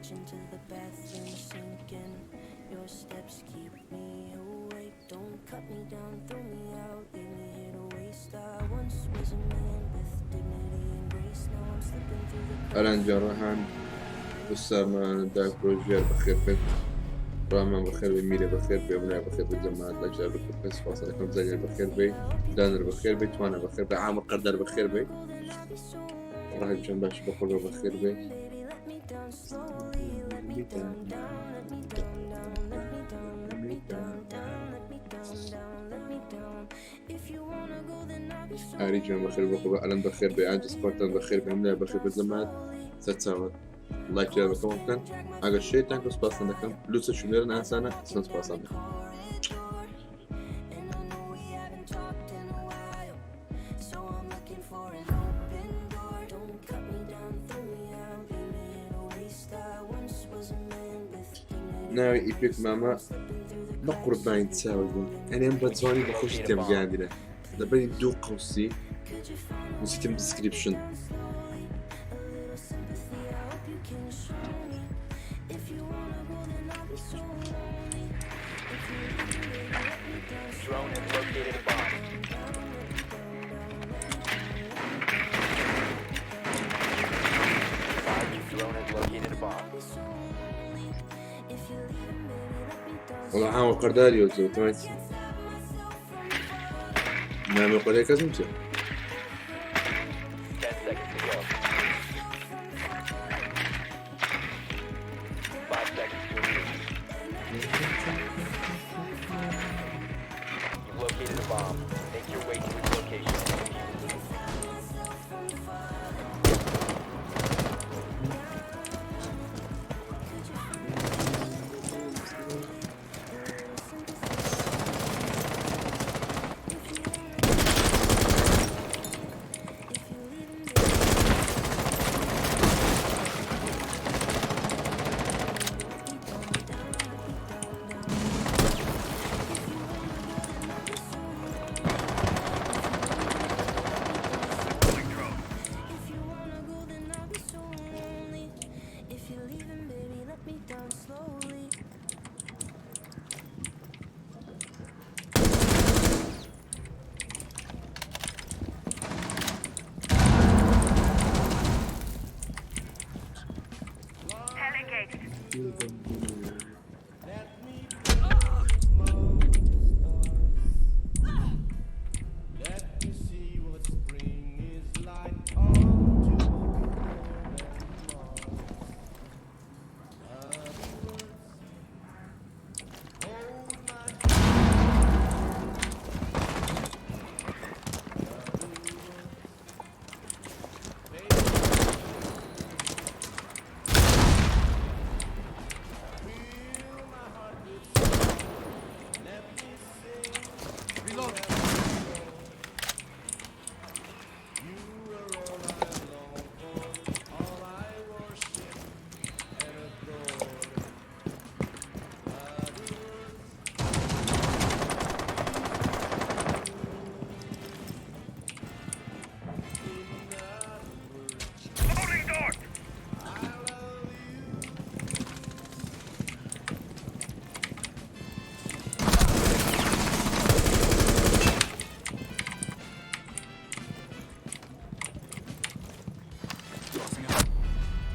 ئەلان جان ڕەهان ئوسامە داک ڕۆژیار بەخێر بێت ڕامان بەخێر بێ میرە بەخێر بێ منای بەخێر بێ جەماعەت لەجار بکە سپاس دەکەم زانیار بەخێر بێ دانر بەخێر بێ توانە بەخێر بێ عامر قەردار بەخێر بێ ڕاهب جان باش بەخۆ بەخێر بێ ئاری گیان بەخێر بۆ خۆ ئەلەن بەخێر بێ ئاجز پارتان بەخێر بێ هەموو بەخێر بێ جەماعەت سەرچاوە لایک بەکەم بکەن ئەگەر شێتان کە سپاسان دەکەم لوسە شوێنەرن ئاسانە سن سپاسان دەکەم. ناوی ئیپێک مامە بە قوربانی چاوت بووم ئەنێ ئەم بە جوانی بە خۆشی تێم گەیاندرێ لەبەری دوو قوسی نووسیتم دیسکریپشن. Drone has located a bomb. Advised your drone has located a bomb. وەڵا عامر قەرداری وە زۆر تەمای چی نامێ قەرەی کەس نووسێ 10 seconds to go. 5 seconds to insertion. You've located a bomb. Make your way to its location and defuse it.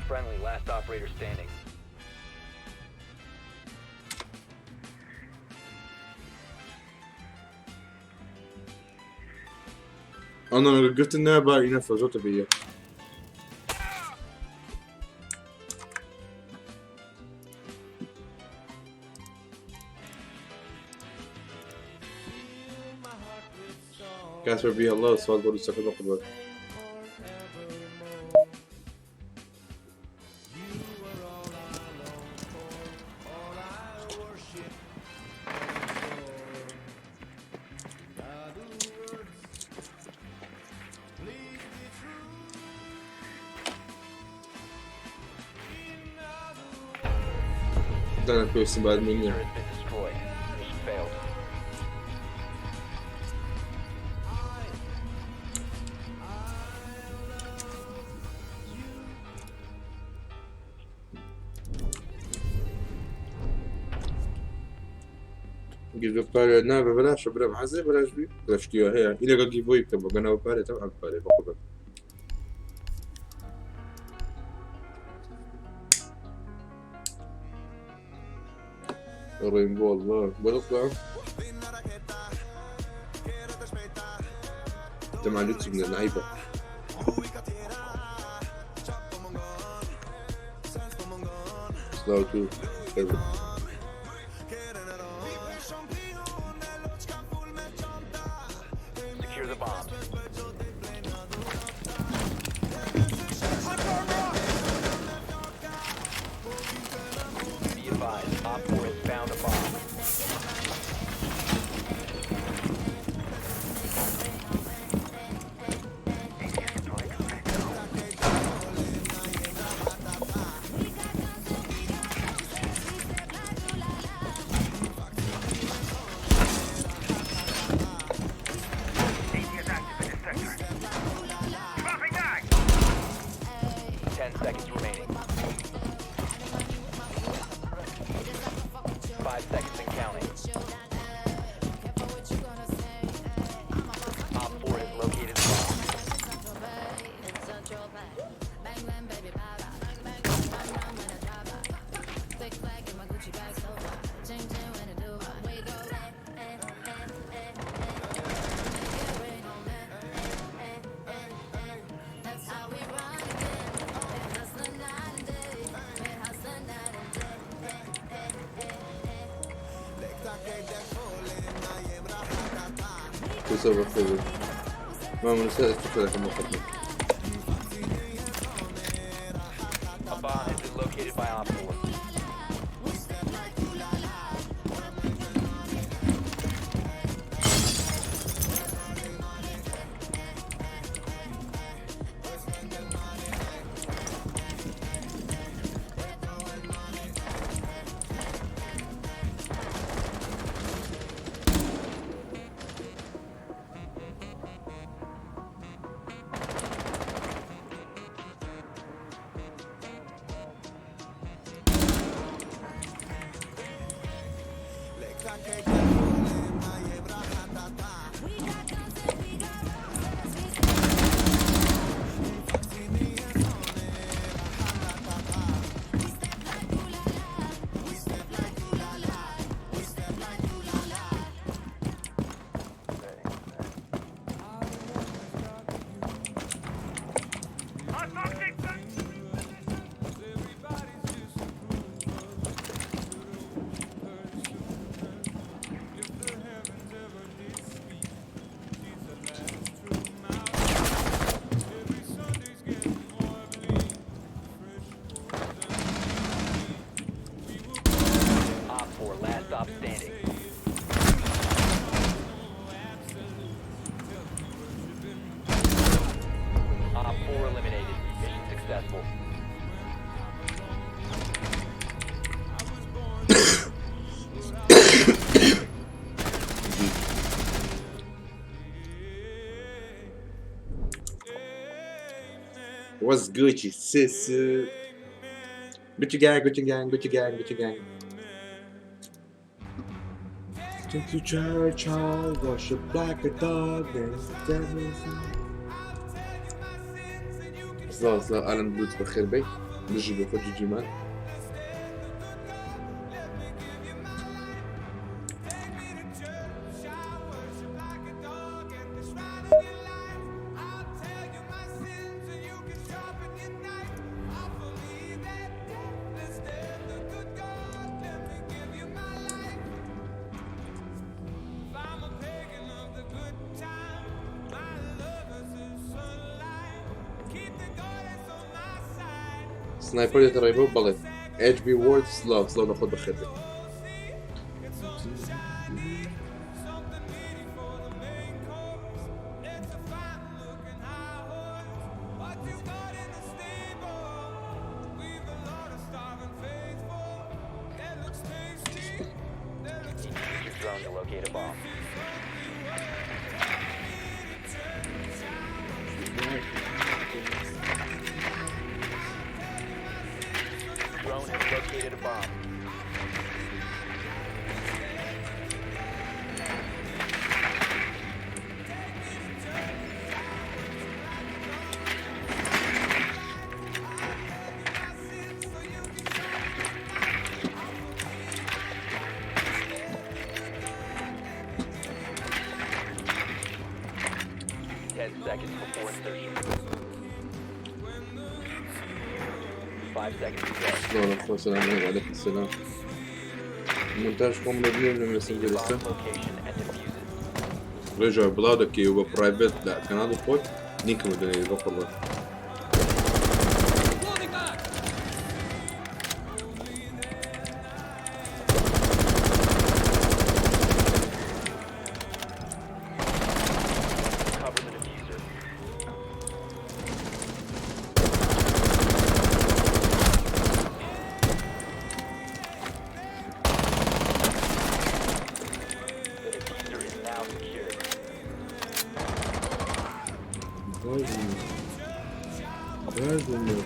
Friendly, last operator standing. ئەنە گرتن نابا ئینە زۆر تەبیە کاسپەر بی الله سوال بۆ دووسەکە بە قوربان. دانا پێویستم بە ئەدمین نییە. Diffuser has been destroyed. Mission failed. گیڤ پارێ نا بە بەلاشە برام حەزێ بەلاش بی لە شتیوە هەیە ئی لەگەڵ گیڤۆی بکەم بەگەنەوە پارێ تەبعەن پارێ بەقوبەت. ڕێنبۆ الله بەڵێ انت مع لوتسي من اللعيبه. سلاو تو. Secure the bombs. Be advised, Op 4 has found a bomb. 10 seconds remaining. 5 seconds and counting. Op 4 has located a bomb. وسوف بخير ما من استفاد مقدم. A bomb has been located by Op 4. Op 4, last stop standing. Op 4 eliminated. Mission successful. What's Gucci sis? Gucci gang, Gucci gang, Gucci gang, Gucci gang. Take to church, I worship like a dog. سلاو سلاو اهلا بلوت بخير بي نجي بخرج جيمان. سنايبر دێتە بەڵێ HB Word سلاو سلاو لە خۆت بەخێر بێ. Use your drone to locate a bomb. Drone has located a bomb. 5 seconds to go. سڵاو لە خۆ سلام علیکم وعلیکم سلام مونتاژ خۆم لە بنێم لە Proceed to مێسنجەر ئێستا bomb's location and defuse it. ڕێژە بڵاو دەکەی و بە پرایڤەت لە کەناڵی خۆت لینکم دەنێری بە قوڕبان. Cover the diffuser. The diffuser is now secured. باش باش بوو.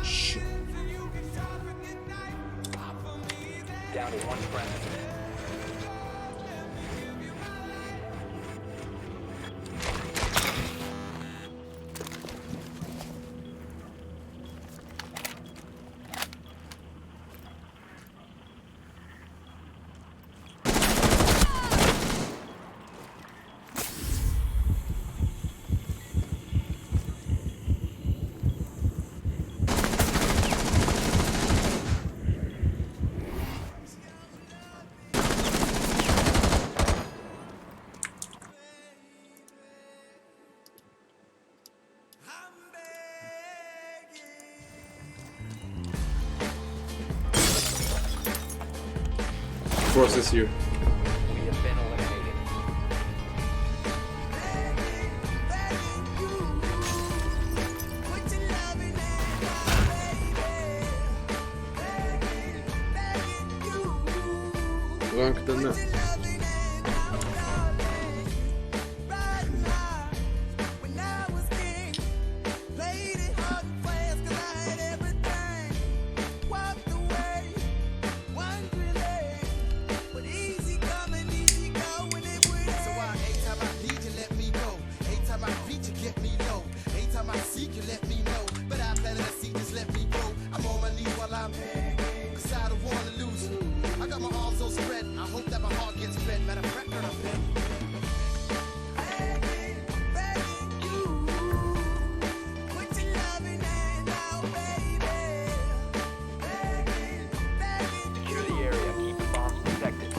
Shit. Down to one friendly. Process here. We have been eliminated. Rankta na. Secure the area. Keep the bombs protected.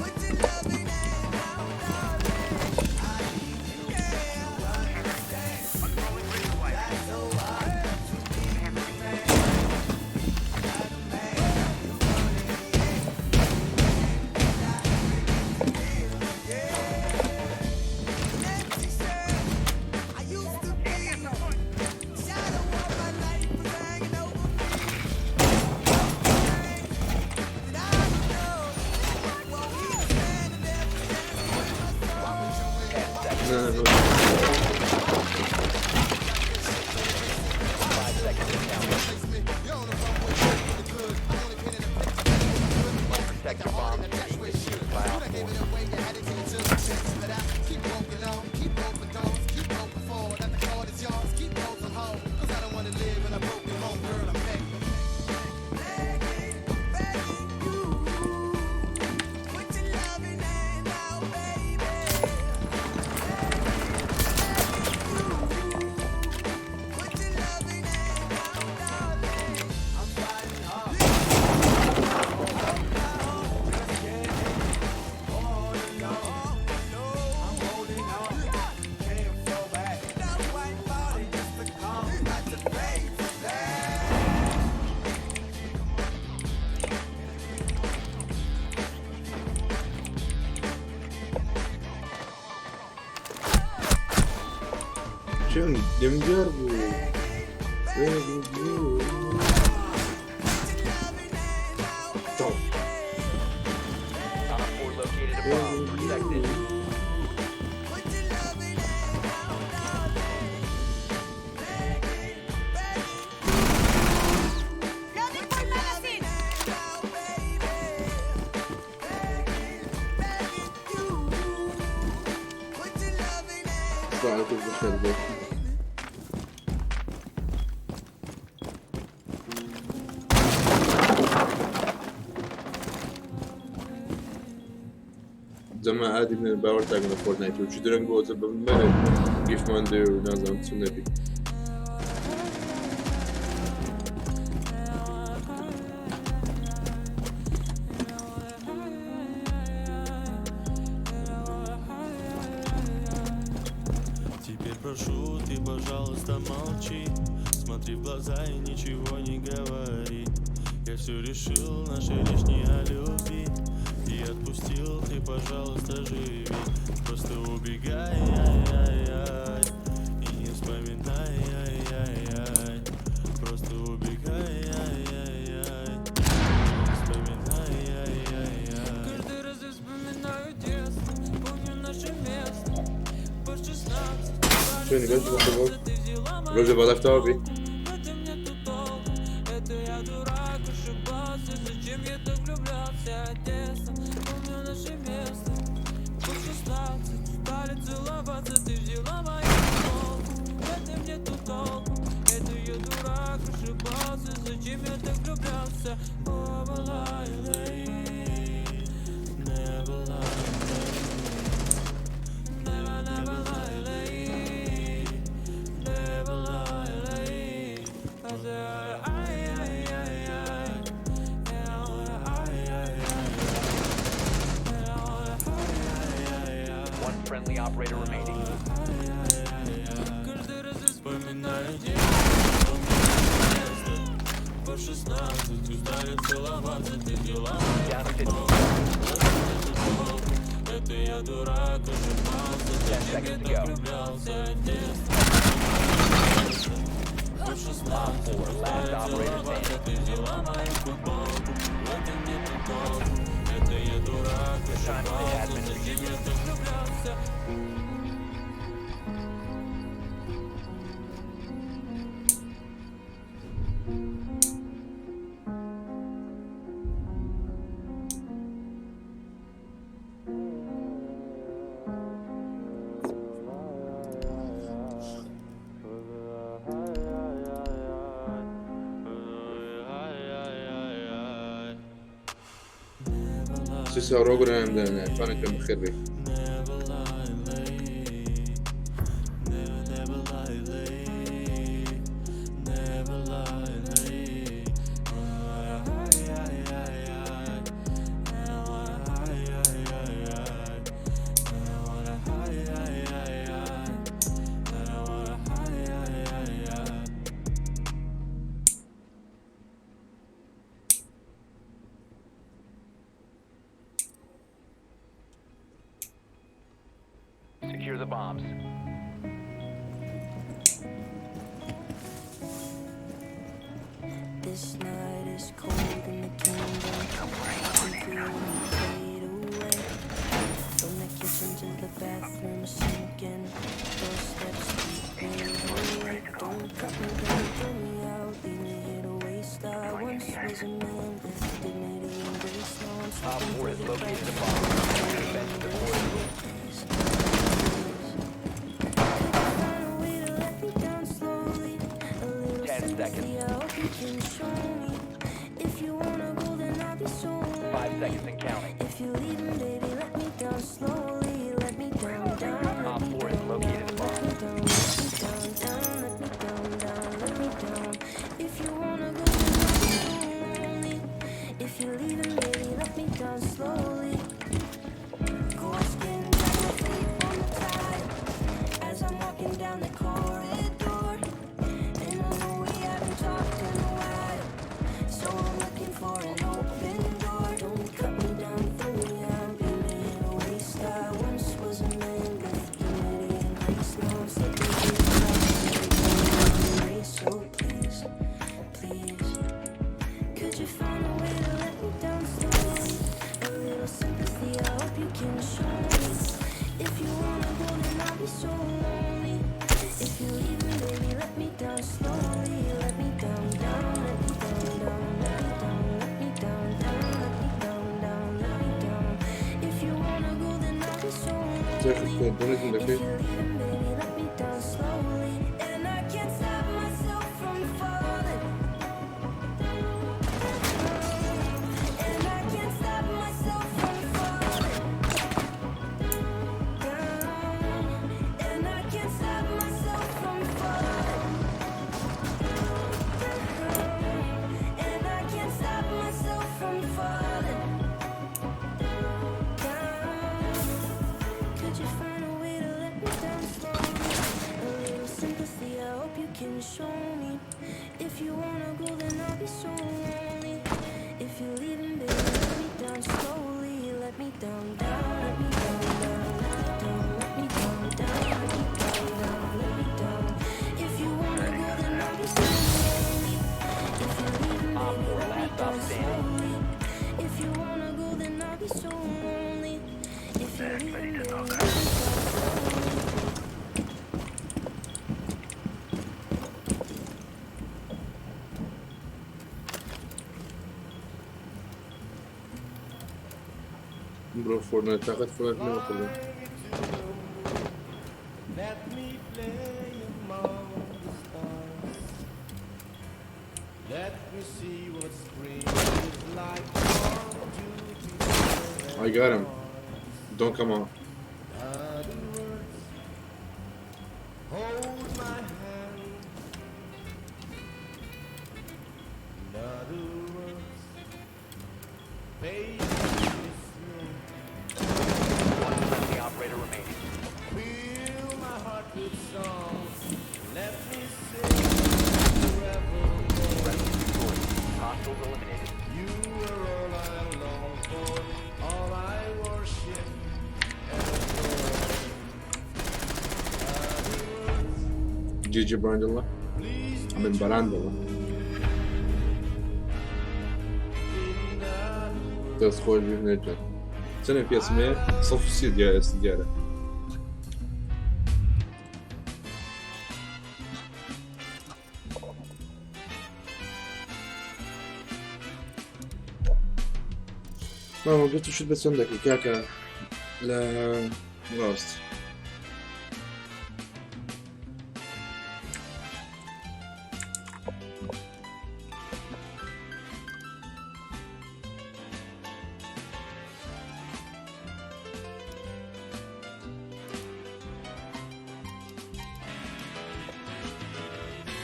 Na, no. 5 seconds to count. Protect your bombs from being defused by Op 4. چون دەم دیار بوو. تەواو. Op 4 located a bomb. Protect it. Loading full magazine! السلام عليكم بخير بك. جەما ئادی بنێن باوەڕ تاگەنە فۆرتنایت و چی درەنگ بۆ جە بە مەرە گیفمان دێ و نازانم چ نەبی. Теперь прошу, ты, пожалуйста, молчи. Смотри в глаза и ничего не говори. Я все решил, наша речь не о любви. И отпустил, ты, пожалуйста, живи. Просто убегай, ай, ай, ай. И не вспоминай, ай, ай, ай. Просто убегай, ай, ай, ай. И не вспоминай, ай, ай, ай. Каждый раз я вспоминаю детство, помню наше место. По 16, چۆنی بەس بۆ بۆ ты взяла мою ڕۆژە بەڵەفتەوە بی это мне тут толк. Это я дурак, ошибался, зачем я так влюблялся детство, помню наше место. По 16, стали целоваться, ты взяла мою футболку. Это мне тут толк. Это я дурак, ошибался, зачем я так влюблялся? О, была Never lie, Never, never lie, lie. Never lie, lie. I said, ay, ay, ay, ay. And I wanna, ay, ay, ay, ay. And I wanna, ay, ay, ay, ay. One friendly operator remaining. Каждый раз я вспоминаю детство, помню наше место. По 16 устали целоваться, ты взяла мою Down to 15. Это я дурак, ошибался, 10 зачем я seconds to так go. влюблялся детство. По 16 4, last operator standing. ты взяла мою футболку, в этом нету толку. Это я дурак, Time has ошибался, been зачем я так влюблялся? سیسا ڕۆگرم دەنێ فانەکەم بەخێر بێ. Never lie, lay. Never, never lie, lay. Never lie, lay. Ay, ay, ay, ay. And I wanna, ay, ay, ay, ay. And I wanna, ay, ay, ay, ay. And I wanna, ay, ay, ay, ay. Secure the bombs. This night is cold in the kingdom. I can feel me fade away. From the kitchen to the bathroom sinking. Those steps keep me awake. Don't cut me down, throw me out, leave me here to waste. I once was a man with dignity and grace. Now I'm Op slipping 4 through has the located a cracks. bomb. Defend it accordingly. Please, please. Find a way to let me down slowly. A little 10 sympathy, seconds. I hope you can show me. If you wanna go, then I'll be so 5 lonely. seconds and counting. If you're leaving, baby, let me down slowly. Let me down, down, let Op me 4 has down, located a down, bomb. let me down, let me down, down, let me down, down, let me down. If you wanna go, then I'll be so lonely. If you're leaving, baby, let me down slowly. Cold skin, drag my feet on the tile as I'm walking down the corridor. And I know we haven't talked in a while, so I'm looking for an open door. Don't cut me down, throw me out, leave me here to waste. I once was a man with dignity and grace. Now I'm slipping through the cracks. Embrace, so please, please. Could you find a way to let me down slowly? A little sympathy, I hope you can show me. If you wanna go, then I'll be so lonely. If you're leaving, baby, let me down slowly. Let me down, down, let me down, down, let me down, let me down, down, let me down, down, let me down. If you wanna go, then I'll be so lonely. دۆنێتم If دەکەی you're leaving, baby, let me down slowly. And I can't stop myself from falling. And I can't stop myself from falling. and show me. If you wanna go, then I'll be so lonely. If you're leaving, baby, let me down slowly. Let me down, down, let me down, down, let me down, let me down, down, let me down, down, let me down. If you wanna go, then I'll be so lonely. If you're leaving, Op baby, 4 let me last stop down standing. slowly. If you wanna go, then I'll be so lonely. If you're leaving, baby, let me down slowly. بڕۆ فۆرنایت تاقەت فۆرنایت نەوە قوربان. Let me play among the stars. Let me see what spring is like on Jupiter I got him. Don't come out. Other words, hold my hand. In other words, baby, kiss me. One friendly operator remaining. Fill my heart with songs. Let me sing forevermore. Friendly victorious. Hostiles eliminated. You were all I long for, all I worship and adore. Other words, GG Brandela. please I mean Barandela. in other دەست خۆش بی هونەر چەنە پێسمێ 130 دیارە دیارە. ماما قلت شو بس عندك کاکە لە ڕاست.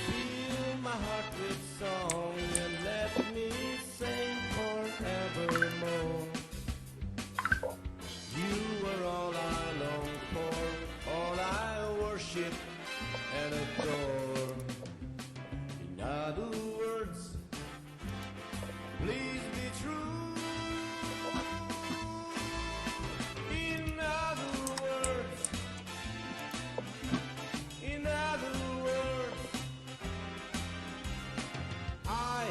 Fill my heart with song and let me sing forevermore. You are all I long for, all I worship and adore. In other words, please be true. In other words, in other words, I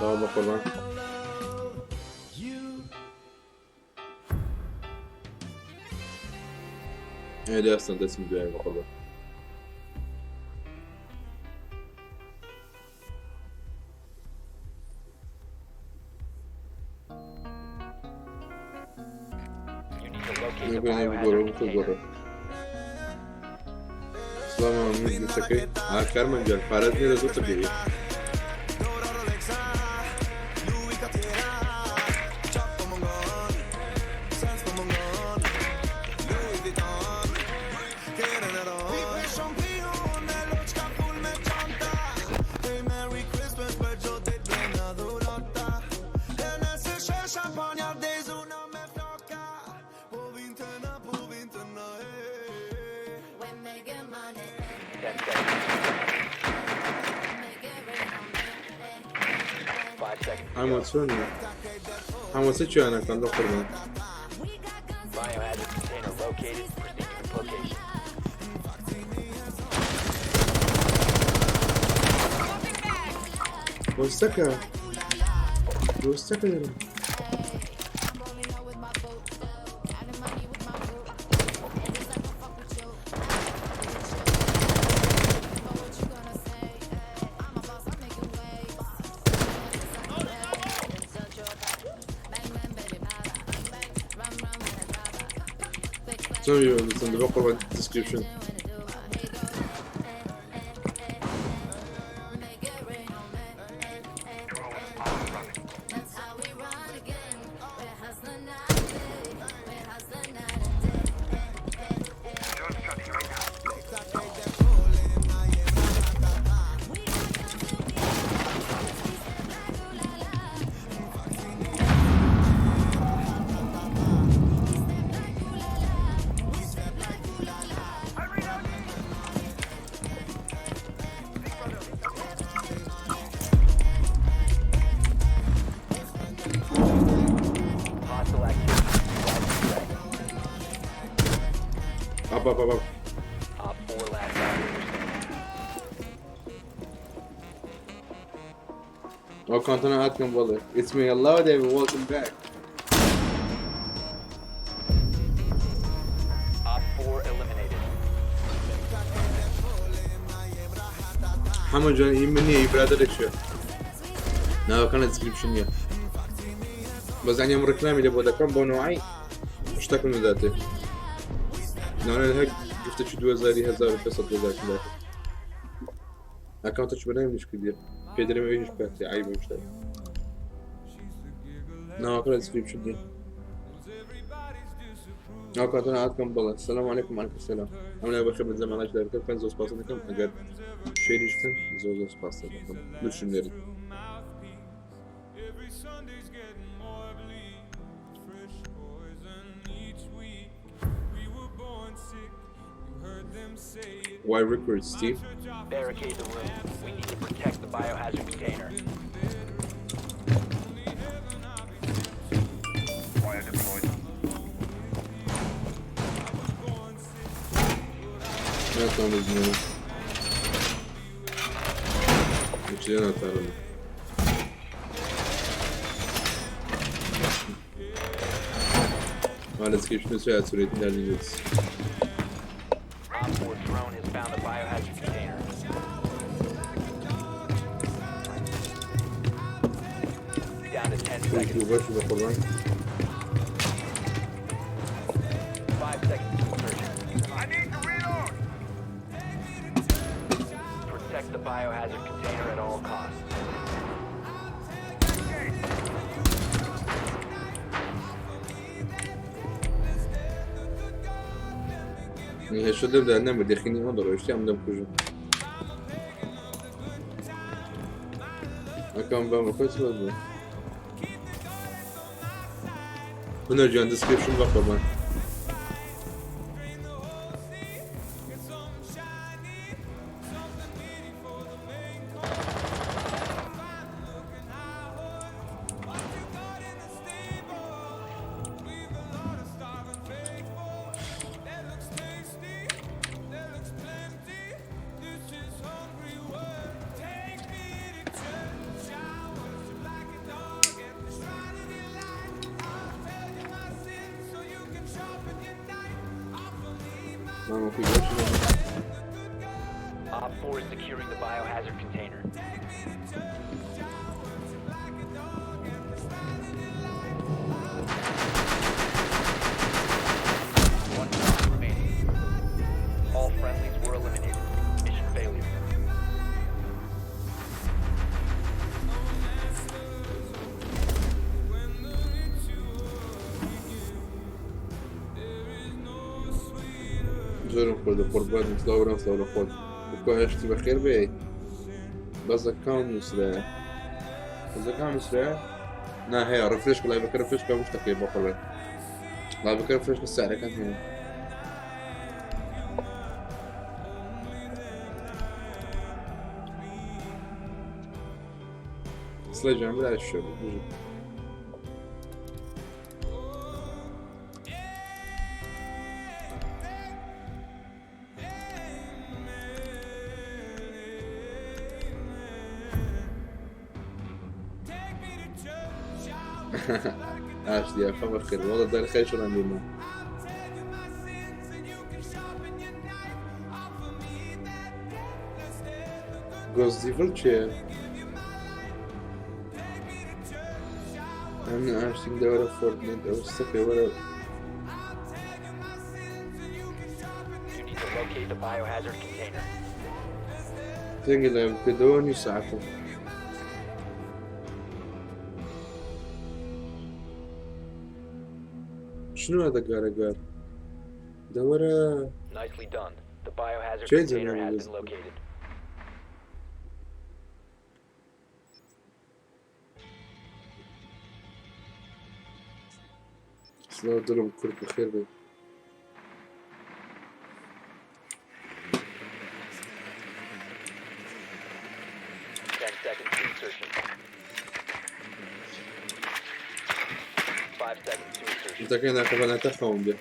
تەواو بە قوربان. love you. ئێ دەستم دەستم دوای بە قوربان. You need to locate the نگۆ biohazard بگۆڕە بخۆ container. گۆڕە. سڵام گوتەکەی ئا کارمەند گیان پارەت نییە لە زۆر دەکەوی. 10 seconds. 5 seconds to ئەمە go. چۆنە ئەمە چ کوێیانەکان لە قوربان. Biohazard container located. Proceed to its location. دۆستەکە دۆستەکە دەرم. I'm rolling up with my boat, counting money with my group. Niggas like to fuck with you, I fuck with you. But what you gonna say? I'm a boss, I'm making waves. Bang bang, baby, bada. Run run when I drop. Quick flash. چۆن دەچم بە قوربان description. When I do, here go. Make it rain on me. That's how we run again. We're hustling night and day. We're hustling night and day. We got guns and we we step like ooh la la. We step like ooh la la. We step like ooh la la. up up up. OpFor last operator standing. ئەو کانتەنە هاتکەم بەڵێ. It's me hello David welcome back. OpFor eliminated. حەمە جان ئی من نییە ئی برادەرێک شێ ناوەکان لە description نییە بەس یانی ئەم ڕێکلامی لێ بۆ دەکەم بۆ نوعی شتەکەم دەداتێ ناوێن هەر گفتەکی 2000 1500 دۆلار دەداتێ ئەکاونتەکی بە ناوی منیش کردیە پێ دەرێم ئەویش بکاتێ عەیبە و شتە ناوەکە لە description نییە ئەو کاتە هاتکەم بەڵێ سلام علیکم علیکم سلام ئەم لای بەخێر بن زەمانەش لای بکەن زۆر سپاس دەکەم ئەگەر شێریش بکەن زۆر زۆر سپاس دەکەم لوتشم لێرە Why record, Steve? Barricade the room. We need to protect the biohazard container. ناتوانم بزنەوە چی ناتوانم Maalesef ki şunu söyledi ilerleyeceğiz. OpFor drone has found the biohazard container. Down to 10 seconds. باش بە قوربان. 5 seconds to insertion. Protect the biohazard container at all costs. هێشتا لەم دا نەمرد یەخینی ئەوەندە ڕۆیشتی ئەم دەمکوژم. ئەکەم بەم خۆی چ بوو. هونەر گیان description بە قوربان. مامە کوی باشی مامە. OpFor is securing the biohazard container. One friendly remaining. All friendlies were eliminated. Mission failure. زۆرم خواردە قوربان سڵاو برام سڵاو لە خۆت بکۆ هەشتی بەخێر بێ بەس ئەکاونت نووسرایە بەس ئەکاونت نووسرایە نا هەیە ڕفرێش کە لایڤەکە ڕفرێش کە هەموو شتەکەی بۆ قوربان لایڤەکە ڕفرێش کە سعرەکان هەیە سڵای جان برای شۆ بژی. ئاشتی یاخوا بەخێر وەڵا دەر خێر شۆران بیرمە گۆست دیڤڵ کێیە؟ ئەمن ئاشتیم دەوەرە فۆرتنێت ئەو ستەکێ وەرە You need to locate the biohazard container. تێنگە لای بکردەوە نیو ساعتە شنو هذا گارە گار دەوەرە Nicely done. The biohazard کێ container جەنابی has بەس been located. سڵاو دڵم کورد بەخێر بێی. 10 seconds to insertion. 5 seconds to insertion. شتەکەی ناکەبە ناتەخەوم بێ.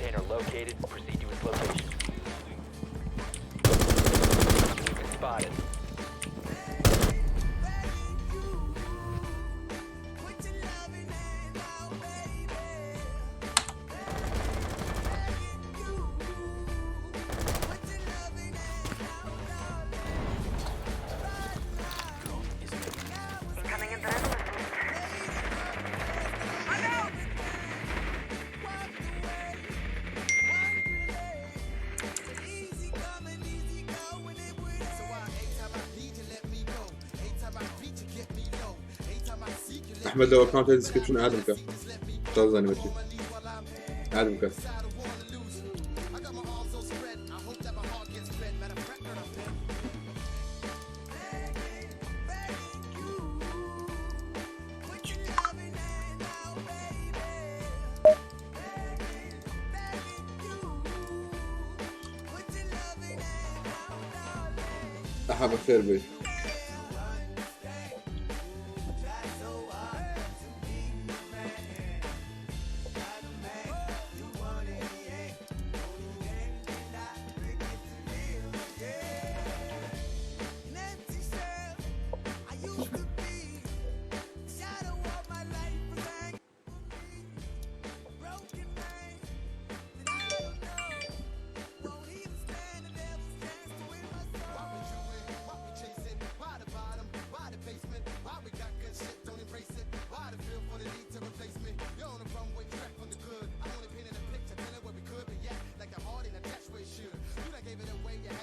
Container located. Proceed to its location. We've been spotted. ئەحمەد لەوە کاونتە دیسکریپشن ئادم کە تازانی بچی ئادم کە ئەحا بەخێر بێی.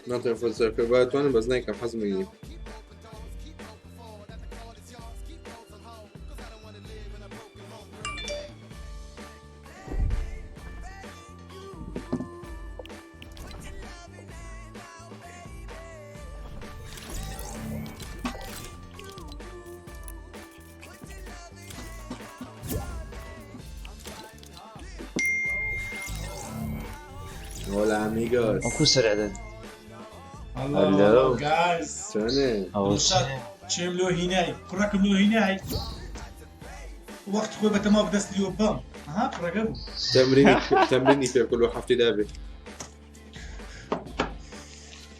ناتوانم فۆرزا بکەم با توانم بەس نایکەم حەزم نییە. Hola amigos. وەکو سەرعدەن. Hello, Hello. hello guys. چۆنێ؟ ئەوە چێم لۆ هینای کوڕەکەم لۆ هینای وەخت خۆی بەتەما بەدەست لیۆ بەم ها کوڕەکە بوو تەمرینی تەمرینی پێ کردووە هەفتی دابێ.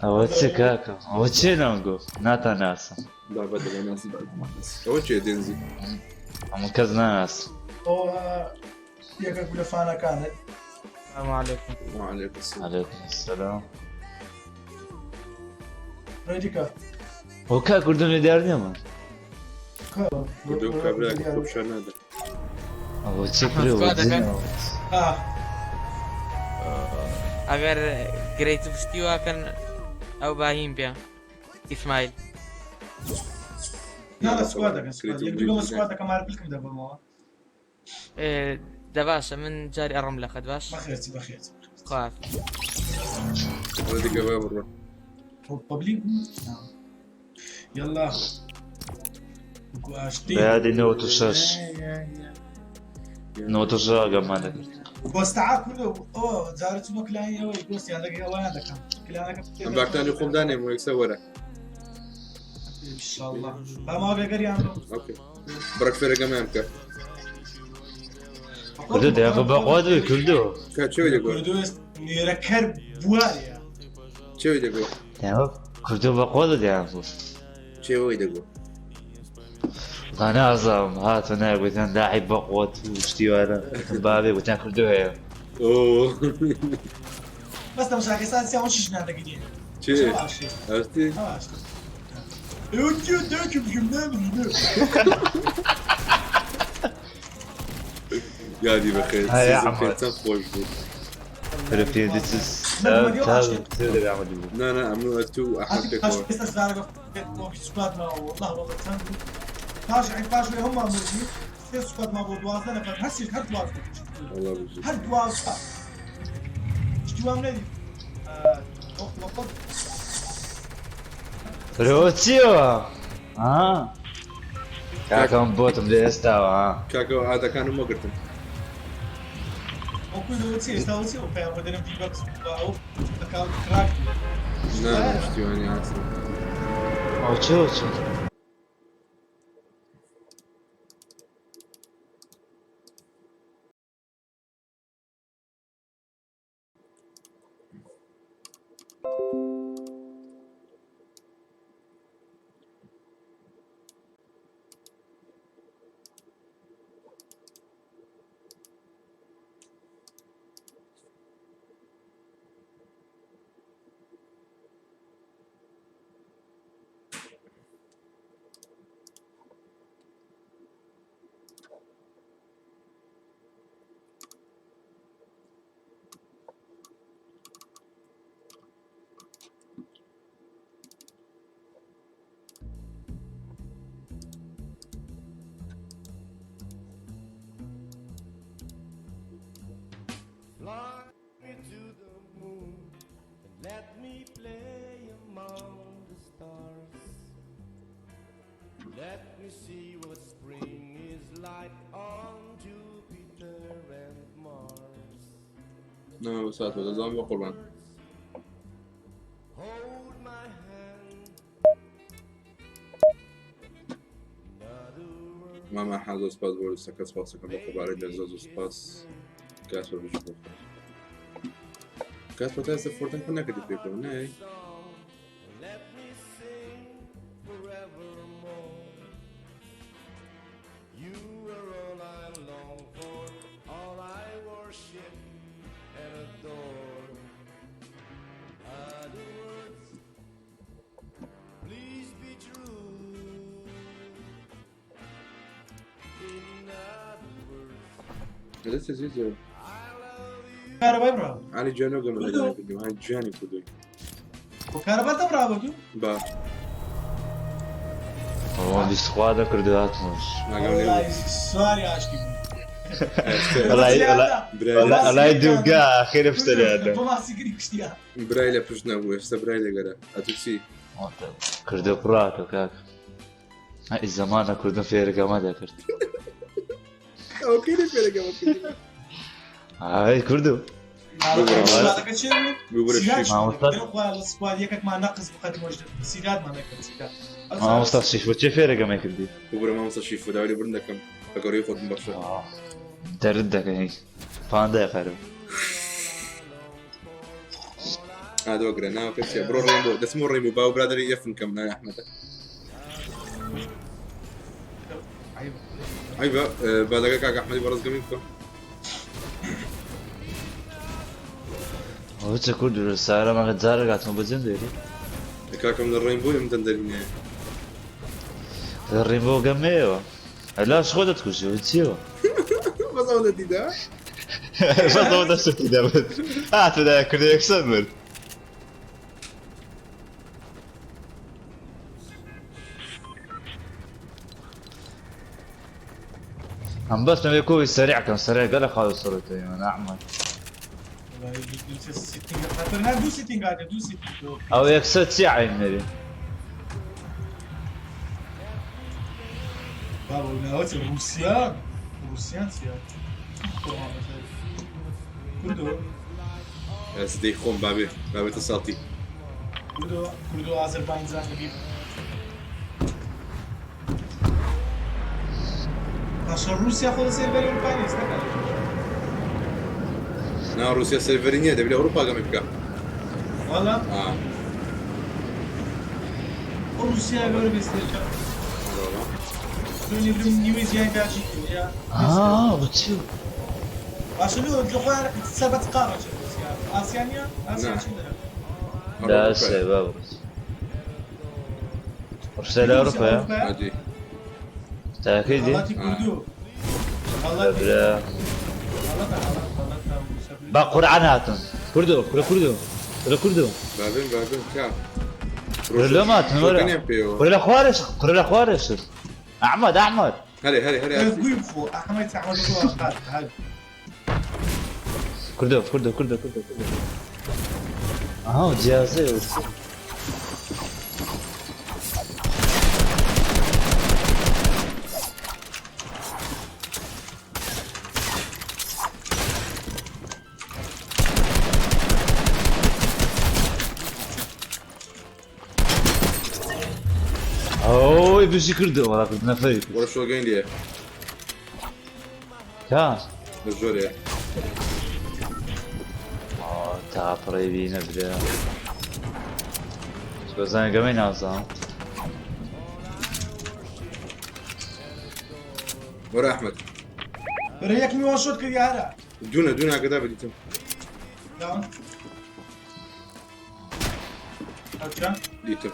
ئەوە چ کاکە ئەوە چێ ناونگۆ ناتانناسم بابە دەبێ ناسی ئەوە چێ دێنزی هەموو کەس ناناسم ئەوە یەکێک بوو لە فانەکانت السلام عليكم. وعليكم السلام. علیکم السلام. ڕێدیکە ئەو کا کوردم لێ دیار نییە من کوردو کابرا خۆ پیشان نادا. ئەوە چ ئەحمەد کرێ سکوا دەکەن؟ آه. ئەگەر گرەیت پشتی واکەن ئەو باهیم بێ ئیسماعیل. نا لا سکوا دەکەن سکوا یەک دوو گەڵە سکوا دەکەم هەر بلکم دەبەمەوە. دە باشە من جاری ئەڕۆم لە خەت باش بەخێرچی بەخێرچی. خوا ئەوە دیکە با بڕۆ. پبلیک يلا ئاشتی بە یادی 96 96 ئاگامان دەکرد. گۆستعا کوردە ئەوە جارە چوومە کلانی ئەوەی گۆستیان لەگەڵ ئەویان دەکەم کلانەکە ئەم باکتانی خۆم دانێم و یەکسەر وەرە. ئینشاڵڵا با ماوە گەریان بم. ئۆکەی بڕک فێرەکەمان بکە. کوردۆ دەیان بەخوا دوێ کوردۆ. کا چێ دەگۆ؟ کوردۆ نێرەکەر بوارە. چێ دەگۆ؟ دەیان کوردۆ بەخوا دوێ دەیان بوو. چێ وەی دەگۆ؟ وەڵا نازانم هاتە نایە گوتیان داعی بەقوەت و شتی وارە گوتم بابێ گوتیان کوردۆ هەیە. ئۆ بەس تەماشاکە ساعت سێ شیش نادەگرێ. چێ؟ ئەستی؟ یادی بەخێر هەیە سیزن عەماد. پێ چەند خۆش بوو. فرە پێ دچس تا دەبێ ئەمە دوو. نا نا ئەمن و ئەتوو و ئەحمەد پێکەوە. وەڵا بژی. هەر 12 شتی وام نەدی وەقت فرەوە چیەوە؟ ها؟ کاکەم بۆتم لە ئێستاوە ها. کاکە ئادەکانم وەگرتن. وەکو لەوە چی ئێستا وە چی ئەو پەیامە دەرم دی بەکس ئەو ئەکاونت کراک بوو. نا نا شتیوانی ئاسن. ئەو چۆ چۆ؟ Fly me to the moon and let me play among the stars. Let me see what spring is like on Jupiter and Mars. نا سات دەزانم بە قوربان. Hold my hand. In other words, ماما حەزۆ سپاس بۆ سەکە سپاسەکەم بە قوربانی لە زۆر زۆر سپاس. کاسپەر بژی بۆ خۆت. کاسپەر تا ئێستا فۆرتن خۆ نەکردی پێکەوە نای؟ song and let me sing forevermore. You are all I long for, all I worship and adore. Other words, please be true. In other words, لەدەستە زیزۆ. I love you. کارەبای بڕا. علی جانۆ گەمە کوردۆ. لەگەڵ علی جانی کوردۆی. بۆ کارەبا دەبڕا بۆ دوو. با ئەوە بیست خوا دەکرد و هاتمەوە. ناگەم لێ وەڵای سواری ئاشتی بوو. وەڵای وەڵای برای وەڵای وەڵای دووگا خێرە پشتەریانە. بۆ ماسیگری کوشتیا. برای لە پشت نەبوو ئێستا برای لەگەرە ئەتو چی؟ کردو کوڕاتۆ کاک. ئەی زەمانە کوردم فێرەکەمە دەکرد. ئەوە کەی لە فێرەکەمە کردی؟ ئای کوردو. سکوادەکە چێ بوو؟ ببورە سیرات شیف. مامۆستا دەم خوا لە سکواد یەکێکمان نەقز بوو قەدی مۆژدە سیراتمان نەکرد سیرات. مامۆستا شیفۆ چێ فێرەکەمە کردی؟ ببورە مامۆستا شیفۆ داوای لێبوردن دەکەم بە گەورەی خۆت ببەخشە. دەرد دەکەی. پاندای قەرم. ئادۆگرە ناوەکە چییە؟ بڕۆ ڕێم بۆ دەچم و ڕێم بۆ باو برادەری ئێفن کەم ناوی ئەحمەدە. عیبە با لەگەڵ کاک ئەحمەدی بەڕێز گەمی بکەم. ئەوە چە کورد سارە مەگە جارێک هاتمە بەجێم دێری؟ کاکەم لە ڕێم بۆ ئەم دەندەرینەیە. لە ڕێمبۆ گەمەیەوە. لاش خۆ دەتکوژی ئەوە چیەوە؟ بەس ئەوە دەدیدا؟ بەس ئەوە دەستێکی دەبرد. هاتمە کوردە یەکسەر مرد. هم بس نبي كوي سريع كان سريع قال خالص صرت انا اعمل دوو سیتینگ هاتێ دوو سیتینگ. او يكسر ساعة النبي. بابا ناوەتە رووسیان رووسیان چیە؟ کوردۆ ئێستا خۆم بابێ بابێتە ساڵتی. کوردۆ کوردۆ ئازەربایجان بی. باشە رووسیا خۆ لە سێرڤەری ئەوروپا نیست نەکات. نا رووسیا سێرڤەری نییە دەبێت لە ئەوروپا گەمە بکە. وەڵا ئا ئەو رووسیا گەورە بێستێ. بابا. دونی برم نیوەی زیای داجی کرد یا اه وتشو باشە لۆ لە خۆیان سەر بە قاڕە چێ رووسیا ئاسیا نییە؟ ئاسیا نا. چی دەرە؟ لا سبب روسيا لا اوروبا يا عادي. تاكيد غلطی کوردۆ غلطی بلا غلطە غلط غلطە رووسیا با قرعان هاتن كردو كردو كردو كردو كردو بابێن بابێن کا. كردو ما هاتن ولا شۆکەنیان پێوە. كردو خوارش كردو خوارش احمد احمد هەرێ هەرێ هەرێ ئاسی. گوی بخۆ ئەحمەد ئەحمەد بخۆ هات هات. كردو كردو كردو كردو كردو اه جازي اوه بيجي كردو والله كنت نفيك وەرە شۆگەین لێ كان لە ژۆرێ. اه تابري بينا بلا بەزانە گەمەی نازانم. وەرە ئەحمەد. بەرە یەکمی وان شۆت کرد یارە. دوونە دوونە ئاگادار بە دیتم. داون. ئەوچە. دیتم.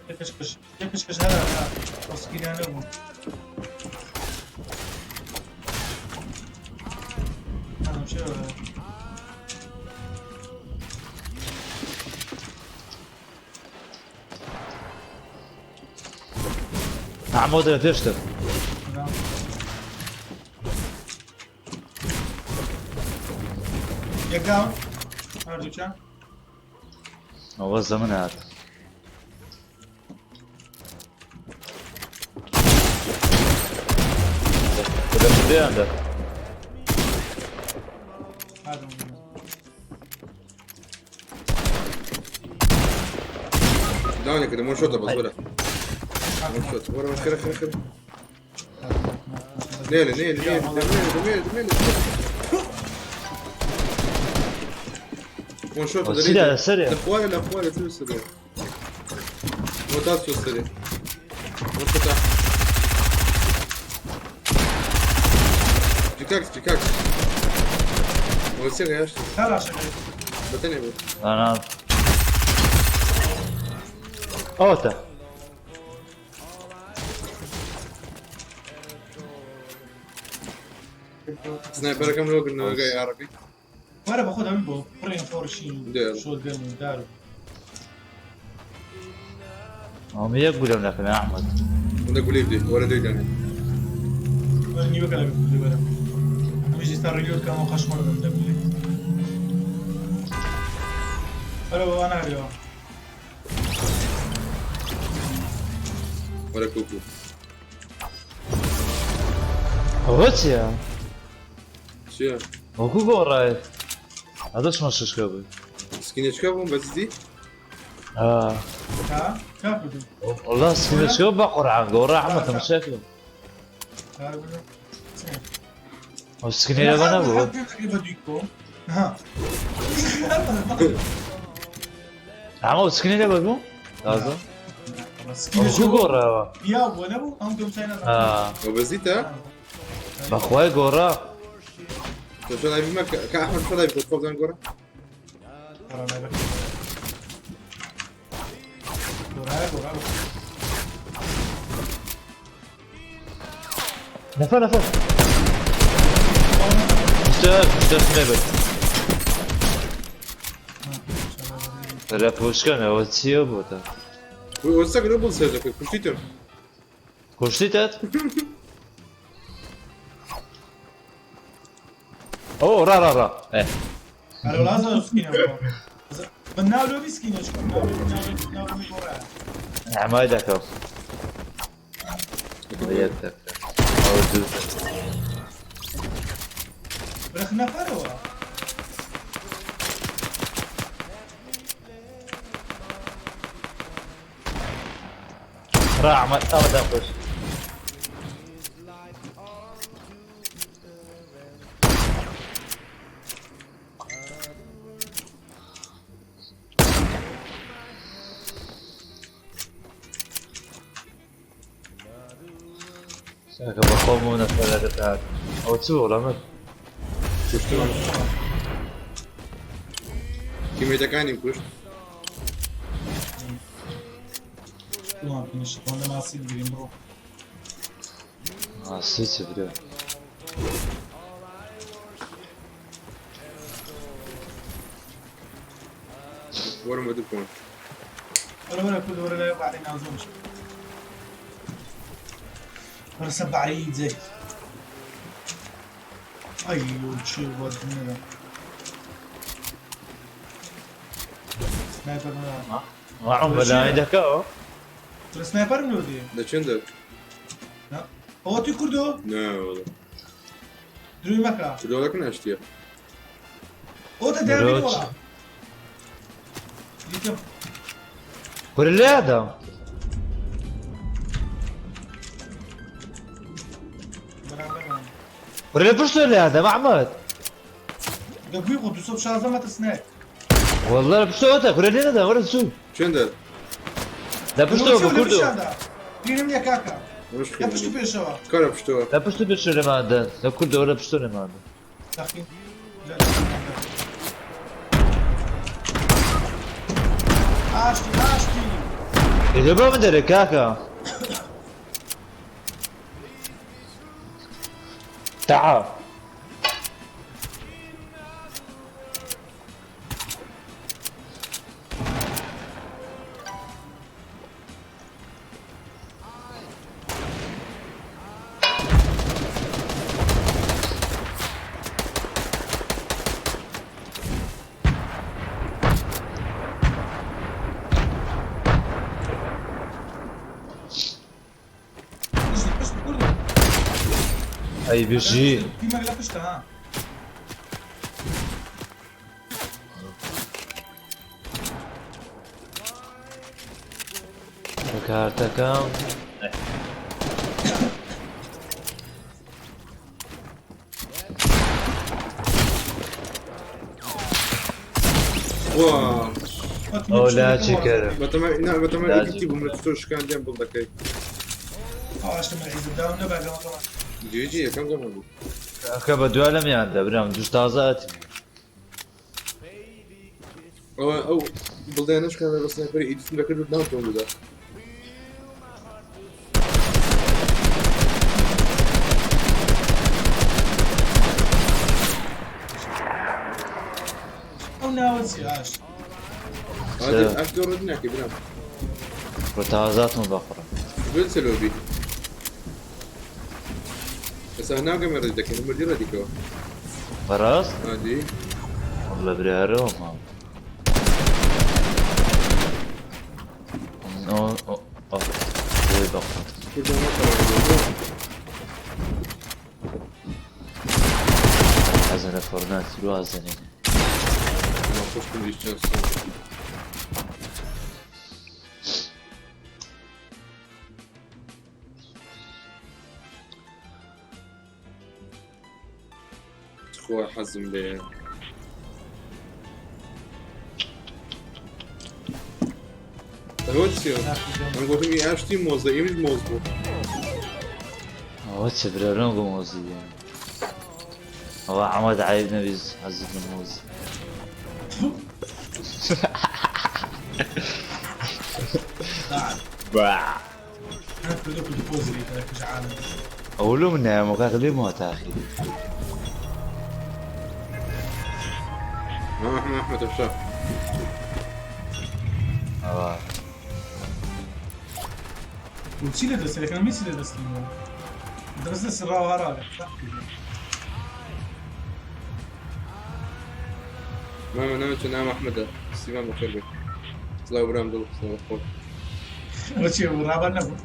یەکش کش یەکش کش هەرە ئەو سکینانە بوو. نازم چێ ئەحمەد لە پێشتر. یەک داون. هەردووکیان. ئەوە زەمن هات. لە کوێیان دا؟ هاتم. داونێ کردم وان شۆتە بەس وەرە. وان شۆت وەرە وەرە خێرە خێرە خێرە. نێلە نێلە نێلە دەمێلە دەمێلە دەمێلە. وان شۆتە چی دا لەسەرێ؟ لە خوارە لە خوارە چ سەرێ. وە تا چۆ سەرێ. وان شۆتە. جیکاکس جیکاکس. وە سێ گەیاشت. خلاص. بەتەنێ بوو. ئانا. ئەوەتە. سنایپەرەکەم لەوە گرنەوەگای عەرەبی. وەرە بەخۆت ئەمن بۆ پڕین فۆرشین دێر. شۆت گەن و دار و ئەوە یەک گولەم نەکەن ئەحمەد. وەندە گولەی بدەی وەرە دوی دانێ. وەرە نیوەکە لەگەڵ کوردی وەرە. ئەمیش ئێستا ڕیلۆد کەم و قەشمەر بم لە گولەی. وەرە بابا ناگرەوە. وەرە کوکو. ئەوە چییە؟ چییە؟ وەکو گۆڕایت. ئەدە چۆن ششکە بووی؟ سکینێچکە بووم بە جدی؟ آه. ها کاکو والله سكينة بە قورعان گۆڕا ئەحمەد تەماشاکە. ئەو سکینە لەوە نەبوو. ها ئەمە ئەو سکینە لەوە بوو؟ تازە؟ سکینە وەکو گۆڕاوە. یا بووە نەبوو ئەم دۆمسای نازانم. آه. وە بەزیتە؟ بەخوای گۆڕا. تۆ چۆن ئایبی مەکە کە ئەحمەد چۆن ئایبی خۆ بزان گۆڕا؟ گۆڕا نایبەکە. گۆڕایە گۆڕا. نەفەر نەفەر. شتە سنێبەر. لە پۆشکەنەوە چییە بۆتە؟ وەستا گرۆ بڵ سێر دەکرد کوشتیتم. کوشتیتت؟ ئەو ڕا ڕا ڕا. ئێ. ئەرە وەڵا زۆر سکینە بووە. بە ناو لۆبی سکینە چکە ناو ناو لۆبی گۆڕایە. ئەمای دەکەم. یەک دەکەم. ئەو دوو. برخ نەفەرەوە. ڕا ئەحمەد ئەوە دەخۆش. کە بەخۆم و نەفەرەکە هات. ئەوە چ بوو ڕەمەت؟ کوشتم. تیمێتەکانیم کوشت. وڵام پێنیش ئەوەندە ماسی بگرین بڕۆ. ماسی چ برا؟ وەرم بە دوو بکەم. وەرە وەرە کورد وەرە لای بەعری نازۆمش. وەرە سەر بەعری جێ. ئەی چی وەدنە. سنایپەر نە. وعم بەلای دەکەوە؟ ترە سنایپەرم لۆ دێ. لە چەندە؟ ئەوە توی کوردۆ؟ نا وەڵا. دروی مەکە. کردەوەکە ناشتیە. ئەوە دەیان درۆ وەڵا. دیتم. کورە لێدەم. بەرامبەرمان. کورە لە پشتۆ لێدەم ئەحمەد. دەگوی خۆ 216 مەتر سنایپ. والله لە پشتەوەتە کورە لێ نەدا وەرە زوو. چەندە؟ لە پشتەوە بە کوردۆ. بینم نییە کاکە. لە پشت و پێشەوە. کارە پشتەوە. لە پشت و پێشەوە لێماندا. لە کوردەوە لە پشتەوە لێماندا. دەخین. ئاشتی ئاشتی. ئێ بۆ من دەرێ کاکە. تعال. پشت پشت کوردۆ. ئەی بژی. تیمەک لە پشتە ها. کارتەکەم. وا. ئەو لا چی کەرم. بەتەمای نا بەتەمای لا ئیدیتی بووم لە تۆ شکاندیان بڵدەکەی. ئاشتم عیزم داوم نەبا گەمە گەمە. جێجی یەکەم گەمە بوو. کاکە بە دوا لەمیاندا برام دوش تازە ئەتم. ئەوە ئەو بڵدەیانەش کە بە سنایپەری ئیدیتم دەکرد و ناوتۆم بدا. ئەو ناوە چیە ئاشت؟ هادی ئەکتۆ ڕەت ناکەی برام. بە تازاتم بەخڕم. بل سلۆبی. ئێستا ناگەمە ڕێت دەکەین مردی ڕەدیکەوە. بەڕاست؟ هادی. والله برارەوە ماڵ. ئەو ئەو ئەو بەخڕم. کوردانە قەرار حەزەنە فۆرنات سرو ئازەنێ. خۆشتم دیش چەند ساڵ. خوا حەزم لێیە. ئەوە چییە؟ من گوتم ئی ئاشتی مۆزە ئیمش مۆز بوو. ئەوە چ برارم گو مۆزی ئەوە عەمەد عیب نەبیز حەزت لە مۆز. باع. کوردۆ کوردۆ پۆزی لێ عالم. ئەوە لۆ من نایەمەوە کاکە لێ ماوە تاخیر. مام ئەحمەد ئەحمەد ئەفشار. ئەوە چی لە دەستی دەکەن میسی لە دەستی بوو. دەست دەست ڕاو هەڕا. مامە ناوچە نام ئەحمەدە سیمان بەخێر بێت. سڵاو برام دڵ سڵاو خۆت. ئەوە چیە بوو ڕابەر نەبوو.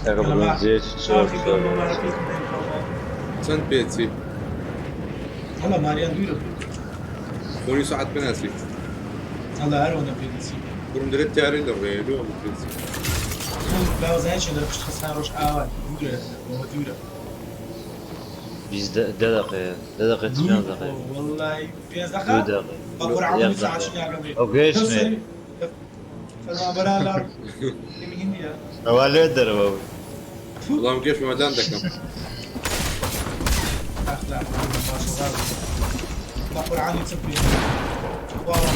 کاکە بڵێم جێ چۆر چۆر. چەند پێچی؟ هەڵا ماریان دوورە بوو. خۆنی سەعات بناسی. هەڵا هەر ئەوەندە پێدەچی. کوڕم دەرێت تیارەی لە ڕێیە لۆ ئەمە پێچی. باوەزانی چێ لە پشت خستان ڕۆژ ئاوا دوورە ئەوە دوورە. 20 دە دقیقە دە دقیقە چ پێنج دقیقە. والله پێنج دقیقە؟ دوو دقیقە. بە قورعان یەک نیو ساعت دقیقە. ناگەم بێ. ئەو گەیشتمێ. فەرمانبەران لە ئێمە هیندیە. ئەوە لێ دەرەوە. وەڵام گەشت مەدان دەکەم. ئەخلاق بە قورعانی چ پێ. واو.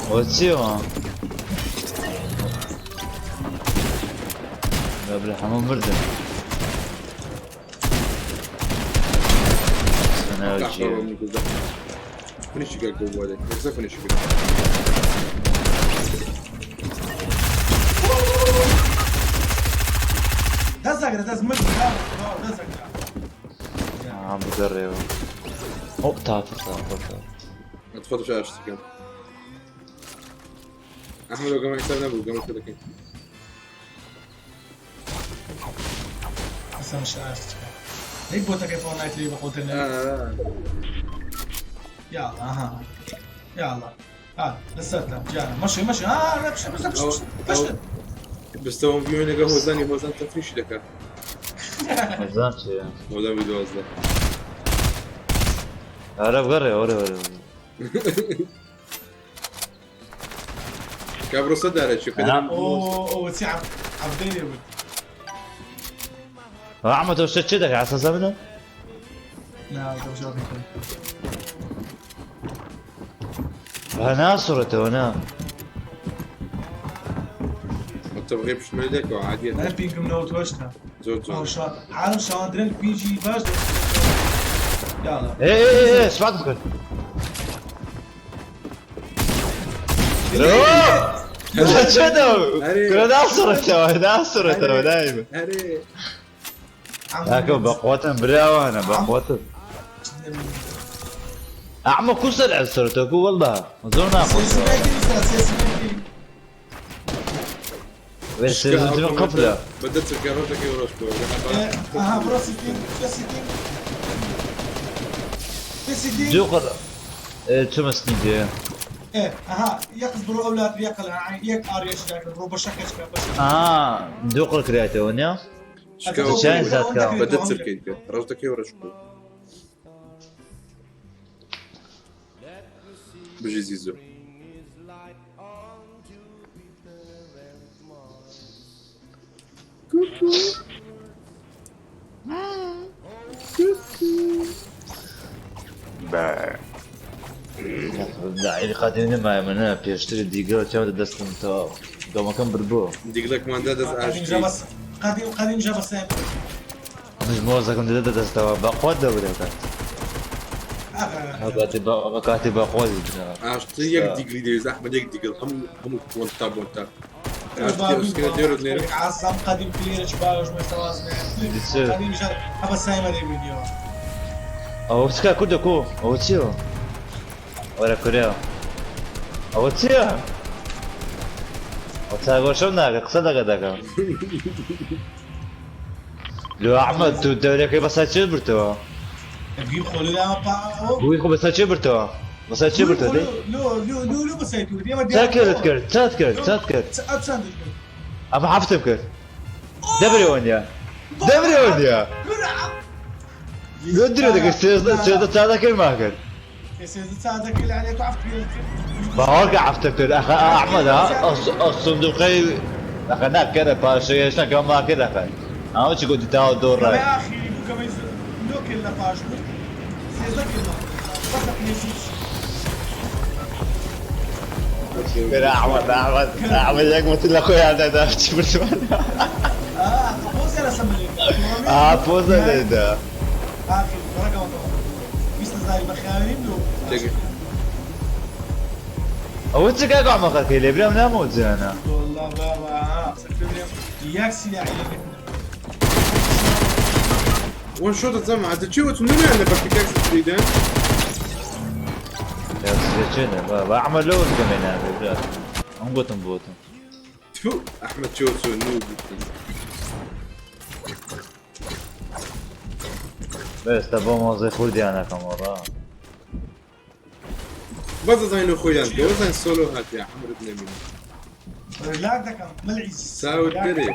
ئەوە چییە؟ قبل حمام مردن. سناوجي. فينيش قوة بس فينيش دەست دەست مرد دەست عم بقرب. أوه تافر تافر تافر. تفضل شو اشتكي احمد لو قام حساب نبو قام كده كده ئەسا مش ئاشتی هيك بۆتەکەی فۆرنایت لێ بەخۆتە لا لا يلا ها يلا ها لساتنا جانا مشي مشي ها لا بش بش بش بش بس تو فيوينك هو زاني هو زان تفريش لك. مەزان چیە مۆدەم 12. ئەرە بگەڕێ وەرە وەرە. کابرۆسە دارە چی نعم. ئەوە چی عەبدەی لێ بوو. ئەحمەد تۆ شتە چ دەکە عساسە منە؟ نا دەوجا بکەم. ناسڕێتەوە نا. تبغي بشمل لك وعادية. من پینگم 98. زۆر ئەو زۆر شا عالم شاندرن پینجی باش. یاڵا. ايه ايه ايه سمعت بکرد. شنو؟ كنا ناصرتها ناصرتها دائما. ئەرێ لكن بقوتهم براوانا بقوتهم اعمى كسر على سرتك والله زور ناقص بس انت من قفله. بەدەست ڕۆژەکەی ڕۆژ بوو. ئەها بڕۆ سیتین سیتین سیتین. دوقر شو مسنين دي. ايه اها يقص برو اولاد يقل يك ار يش برو بشكش بشكش. اه دوقر كرياتي ونيا چەند زاد کراوە؟ بەدەست سرکەیت کرد ڕۆژەکەی ڕۆژ بوو. بژی زیزۆ. لا قادم نما من پێشتر دیگە چاو دەستم تەواو دۆمەکەم بربوو. دیگلەکماندا دەست قديم ئاشتی جابس قديم قديم جابس. مش مۆزەکەم دەدە دەستەوە بەقوت دەورێکات کاتی بەقوت. ئاشتی یەک دیگلی دەوێت ئەحمەد یەک دیگل هەموو هەموو وەنتا بۆنتا ئاشتی دێرە لێرە. عاصم قديم كليرش باش ما يستواز. قديم جاب هذا سايما دي فيديو. ئەوە چکا کوردە کۆ ئەوە چییە وەرە کورێ ئەوە چییە ئەو چاگۆشەم ناکە قسە دەکە دەکەم لۆ ئەحمەد تو دەورەکەی بەسا چێ برتەوە؟ بجيب خلو لا ما بووی خۆ بەسا چێ برتەوە بەسا چێ برتەوە دەی لو لو لو لو بس يتو دي چا کرد کرد چات کرد چات کرد. ابسند. ئەمە حەفتم کرد دەبرێ وەنیە دەبرێ وەنیە لۆ درێ دەکرد 13 13 چا دەکرد ما کرد. ساعتك اللي عليك وعفت. باوەڕکە حەفتم کرد ئەخە ئەحمەد الصندوقەی ئەخە ناکەرە پاشەیەش نەکەم ما کرد ئەخە ئەوە چی گوتی تاوە دۆڕای. يا اخي بو كما لو كل باش سيزا كل بس نسيت. كده احمد احمد احمد ياك مثل اخويا هذا ده اه فوز انا سملي. اه فوز ده. اخي رقم بيست زي بخارين لو ئەوە چ کاک ئەحمەقەکەی لێ برام نامەوت انا. والله بابا ها سكرني ياك سلاحي. وان شوت زعما عاد چی وت نوێ لە بەپیکاکس تریدن. چێنە ئەحمەد لەوە گەمێ نابێ برا ئەم گوتم بۆتم. تفو ئەحمەد چی وت نو. بەستا بۆ مۆزەی خوردیانەکەم وەڕا. بەس زین خۆیان دۆزان سۆلۆ هاتیا عمرت نەمین. لا دكم ملعيز. ساوت دري.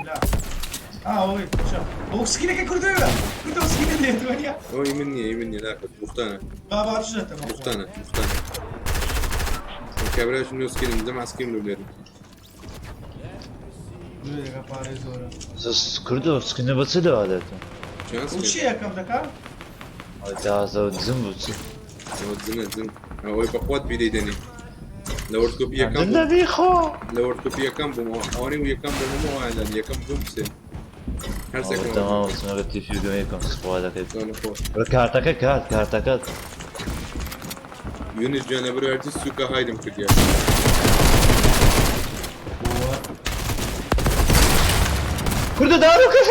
اه وي شوف هو سكينه كنت ولا كنت سكينه اللي ثمانية. هو يمني يمني لاخذ بختانة بابا شو جت بختانة بختانة كابراش نو سكين زمع سكين لو ليري. کوردۆ سکنە بە چ دەوادێتە؟ چیان سكين وشي كم دكا؟ تازە دزم بوو چی؟ زن زن ئەوەی بەخوات بیری دەنی لە وەرد کۆپی یەکەم بوو. نەبی خۆ. لە وەرد کۆپی یەکەم بووم ئەوانەی و یەکەم بووم ئەوانە یەکەم دوم سێ هەر سێکم تەمام سنەکە تیفی گەمەیەکەم سپا دەکەیت. خۆ. کارتەکە کارت کارتەکەت. یونس جانە بەرەتی سوکە هایدم کردیا. کوردە دارو کرد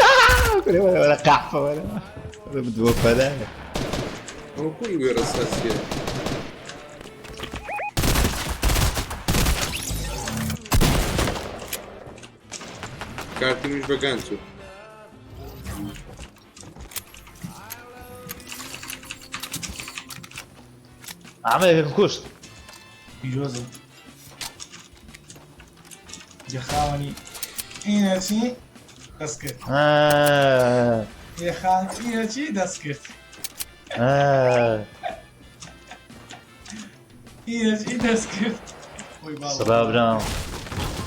ولا قحفة ولا ولا بدو فلا. ئەوە کوی وێ ڕەساسیە. کارتی منیش بەگان چوو. ئەمە یەکەم کوشت. پیرۆزە جەخاوەنی ئینەچی دەست کرد. آه. خان چی دەست کرد؟ چی دەست کرد؟ سڵاو برام.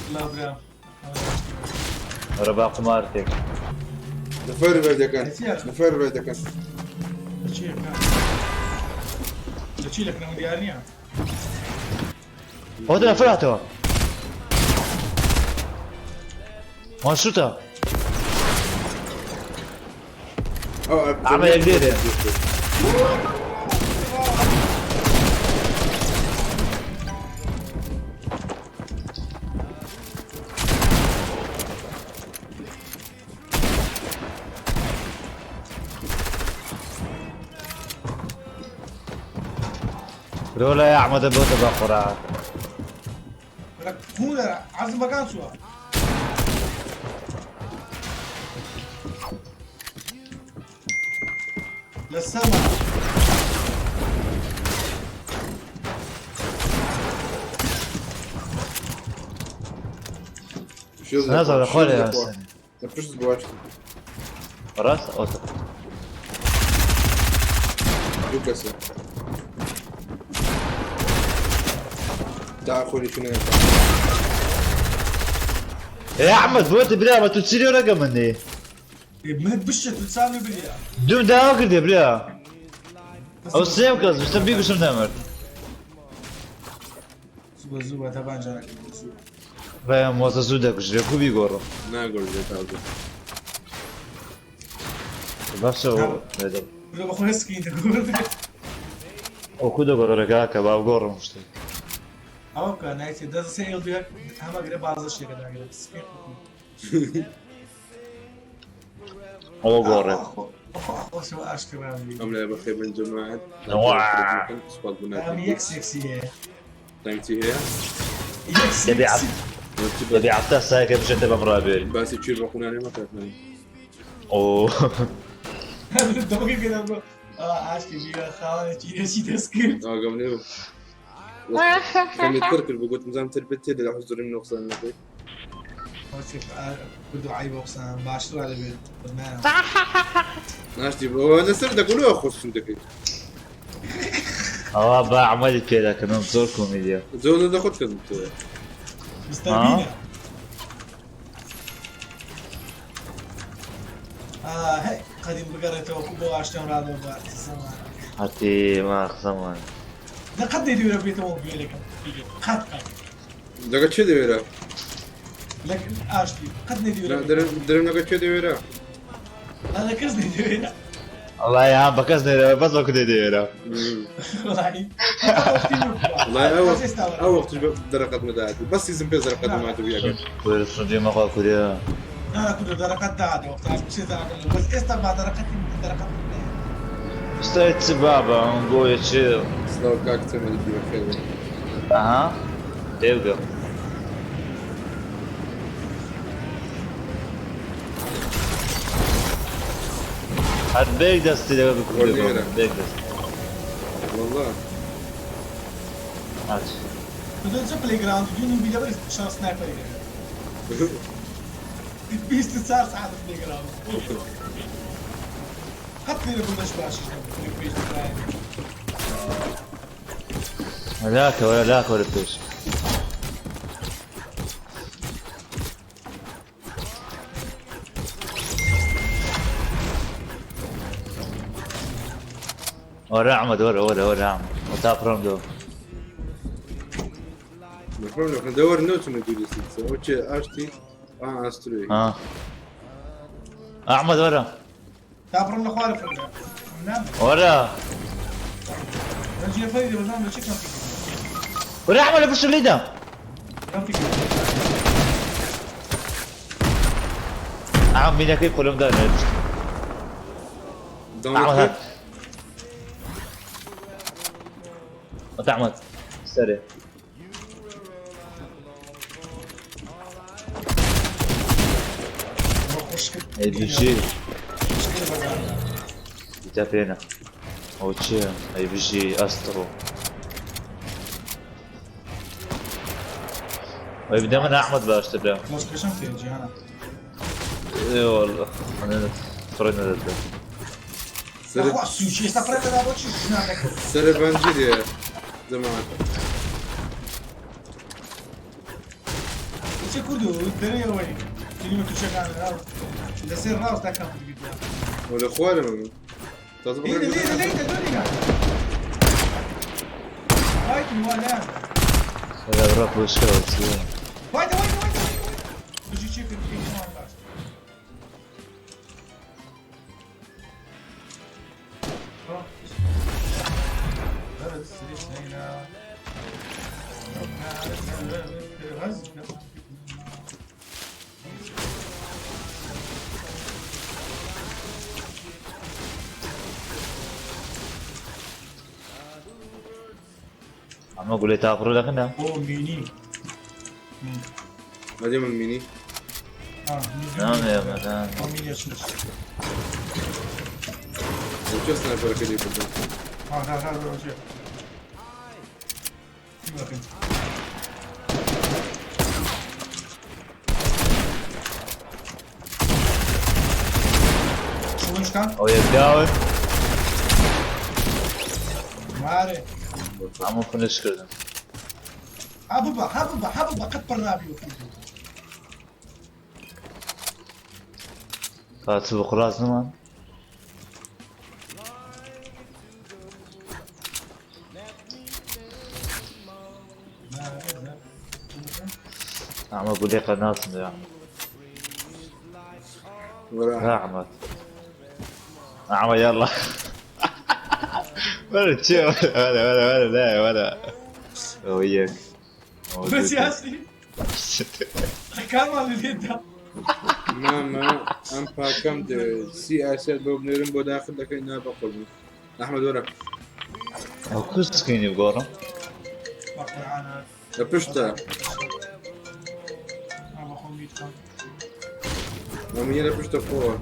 سڵاو برام. وەرە با قومار تێک. نەفەر بێ دەکەن نەفەر بێ دەکەن. لە چی لەکنەوە دیار نییە. ئەوە نەفەر هاتەوە. مەشروتە. عمل يقدر. رولا يا احمد بوت بقرا. عزم بەکان چووە. لە سەما. نزل خوالي يا پشت بواش. راس اوتو. دوو کەسە. تا خۆری چونە. يا احمد بوت بلا ما تسيري رقم مني. من بشت تسامي بليا. دوم داوا كردي بلا. او سيم كاز بس بيكو شم دامر. زوبە زوبە تەبان جارێک. بەیان مۆزە زوو دەکوژرێ کو بیگۆڕم. ناگۆڕێ تازە. باشە لە بەخۆی سکین دەگۆڕ. ئەو کو دەگۆڕێ کاکە با بگۆڕم شتێ. ئەوە بکە نایتێ دەست سێ ئێڵ دوێ هەمە گرە بازە شتێکە داگرێت سکین. ئەوە گۆڕێ. خۆشەوە ئاشکرا. ئەم لای بەخێر بن جەماعەت. سوپاس بۆ ئەم یەک سێکسی هەیە. تانکتی هەیە؟ یەک سێکسی. دەبێ عەفتا سایەکە بچێتە بەم ڕابێری. باسی چیر بە خونانێ مەکات. ئۆ دەمەکەی پێ دەبڕۆ. ئاشتی بیرە خاوەنێکی چی دەست کرد. ئاگەم لێ بوو. خەمی تر کرد بوو گوتم زام تر بێت لە حزوری من قسە نەکەی. کردو عیبە قسان باشتر دەبێت. ناشتی بۆ لەسەر دەگوڵەوە خۆش دەکەیت. ئەوە با عملی پێ دەکەنم زۆر کۆمیدیە. زۆر لە خۆت کردم تۆ. مستەر هەی قەدیم بگەڕێتەوە بۆ ئاشتەم ڕادەوە بارت زەمان. هەتی ماخ زەمان. دقت دەیدوێرە بێتەوە گوێلەکەم. قەت قەت. لەگە چێ دەوێرە؟ لەک ئاشتی قەت نەیدوێرە. درم لەگە چێ دەوێرە؟ لا کەس نەیدوێرە. والله يا عم بەکەس نەیدەوێ بەس وەکو دەیدەوێرە. وڵی والله ئەو وەختش دەرەقەت مەدات بەس سیزم پێ دەرەقەت مات و یەکە. کورە سندی مەخوا کورە. نا کورە دەرەقەت داهاتەوە وەختا چێ بەس ئێستا با دەرەقەتی دەرەقەت ئێستا چ بابە گۆیە چ؟ سڵاو کاک تەمەنی بەخێر بن. ئەها تێبگە. هەر بێک دەستی لەگەڵ کوردی بێک دەست. والله. هات. تۆ چ پلەیگراوند دوو بی لەبەر شەڕ سنایپەری 24 ساعت پلەیگراوند. قەت لێرە بوو بەش باشیش نەبوو پێش لاکە وەرە لاکە وەرە پێش. وەرە ئەحمەد وەرە وەرە وەرە ئەحمەد وتا پڕم دۆ. مفهوم لك ندور نوت من دوو سلسلة وچ ئاشتی ئاستروی. ئەحمەد وەرە. تا بڕم لە خوارە فەردا. وەرە. ڕەنجی فەری دەبزانم لە چ کەمپی وەرە ئەحمەد لە پشت لیدا. کەمپی ئەحمەد مینەکەی قولم دانێت. ئەحمەد هات. أحمد سريع. ئەی بژی. تا پێنە. ئەو چییە؟ ئەی بژی ئەستڕۆ. ئەی بدە من ئەحمەد باشتر برام. خۆشکەشم پێ جیهانە. ئێ والله. فڕێ نەدەدا. سەر خوا سوچی ئێستا فڕێ دەدا بۆچی ژنان دەکرد سەر بەنجی زمان. چه کوردو دەرەوەی کلمە توشەکان لەسەر ڕاست تا کام بگریا. ولا خوارم تازە ليه ليه ليه ليه وايت ولا لە ڕە بۆشکەوە چییە؟ وايت وايت وايت بجي شيك في ئەمە گولەی تاقڕ لەخنە؟ او ميني. مادیم مینی. اه. نامێ مەدام. او ميني شو. چه سنایپەرەکە لێ بردن؟ اه لا لا لا شيء. شو كان؟ ئەو یەکداون. ماري. هەموو فنشکردن. حببا حببا حببا قد برنابي وكيدو. کات بۆ قڕاز نەمان؟ ئەمە گولەی قەناسم دێ. وەرە. ئەحمەد ئەحمەد يلا ولا چییە ولا ولا ولا لا ولا وياك. بس يا سي كان مال اليد. مامە ئەم پاکەم دەوێت سی ئاسیات بۆ بنێرم بۆ داخل دەکەین نا بەقڕبوو. ئەحمەد وەرە. ئەو کو سکرینی بگۆڕم؟ لە پشتە. مامینە لە پشتە خۆوە.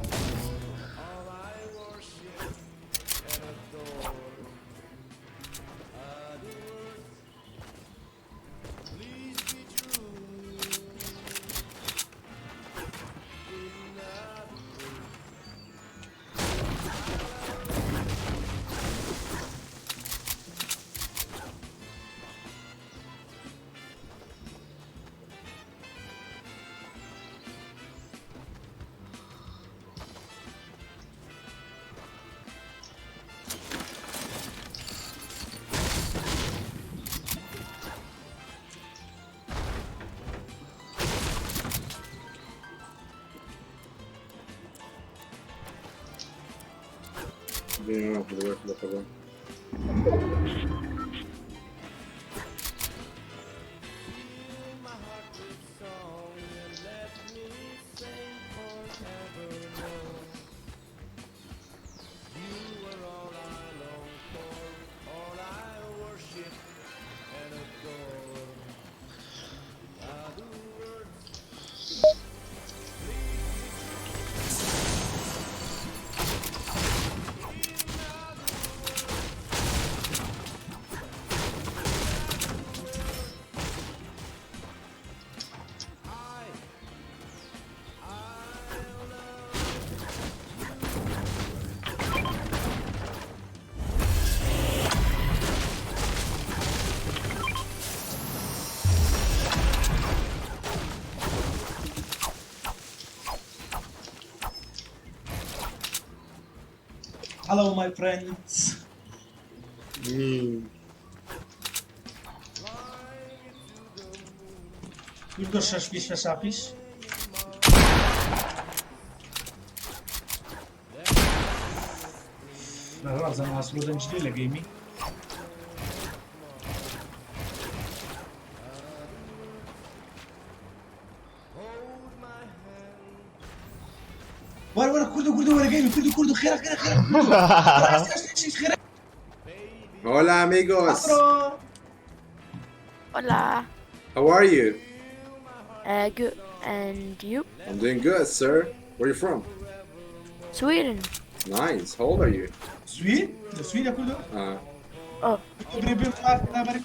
بيني ما طبعا. Hello my friends. كل شاش فيش شافيش. لا لا زعما سلودن جديد لجيمي. ورا ورا كردو كردو ورا جيمي كردو كردو خيرك خيرك خيرك خيرك. Hola amigos. Hola. How are you? Good. And you? I'm doing good, sir. Where are you from? Sweden. Nice. How old are you? سويد؟ سويد يا كردو؟ Oh. بيبي مارك بنابرك.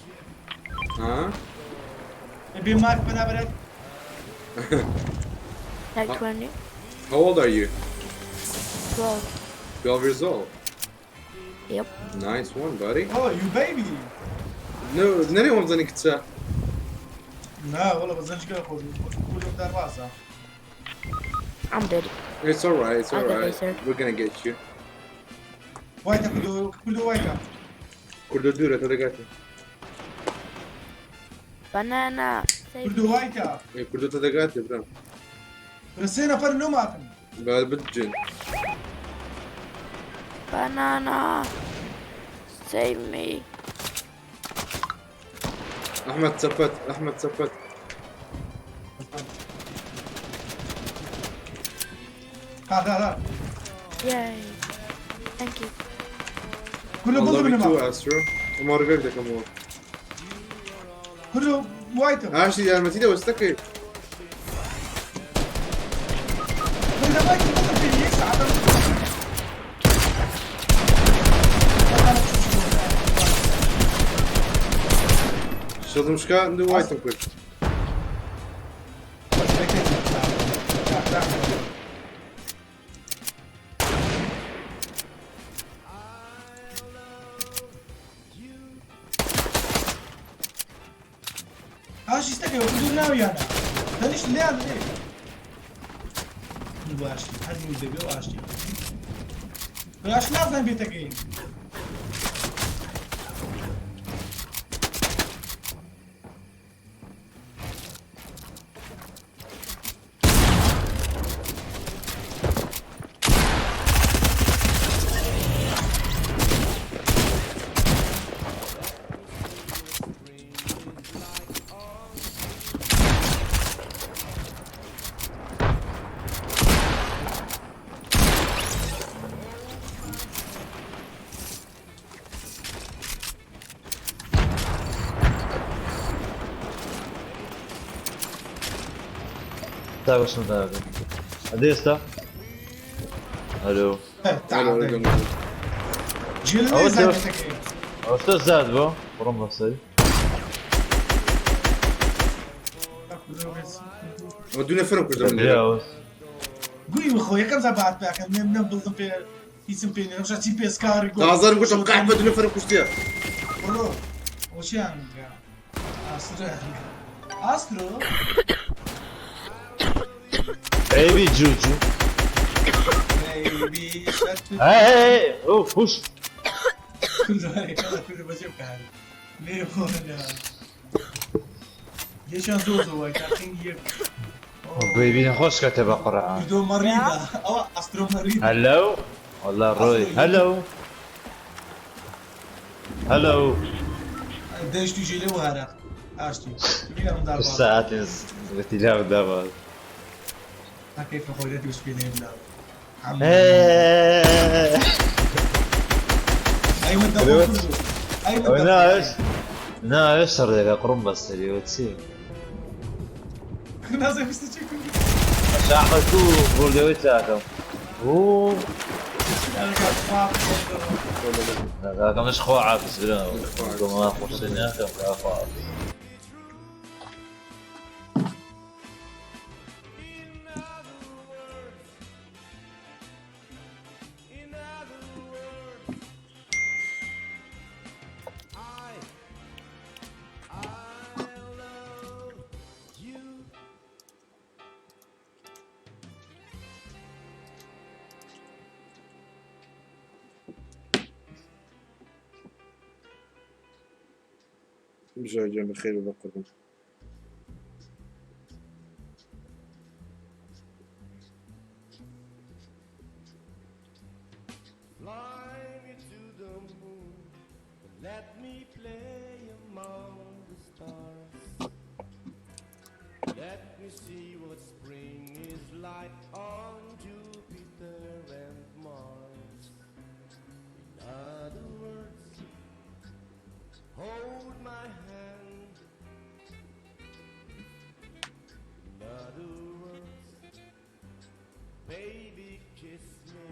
Huh? بيبي مارك بنابرك. Like 20. How old are you? 12. 12 years old. Yep. Nice one, buddy. Oh, you baby. No, نەرێ وەمزانی کچە. نا والله بەزەنج گەر خۆش کوردم دەربازە. I'm dead. It's alright, it's I got alright. laser. We're gonna get you. وایتە کوردۆ کوردۆ وایتە. کوردۆ دوورە تۆ دەگاتێ. Banana. Save کوردۆ me. وایتە. ئێ کوردۆ تۆ دەگاتێ برام. برسێ نەفەر نۆماتن. با بجن. Banana. Save me. ئەحمەد چەپەت، ئەحمەد چەپەت. ها ها ها. Yay. Thank you. کوردۆ I بڵ love you بنەما. too, Astro. ئەمە ڕیڤایڤ دەکەمەوە. کوردۆ وایتە. ئاشتی یارمەتی دەوەستەکەی. کوردۆ وایتە بڵ پێ یەک ساعتە. شڵم شکا دوو وایتم کرد. ئاشی ستەکەی کوردۆ ناویانە. دەنیشت لێیان لێ. دوو ئاشتی هەر دەبێ و ئاشتی. باش نازانم بێتەکەی. تا بەشم داگە. ئەدێ ئێستا؟ ئەلۆ. ئەلۆ، ئەلۆ. جێ لە ئەوە نێزانم تۆ- بێتەکەی. ئەوە شتە زاد بۆ بڕۆم بەسەری. ئەوە دوو نەفەرم کوردم لێرە. ئەوە گوی بخۆ یەکەم جار بەهات پێکەم نەم نەم بڵدم پێ هیچم پێ نییە چی پێ سکاری گۆ. تازارم گوتم قەحبە دوو نەفەرم کوشتیە. بڕۆ ئەوە چیان ئاسترۆ ئاسترۆ Baby Juju. Baby shut the هەی هەی هەی ئەو خوش. کوردوارێک بەجێ بکات لێ بۆنە یەکیان زۆر زۆر وای تاقین یەک بەیبی نەخۆش کەتە بە قورئان. کوردۆ مەڕیدە ئەوە ئاسترۆ مەڕیدە. هەلۆ. والله ڕۆی. هەلۆ. هەلۆ. دەشتی ژێ لێ وهارە ئاشتی بینە من دار ساعات اختلاف دابا. كيف خويتي وش بيني لا ايوه أيوة. ايوه ناش ناش صار قرم بس اللي وتسي. نازل بس شاحمد تو بولدوي تاكم. اوه هذاك مش خو عابس بلا ما خوشني خو عابس. بژار گیان بەخێر بێ بە قوربان. Fly me to the moon and let me play among the stars. Let me see what spring is like on Jupiter and Mars. In other words, hold my hand. In other words, baby, kiss me.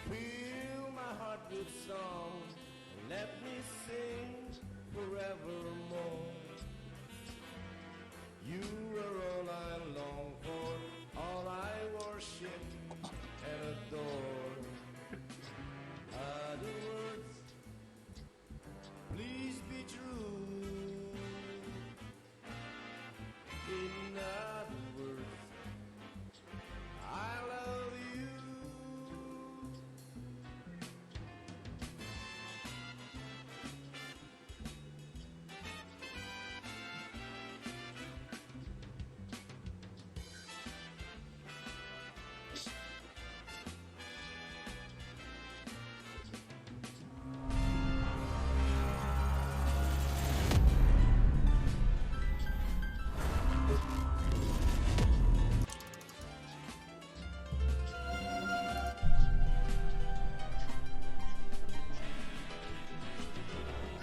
Fill my heart with song and let me sing forevermore. You are all I long for. All I worship and adore. Other words, please be true. In other words, I love you.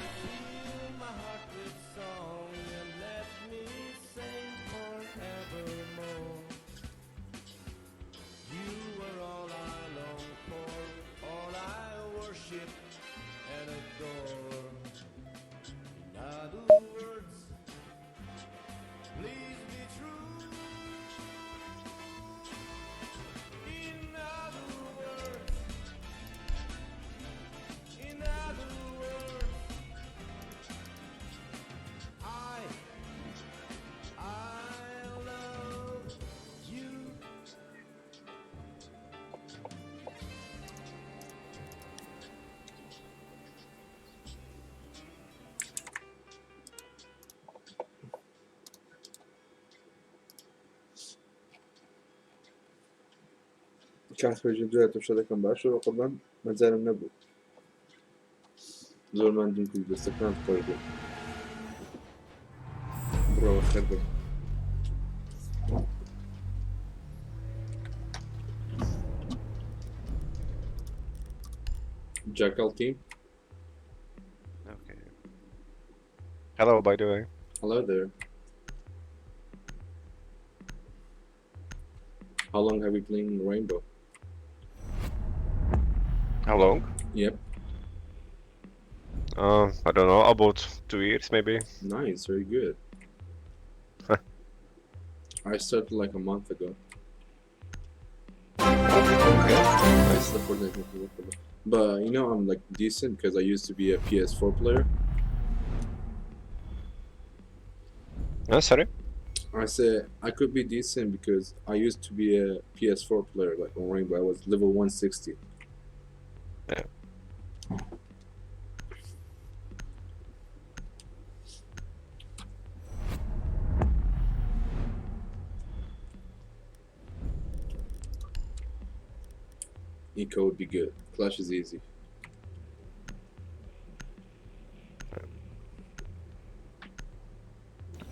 Fill my heart with song and let me sing forevermore. You are all I long for, all I worship and adore. In other words, please be true. In other words, in other words, I love you. کاک پێشین دوای تەماشا دەکەم باشە بە قوربان مەجالم نەبوو زۆر ماندوم کرد دەستەکانت خۆش بێ بڕۆ بەخێر بێی. Jackal team. Okay. Hello, by the way. Hello there. How long have you playing Rainbow? How long? Yep. I don't know, about 2 years maybe. Nice, very good. I started like a month ago. Okay. I started Fortnite, but you know I'm like decent because I used to be a PS4 player. No, sorry? I said I could be decent because I used to be a PS4 player, like on Rainbow. I was level 160. Yeah. Eco would be good. Clash is easy.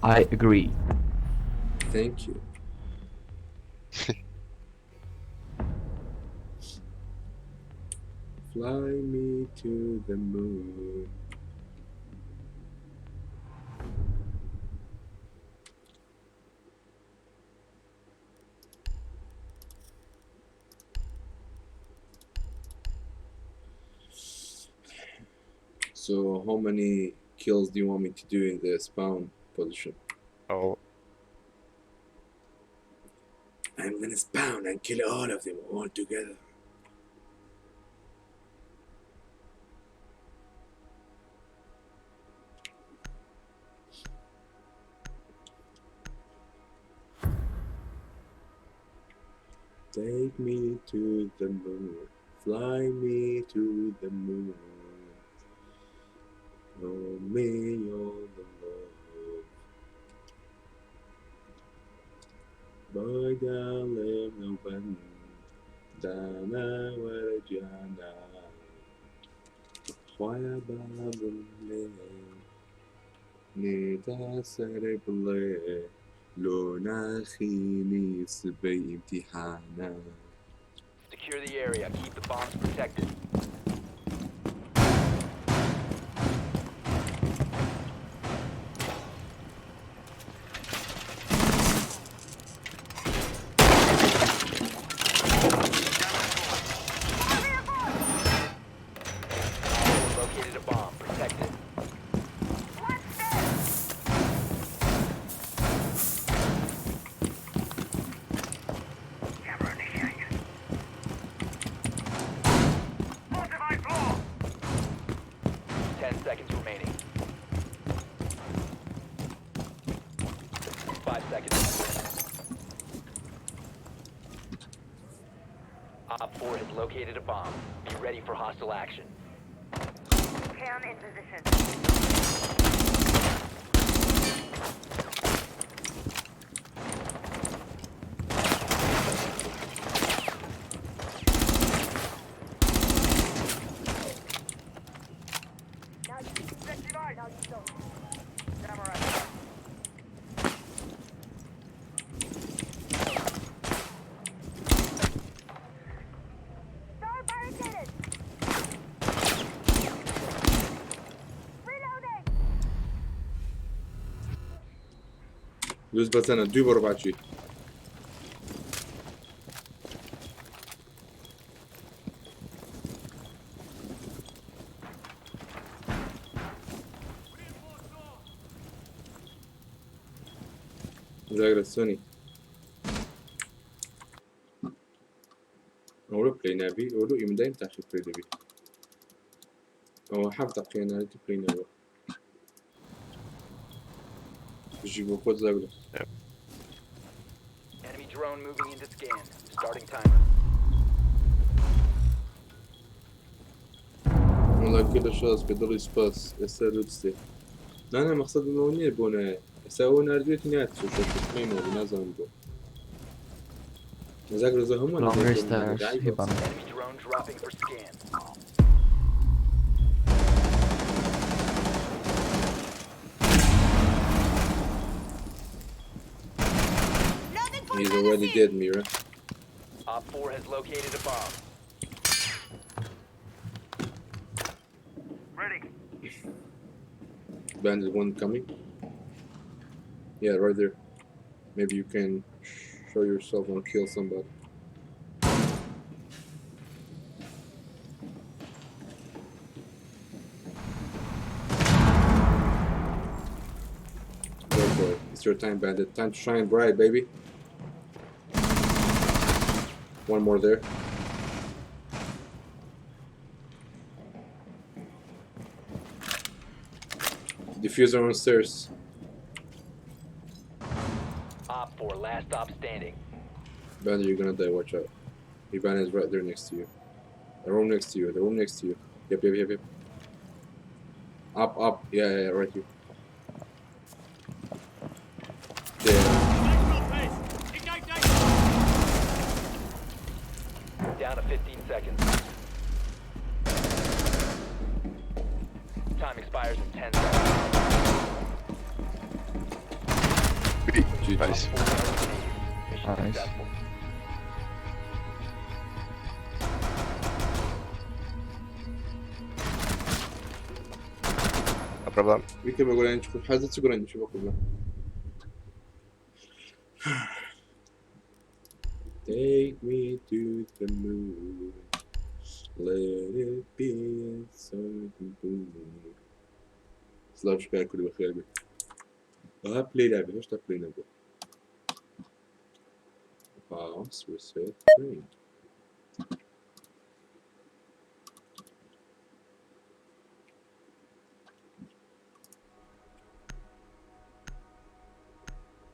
I agree. Thank you. Fly me to the moon. So how many kills do you want me to do in the spawn position? Oh. I'm going to spawn and kill all of them all together. Take me to the moon, fly me to the moon. Show me all the love. By دانا وەرەگیانە خوایە بابم لێ نێتا سەرێ بڵێ لۆ ناخینی سبەی ئیمتیحانە. Secure the area. Keep the bombs protected. Located a bomb. Protect it. located a bomb. Be ready for hostile action. دوز بەزەنە دوی بۆ ڕباچی. زاگرە سۆنی ئەوە پلی نابی ئەولو ئیمدایم تاخی پلی دەبی ئەوە حەفت دقیقە نارێتی پلی نەبوو بژی بۆ خۆت زاگرە. Enemy drone moving into scan. Starting timer. وەڵا کێ لە شاز بێ دڵی سوپاس ئێستا لوتسێ نانا مەقسەدم ئەوە نییە بۆ نایە ئێستا ئەوە ناردوێتی نات سۆشڵ نازانم بۆ زاگرە زۆر هەمووان Longer stairs. Hibana. Enemy drone dropping for scan. He's already dead, Mira. Op 4 has located a bomb. Bandit one coming. Yeah, right there. Maybe you can show yourself and kill somebody. Go for it. It's your time, Bandit. Time to shine bright, baby. One more there. Diffuser on stairs. Op 4, last stop standing. Bandit, you're gonna die. Watch out. Ivana is right there next to you. The room next to you. The room next to you. Yep. Up, up. Yeah, yeah, yeah, right here. There. Down to 15 seconds. Time expires in 10 seconds. GG. Nice. 4 eliminated. Mission Nice. successful. No problem. ویکە بە گۆرانی چکو حەزت چ گۆرانی چی بۆ قبلە؟ Take me to the moon. Let it be something. سلاو شکار کوردی بەخێر بێ. ئەها پلی لابێ هێشتا پلی نەبووە. Pause, reset, play.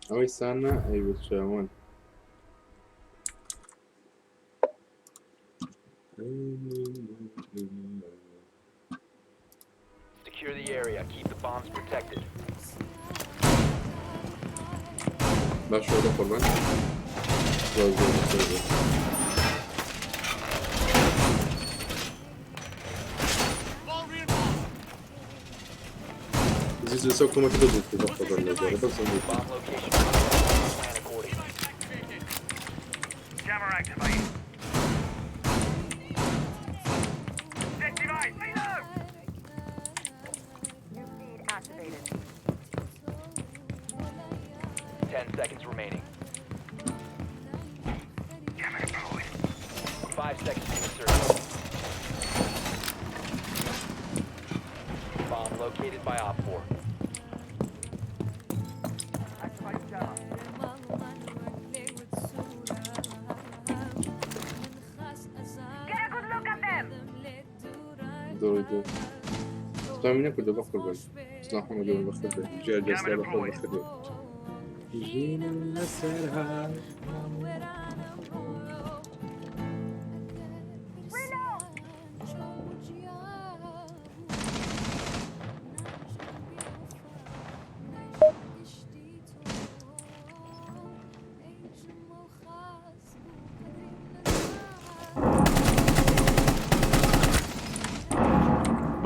ئەوەی سانا ئەی بچاوان. Secure the area. Keep the bombs protected. باش شۆدە قوربان. زۆر زۆر زۆر زۆر. زیز لەسەر کۆمەکی دەبوو بە قوربان لە جارە بەس ئەم بوو. Bomb location. Plan accordingly. 10 seconds remaining. 5 seconds to insertion. Bomb located by Op 4. دۆ دۆ. سلامی نەکردە بە قوربان. سلام حەمە گەورە بەخێر بێ. جیا جیا سلا بەخۆ بەخێر بێ. ژینم لەسەر ها.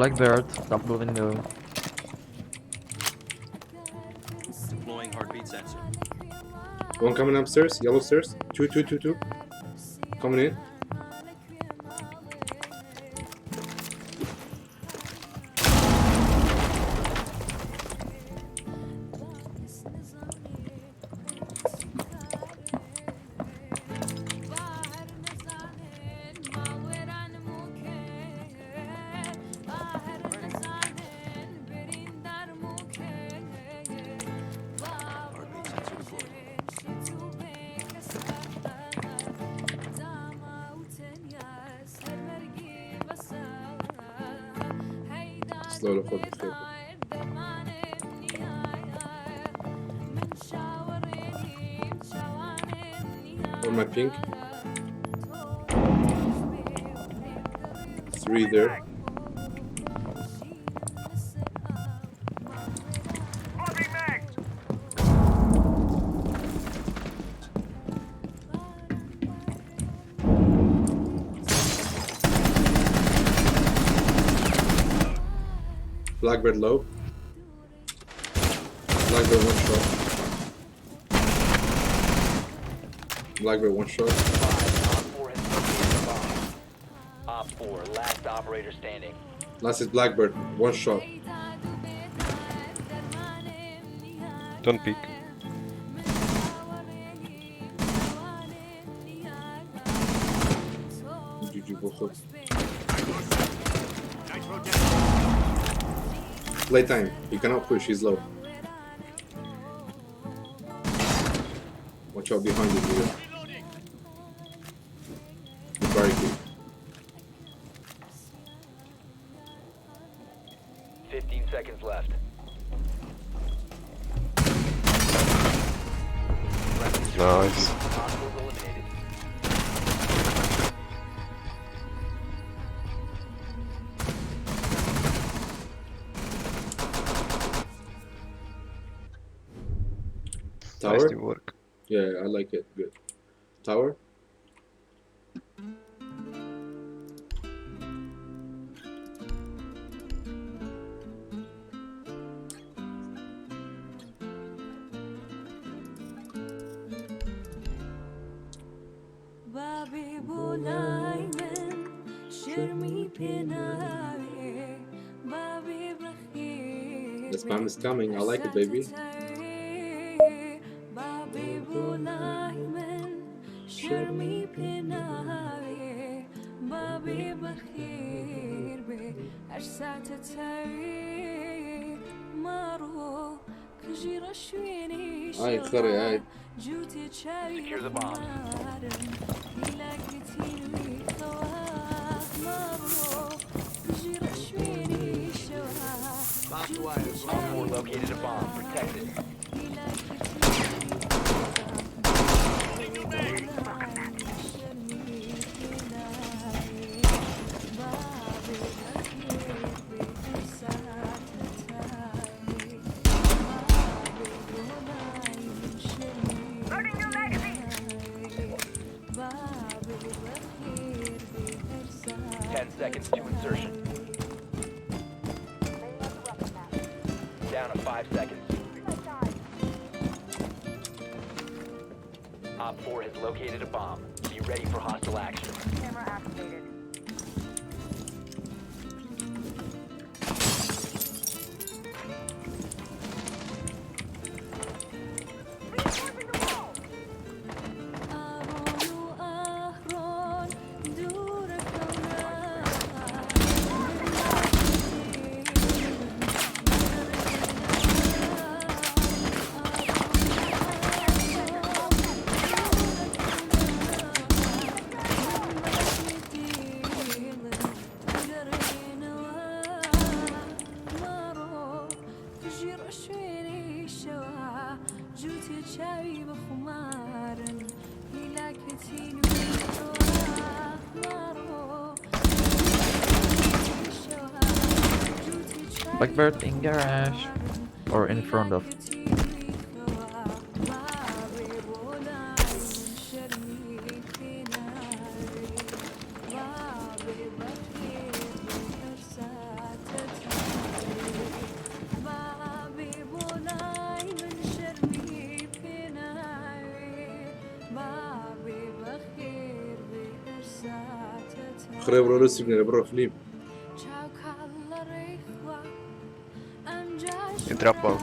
Blackbird, double window. Deploying heartbeat sensor. One coming upstairs, yellow stairs. Two, two, two, two. Coming in. Heartbeat sensor deployed. Slow the fuck stable. On my pink. Three there. Blackbird low. Blackbird one shot. Blackbird one shot. Five, Op 4 has located a bomb. Op 4, last operator standing. Last is Blackbird, one shot. Don't peek. GG Bochum. Play time. He cannot push, he's low. Watch out behind you, nigga. The barricade. 15 seconds left. Nice. Hostiles eliminated. Tower? Nice teamwork. Yeah, I like it. Good. Tower? بابی بۆ لای من شەرمی پێناوێ بابێ بەخێر The spam is coming. I like it, baby. بابێ بۆ لای من شەرمی پێناوێ بابێ بەخێر بێ هەر ساتە تاوێ ماڕۆ کژی ڕەشوێنی Ay, خەرێ, ay. جووتێ چاوی Secure the bombs. خمارم هیلاکتینوی خەوا ماڕۆ کژی ڕەشوێنی شەوا جووتێ Op 4 located a bomb. Protect it. Ten seconds to insertion. Down to 5 seconds. Op 4 has located a bomb. Be ready for hostile action. Camera activated. Reinforcing the wall! ئارۆن و ئاهرۆن دوورەکەونە چاوی بە خمارن هیلاکەتین Blackbird in garage. Or in front of. خڕێ بڕۆ لۆ سیگنەرە بڕۆ فلیم. You drop bomb.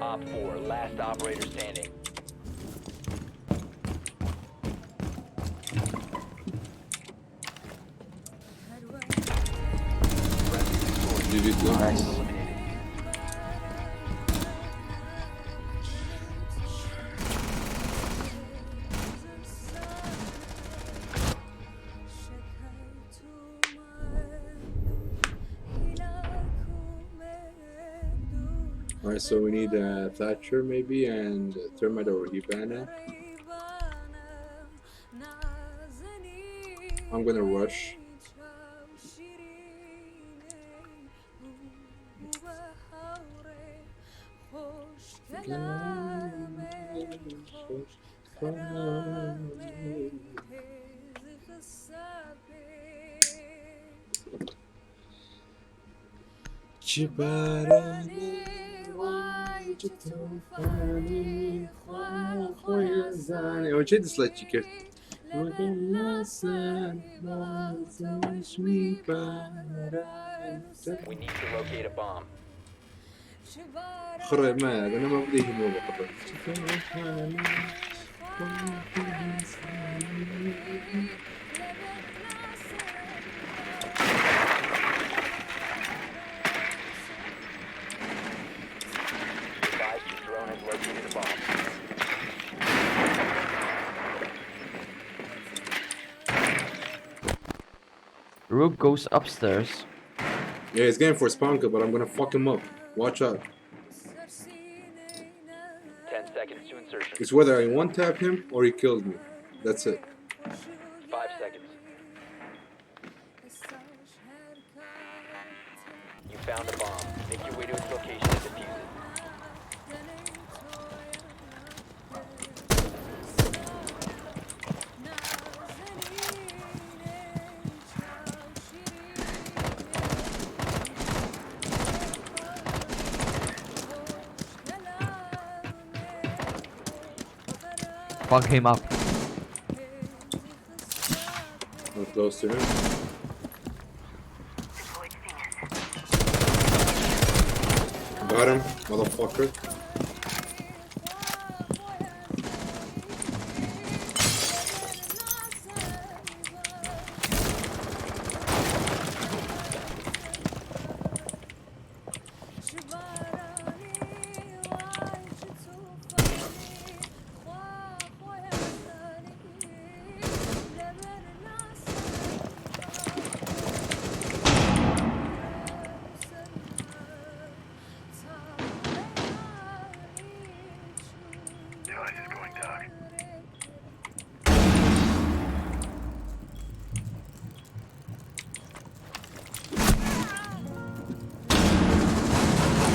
Op 4, last operator standing. Nice. Alright, so we need a Thatcher maybe and Thermite or Hibana. I'm gonna rush. ئەوە چێ دیسلایکی کرد؟ We need to locate a bomb. خڕێ مایە بەنەما بدەی هیمەوە بە قڕێ. Advised your drone has located a bomb. Rook goes upstairs. Yeah, he's going for spawn kill, but I'm gonna fuck him up. Watch out. 10 seconds to insertion. It's whether I one tap him or he kills me. That's it. 5 seconds. You found a bomb. Make your way to its location and defuse it. Fuck him up. I'm close to him. Got him, motherfucker.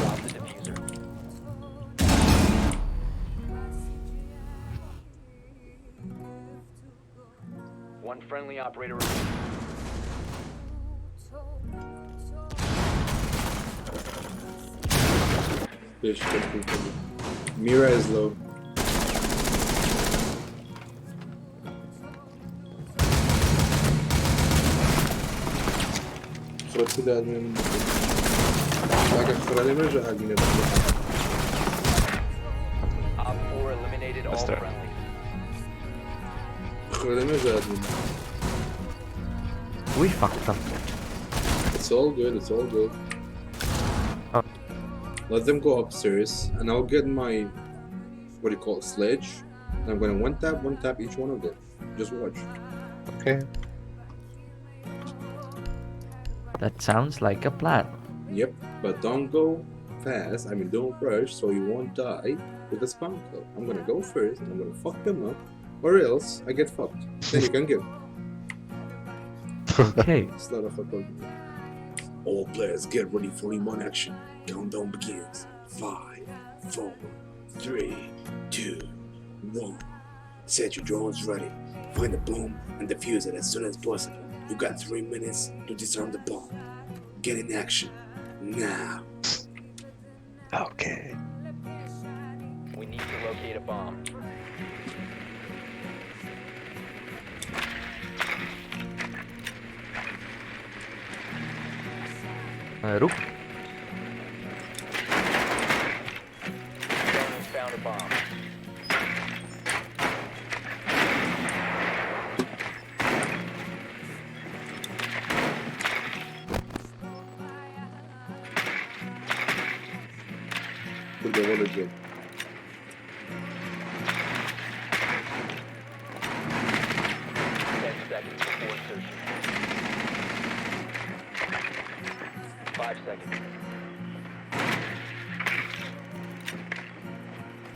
Drop the diffuser. One friendly operator remaining. Fish, Mira is low. خرجت من لكن خرجت من رجع Op 4 eliminated all Let's start. friendlies. خرجت من رجع. We fucked up. It's all good, it's all good. Oh. Let them go upstairs, and I'll get my, what do you call it, sledge. And I'm gonna one tap each one of them. Just watch. Okay. That sounds like a plan. Yep, but don't go fast. I mean, don't rush so you won't die with the spawn kill. I'm gonna go first, and I'm gonna fuck them up, or else I get fucked. Then you can give. Okay. It's not a fuck All players get ready for in action. Countdown begins. 5, 4, 3, 2, 1. Set your drones ready. Find the bomb and defuse it as soon as possible. You got 3 minutes to disarm the bomb. Get in action now. Okay. We need to locate a bomb. Rook. Drone has found a bomb. Put the water jet. 10 seconds before insertion. 5 seconds.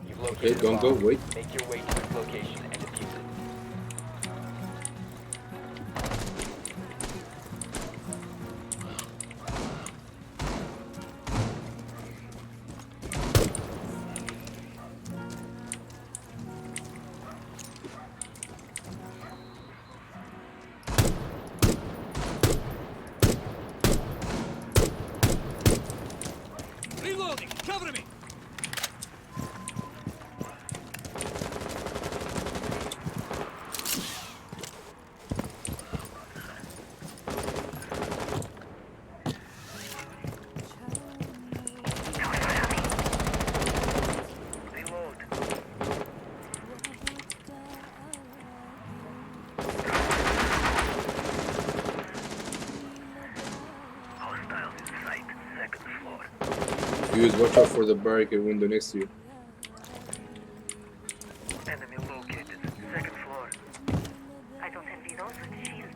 You've Okay, located a don't go, bomb. wait. Make your way to its location and defuse it. Reloading! Cover me! Use watch out for the barricade window next to you. Enemy located. Second floor. I don't envy those with shields.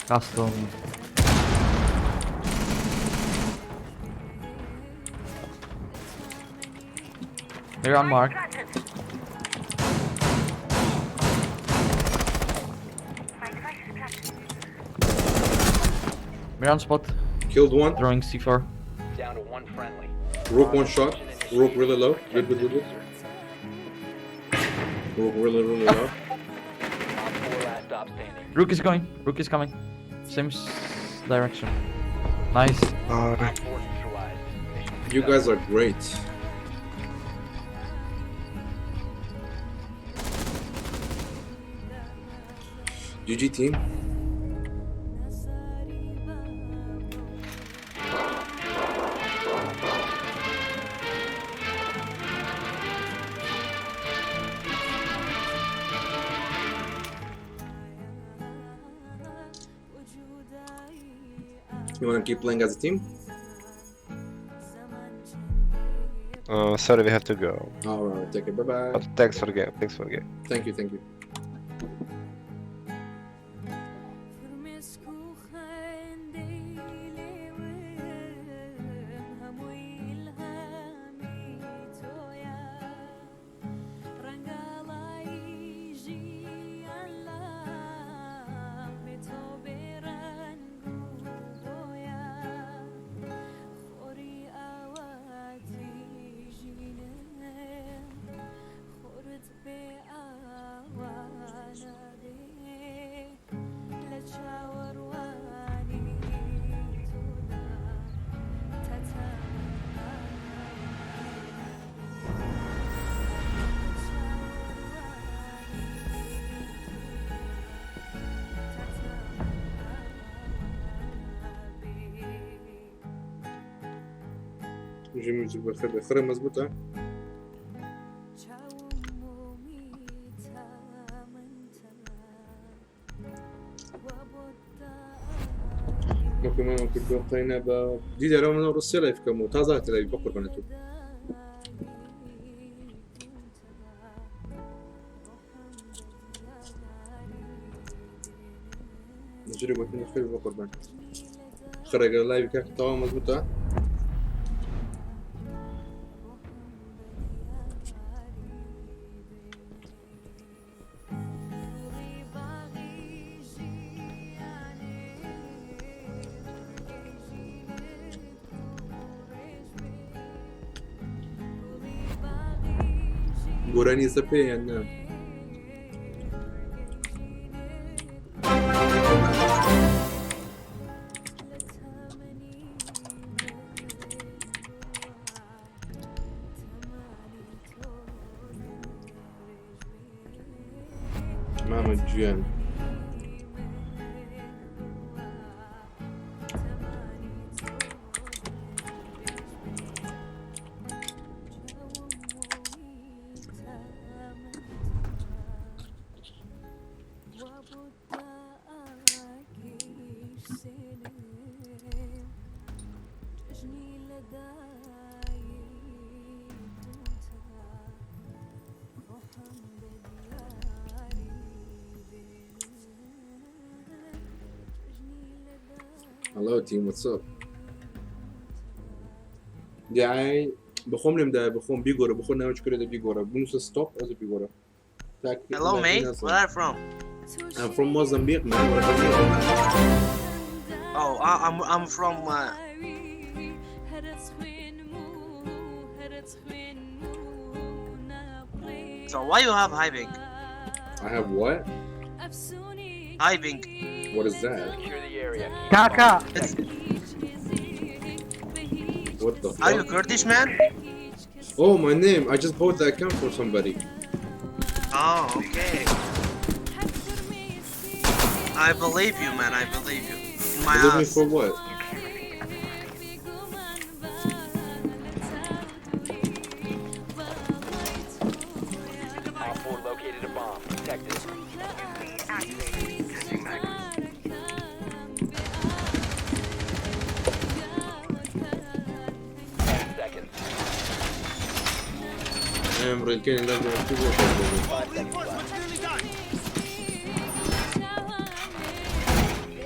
Custom. They're on mark. We're on spot. Killed one. Throwing C4. Down to one friendly. Rook one shot. Rook really low. Good, good, good, good. Rook really, really low. Op 4 last stop standing. Rook is going. Rook is coming. Same direction. Nice. Op 4 neutralized. Mission You guys are great. GG team. You want to keep playing as a team? Sorry, we have to go. All right, take it. Bye bye. But thanks for the game. Thanks for the game. Thank you, thank you. خورت به آوانه. ژی میوزیک بەخێر بێ خڕێ مەزبوتە مەکەمەوە کردو قەینە بە دیدارەوە من ڕوسیا لایف کەم و تازە هاتە لای بەقوربانە تۆ نجري بۆتن خێر بە قوربان خڕێگە لایوی کاک تەواو مەزبوتە گۆرانی ئێستا پێ یان نا مامە گیان Hello team, what's up? دعای بەخۆم لێم دایە بەخۆم بیگۆرە بەخۆ ناوچ کرێ دە بیگۆرە بنووسە stop ئەز بیگۆرە Hello, mate. Where are you from? I'm from Mozambique, man. What about you? Oh, I'm from. So why you have high ping? I have what? High ping. What is that? Secure the area. Kaka. What the Are you fuck? Kurdish man? Oh, my name. I just bought the account for somebody. Oh, okay. I believe you, man. I believe you. In my Believe me ass. for what? Op 4 located a bomb. Protect it. 10 seconds. امريكان لازم يكتبوا. 5 seconds left.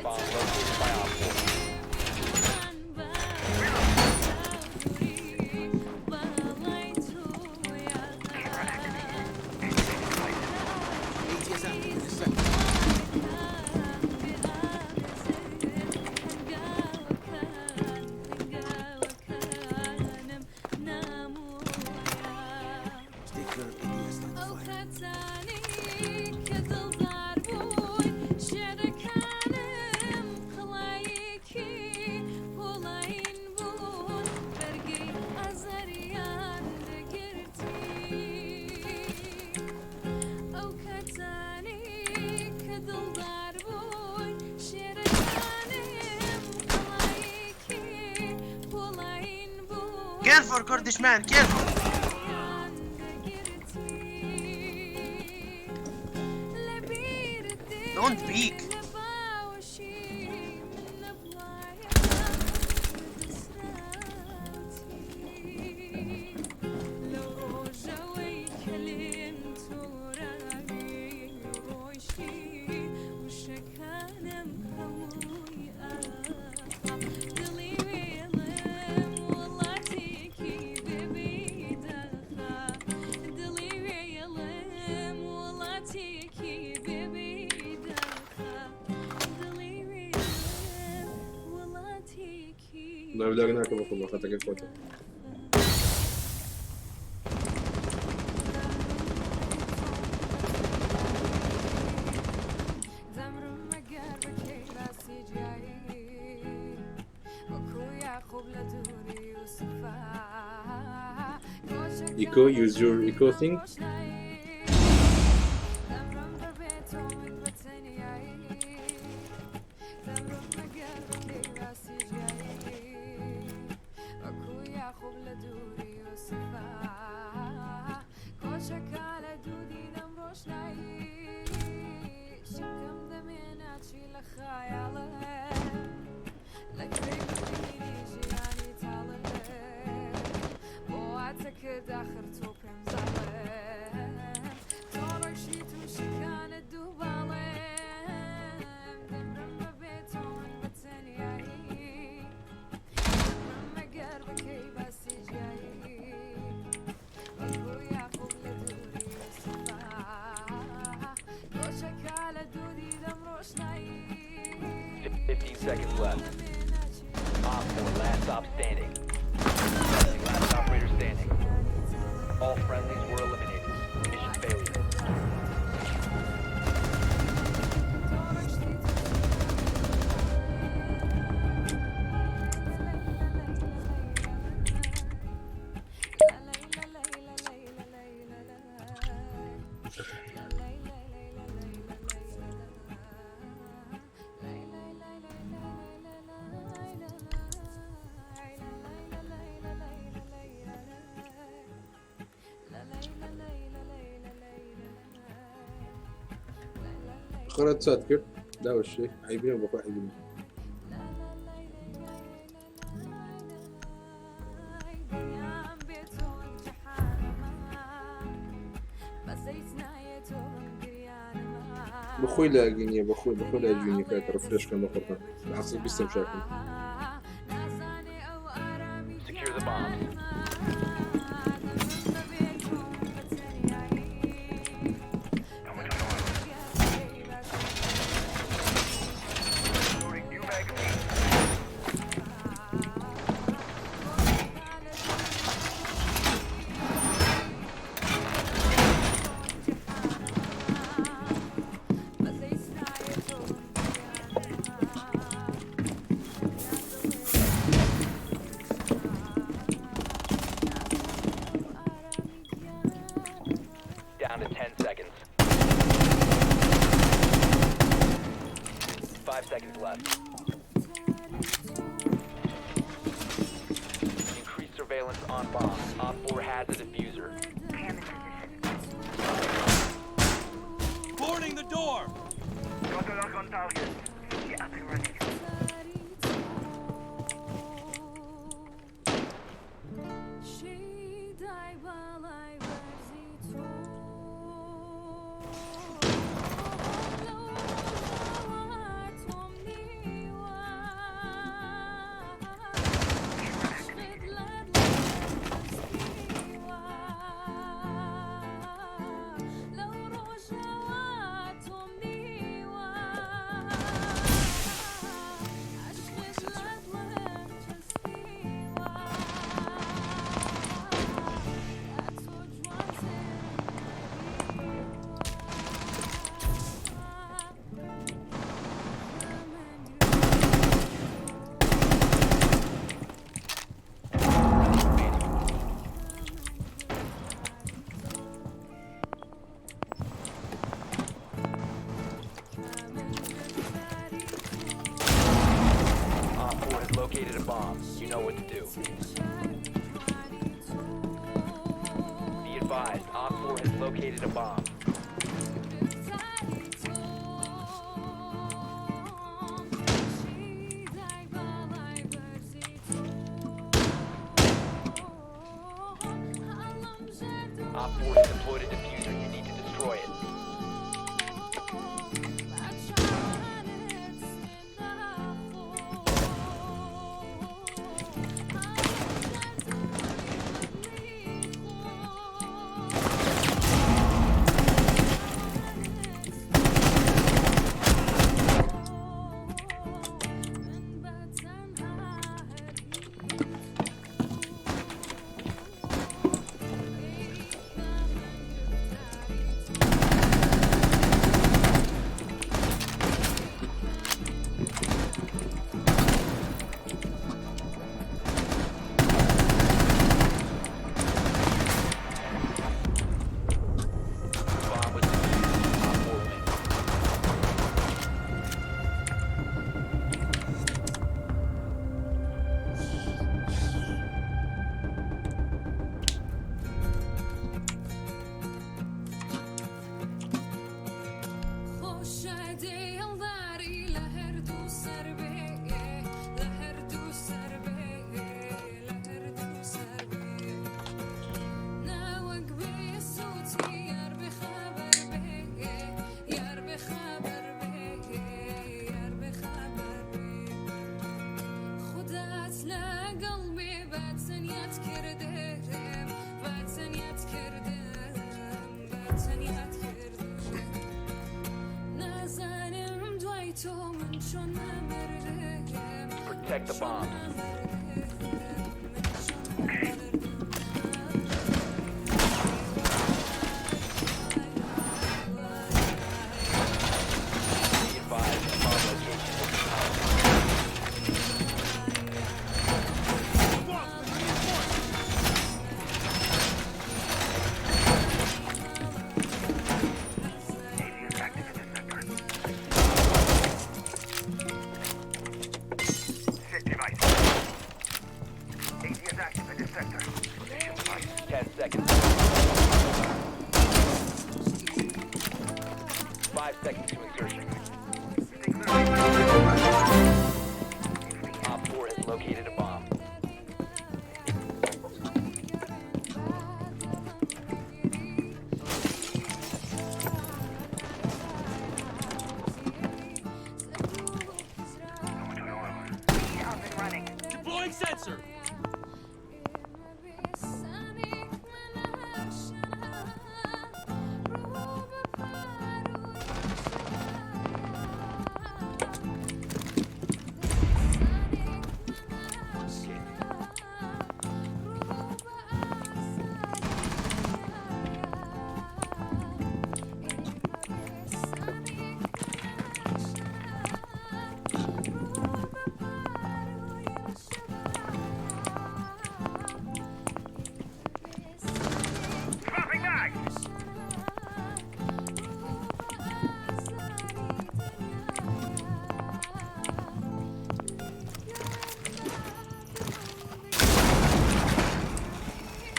Bomb located by Op 4. Careful, Kurdish man. Careful. Don't peek. لا ناکە بە خۆ خەتەکەی خۆتە. Eco, use your eco thing. 15 seconds left. Op 4, last stop standing. Friendly, last operator standing. All friendlies were eliminated. Mission failure. قرأت سات کرد داوەشێ عیبینە بەخۆ عیبینە بەخۆی لاگینیە بەخۆی بەخۆی لاگینی کاکە ڕفرێش کەم بە قوربان لە عەسر بیستم شاکم Secure the bombs. Down to 10 seconds. 5 seconds left. Increase surveillance on bomb. Op 4 has a diffuser. Boarding the door! Got a lock on target. Get up and running. Op 4 has located a bomb. You know what to do. Be advised, Op 4 has located a bomb. Op 4 has deployed a diffuser. You need to destroy it. Bomb was defused. Op 4 wins. نازانم دوای تۆ من چۆن Protect the bombs. Be advised, a bomb location has been compromised. 10 seconds. 5 seconds to insertion. OpFor has located a bomb. Deploying sensor.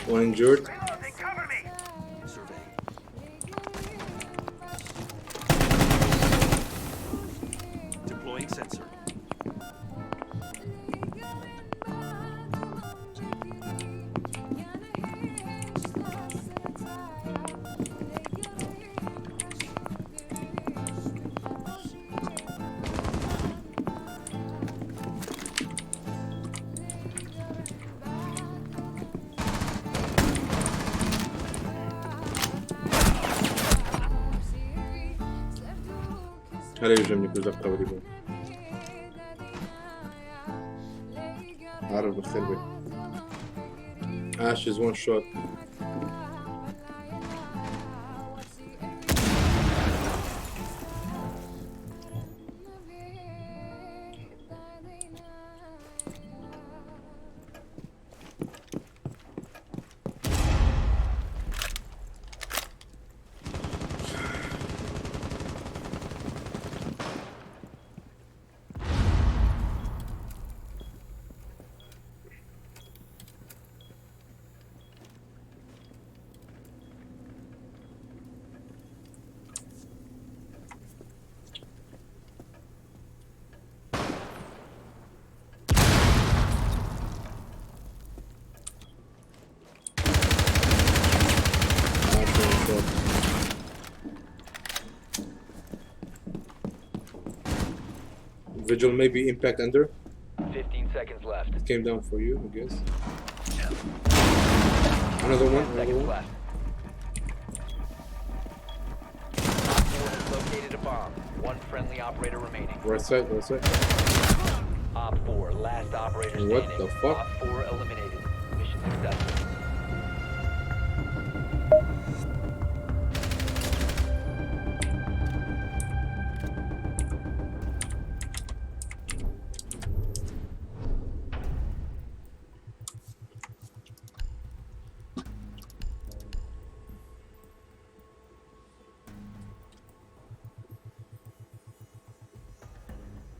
One injured. Deploying sensor. هلا يجمني كل دقة قبل عرب الخربة. Ash is one shot. Ash one shot. Vigil maybe impact under. 15 seconds left. It came down for you, I guess. Another one, 10 another seconds one. left. OpFor has located a bomb. One friendly operator remaining. Right side, right side. OpFor, last operator What standing. the fuck? OpFor eliminated. Mission successful.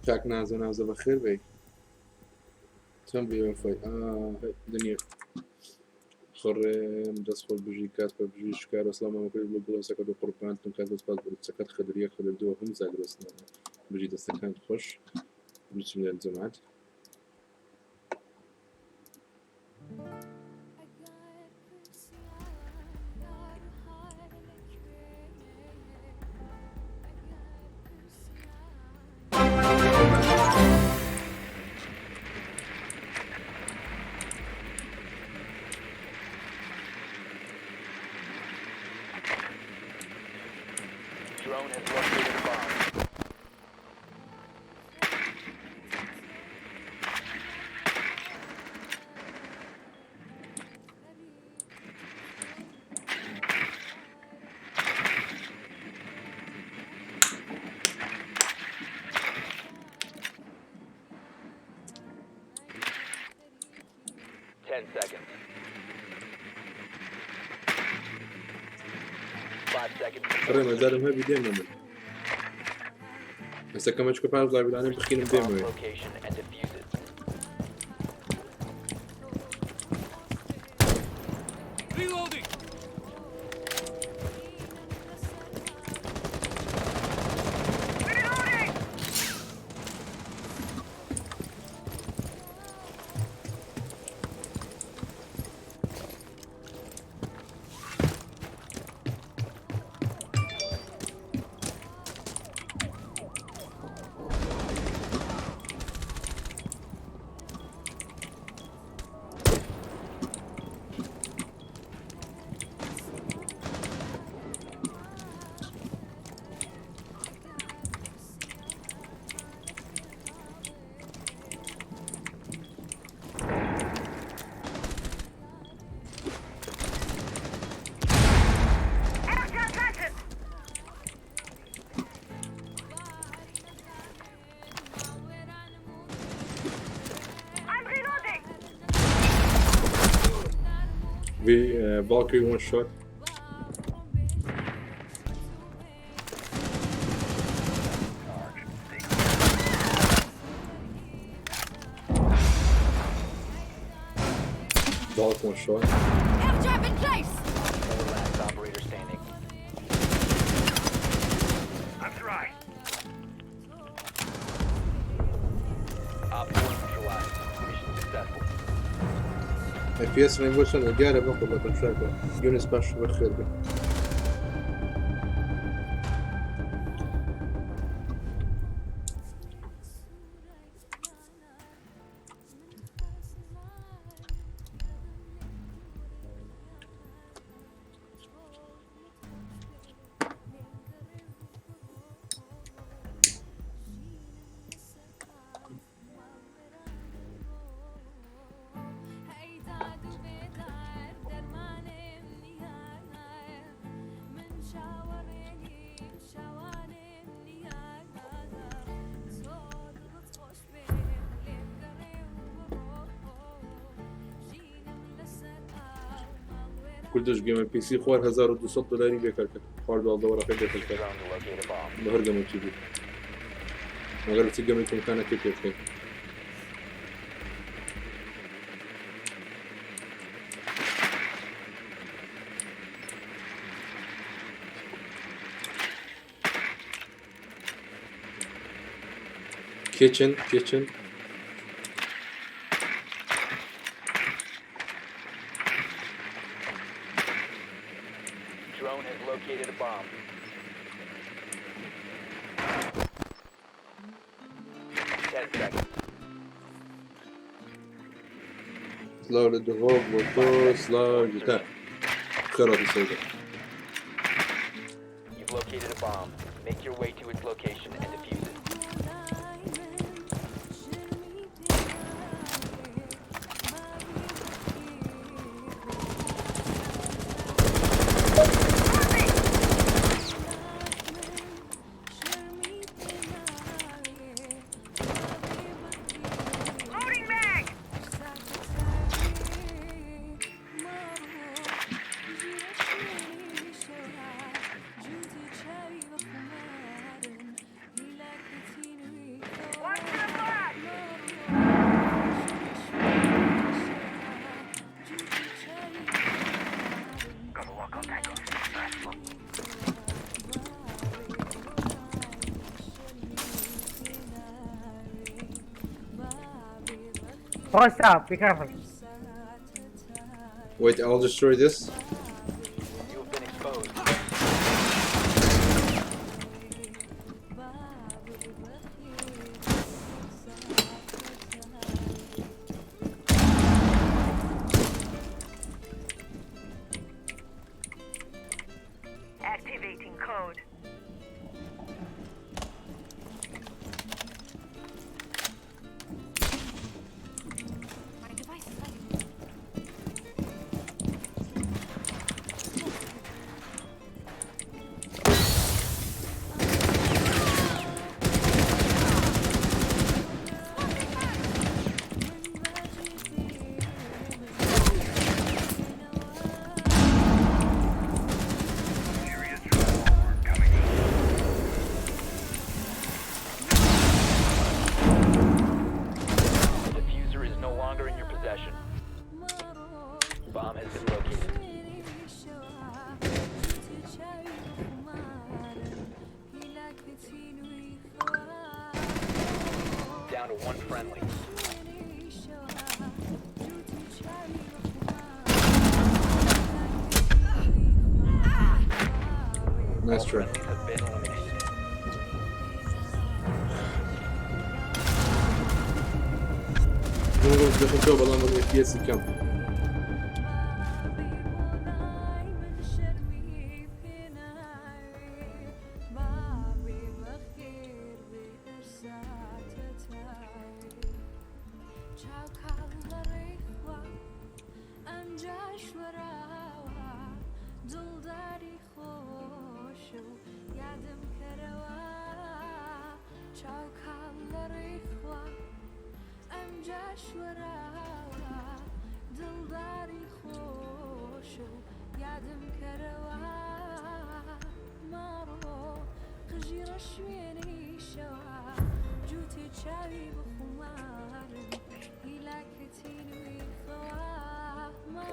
کاک نازە نازە بەخێر بێی چەند بێوەفای دنیا خڕێم دەست خۆش بژی کات بە بژی شکار ئەسلام ئەمەکەی بڵ گڵۆسەکە بە قوربانتم کات بەس پاس بڕچەکەت خدر یەک خدر دووە هەم زاگرۆسنەوە بژی دەستەکانت خۆش بچم لە جەماعەت. Drone has located a bomb. 10 seconds. 5 seconds. ڕێ مەجارم هەبی دێمە من ئێستا کەمەچکە پاش لاویلانە بخینم Bomb دێمەوێ location and defuse it. Reloading. I'm reloading. Valkyrie one shot. Valk one shot. Airdrop in place. 4 last operator standing. I'm dry. Op 4 neutralized. Mission successful. FPS Rainbow چەندە دیارە بەخۆ بە تەمشاکە یونس باش بەخێر بێ. کوردش گەمە پیسی خوار 1200 دلاری لێکار کرد خوار 12 وەرەقەی لێکار Use your کرد drone to locate a bomb. بە هەر گەمەکی بوو مەگەر چ گەمێک ئیمکانەکەی پێ بکەین. Kitchen, kitchen. Drone has located a bomb. 10 seconds. سلاو لە دهۆک بۆ تۆ سلاو جوتار خێرات سەیدە. You've located a bomb. Make your way to its location and defuse it. Loading mag. Watch the flash. Gotta walk on that. Watch out, be careful. Wait, I'll destroy this. You have been exposed. Activating code. My device is ready. friendly. Nice All try. friendlies have been eliminated. دخل تو بەڵام وەک FPS کەم.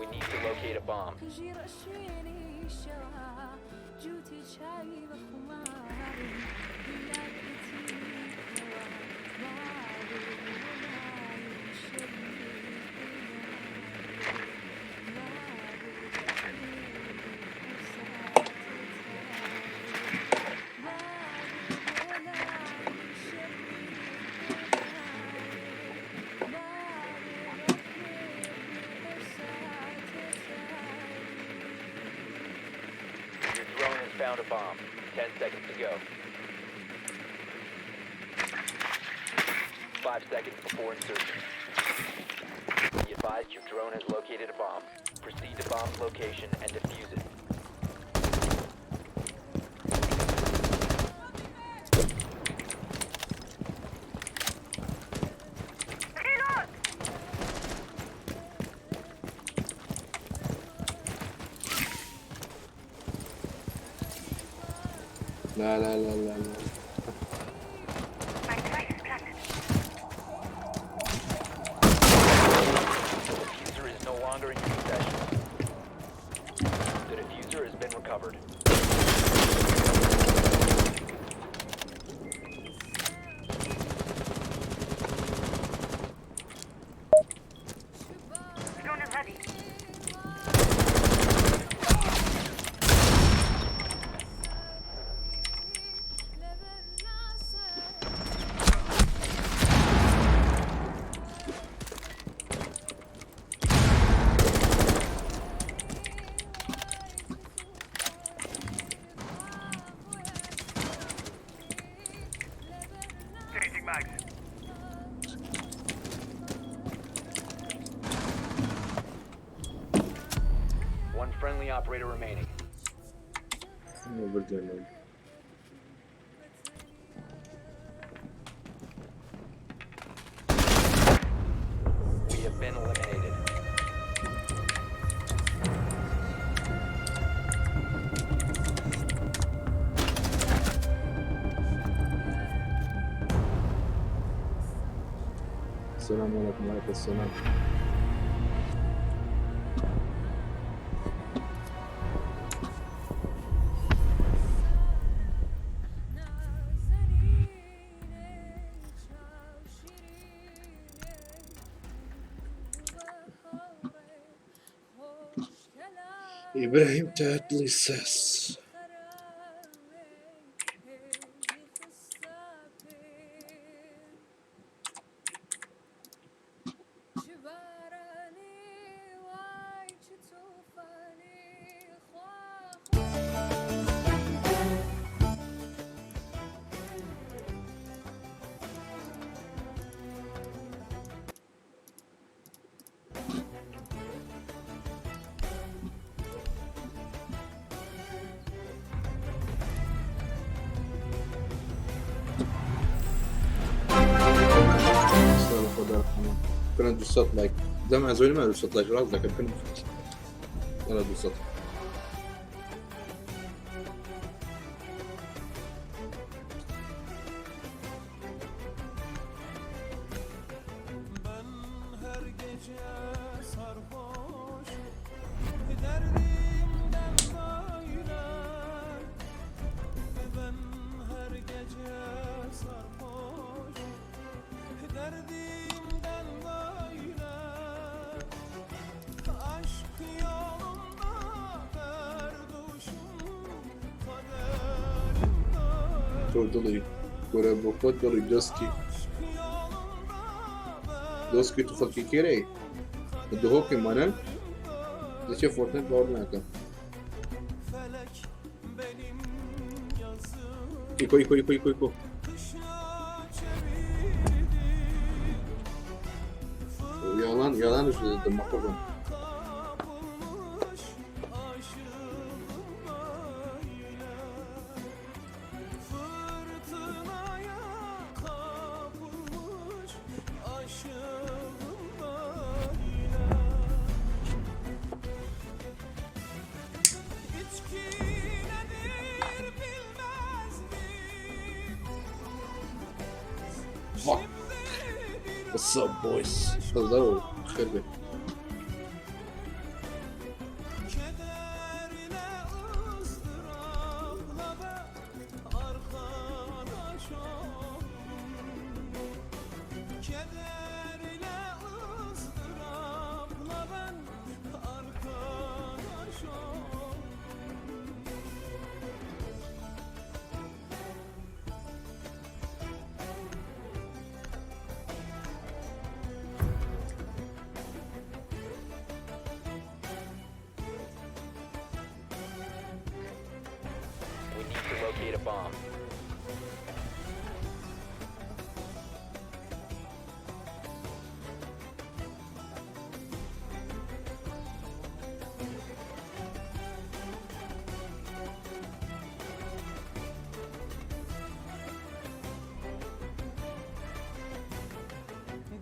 We need to locate a bomb. Your drone has found a bomb. 10 seconds to go. 5 seconds before insertion. Be advised your drone has located a bomb. Proceed to bomb's location and defuse it. لا لا لا لا لا. The diffuser is no longer in your possession. The diffuser has been recovered. Drone is ready. Changing mags. One friendly operator remaining. بردیان. We have been eliminated. السلام عليكم وعليكم السلام. إبراهيم تاتلي ساس. السلام خدا يرحمه. كنا دوسات لايك زعما زوين ما دوسات لايك راس لكن كنا يلا دوسات. Ben her gece sarhoş Derdimden böyle. Ben her gece sarhoş Derdimden. تۆ دڵی کورە بۆ خۆت دڵی دۆسکی دۆسکی تو خەڵکی کێرەی دهۆکی مانە دەچێ فۆرتنت باوەڕ ناکەم ئیکۆ ئیکۆ ئیکۆ ئیکۆ ئیکۆ یاڵان یاڵانش دەمەقڕم Fuck. What's up, boys? Hello. خير. We need to locate a bomb.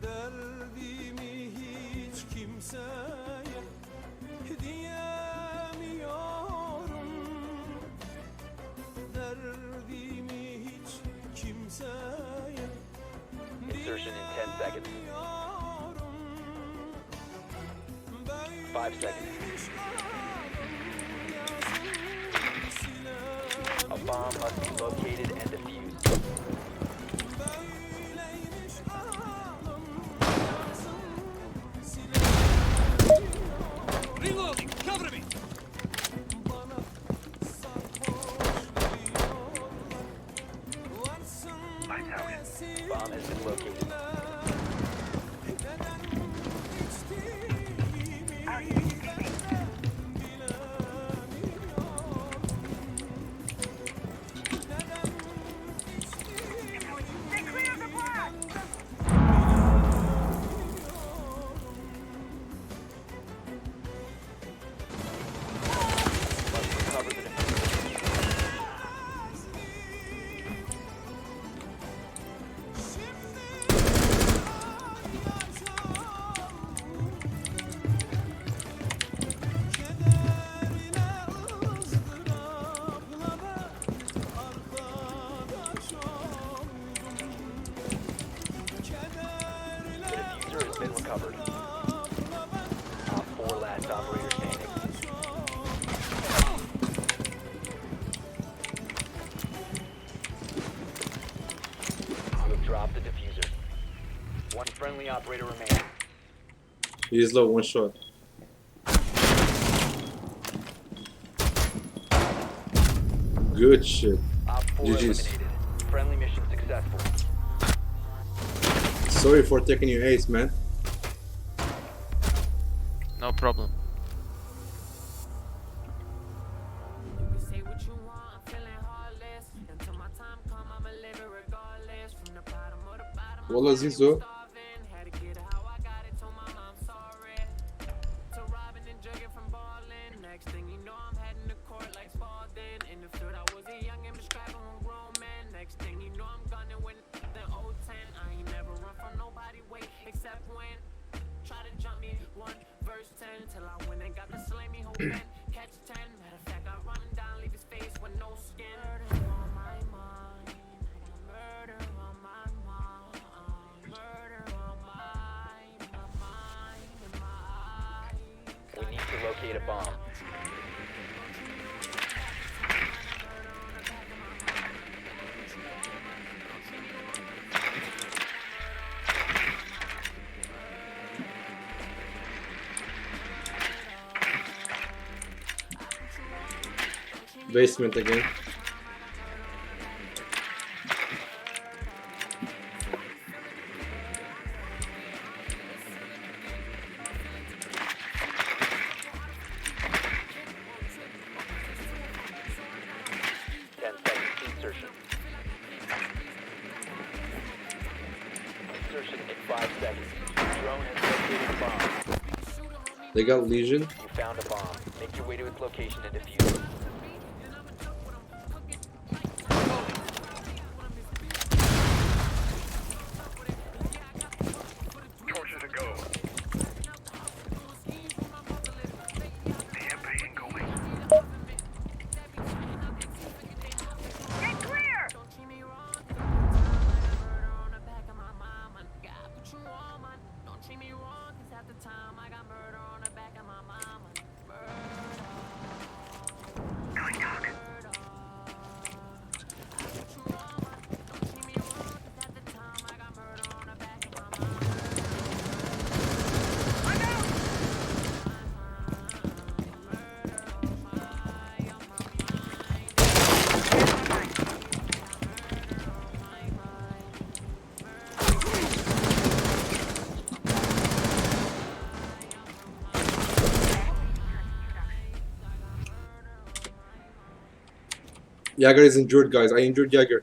Derdimi hiç kimseye diyemiyorum Derdimi hiç kimseye Insertion in 10 seconds. 5 seconds. A bomb must be located and defused. Reloading! Cover me! Bomb has been located. They cleared the blast! Must recover the diffuser. The diffuser has been recovered. Op 4 last operator standing. You have dropped the diffuser. One friendly operator remaining. He's low, one shot. Good shit. Op 4 GG's. eliminated. Friendly mission successful. Sorry for taking your ace, man. No problem. Say what you want, I'm feeling heartless. Until my time come, I'ma live it regardless. From the bottom of the bottom, والله زيزو starving. Had to get how I got it, told my mom sorry. To robbing and jugging from balling. Next thing you know, I'm heading to court like Spalding. In the field, I was a young and prescribing one grown man. Next thing you know, I'm gunning with the 010. I ain't never run from nobody, wait, except when. Try to jump me, one verse 10 till I win and got the slammy whole pen. Catch 10, matter of fact, I run him down, leave his face with no skin. Murder on my mind, I got murder on my mind, murder on my, my mind, and my eyes. We need to locate a bomb. Basement again. 5 seconds. Drone has located a bomb. They got Legion. You found a bomb. Make your way to its location and defuse it. Torches a go. EMP incoming. Get clear! Going dark. Jäger is injured, guys. I injured Jäger.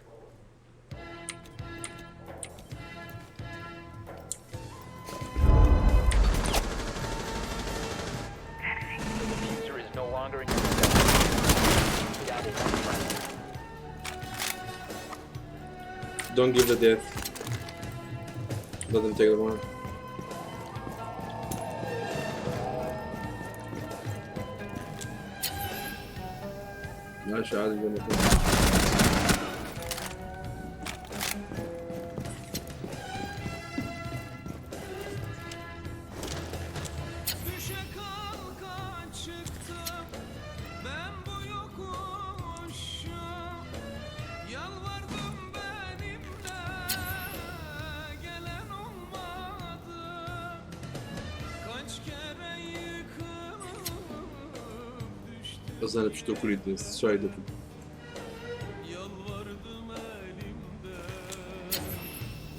The defuser is no longer in your possession. Down to one friendly. Don't give the death. Let them take the one. ماشي عادي زي ما كنت. Düşe kalka çıktım ben bu yokuşu. Yalvardım benimle gelen olmadı. Kaç kere yıkılıp düştüm. بس انا مش تاكل شاي ده. Yalvardım elimden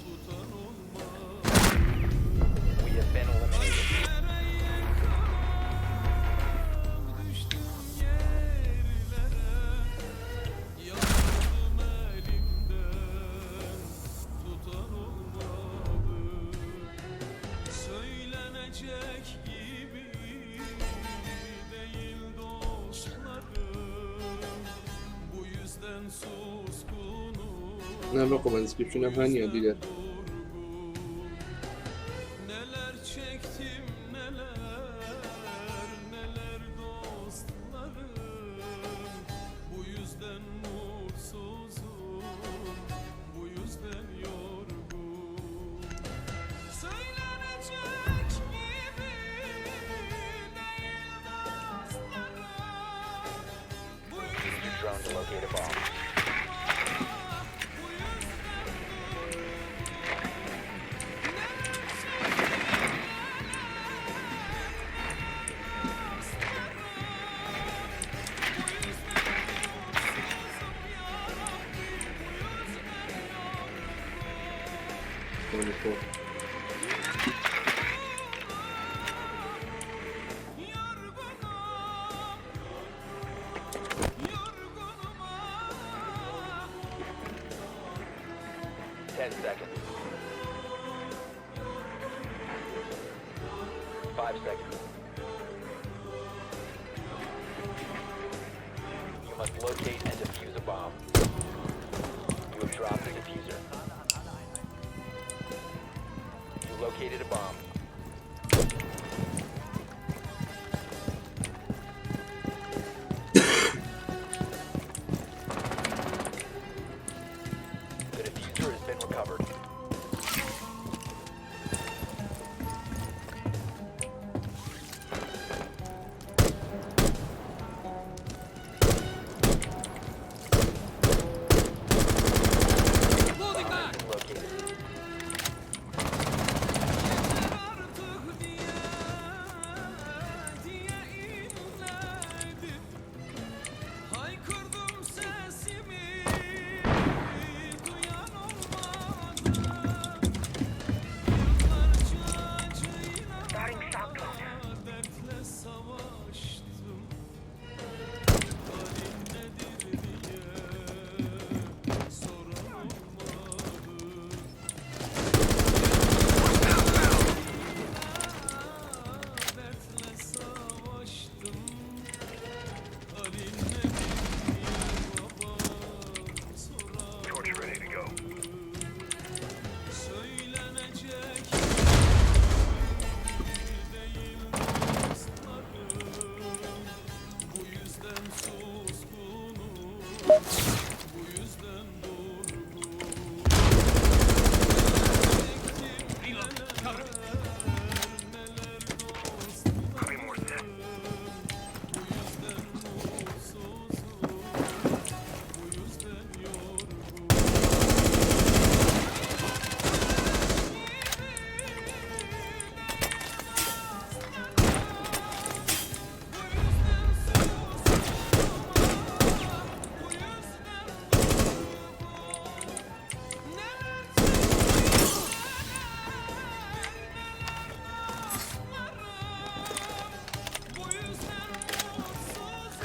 tutan olmadı. We have been eliminated. Kere yıkılıp düştüm yerlere. Yalvardım elimden tutan olmadı. Söylenecek gibi değil dostlarım. Bu yüzden suskunum. نعم رقم description هانية دي. Neler çektim neler neler dostlarım. Bu yüzden mutsuzum, bu yüzden yorgun. Söylenecek gibi değil dostlarım. Bu Use your drone to locate a bomb. Bu yüzden Wonderful. Yorgunum, yorgunum ah. 10 seconds. 5 seconds. You must locate and defuse a bomb. You have dropped the defuser. You located a bomb. The defuser has been recovered. Loading Bomb back. has been located.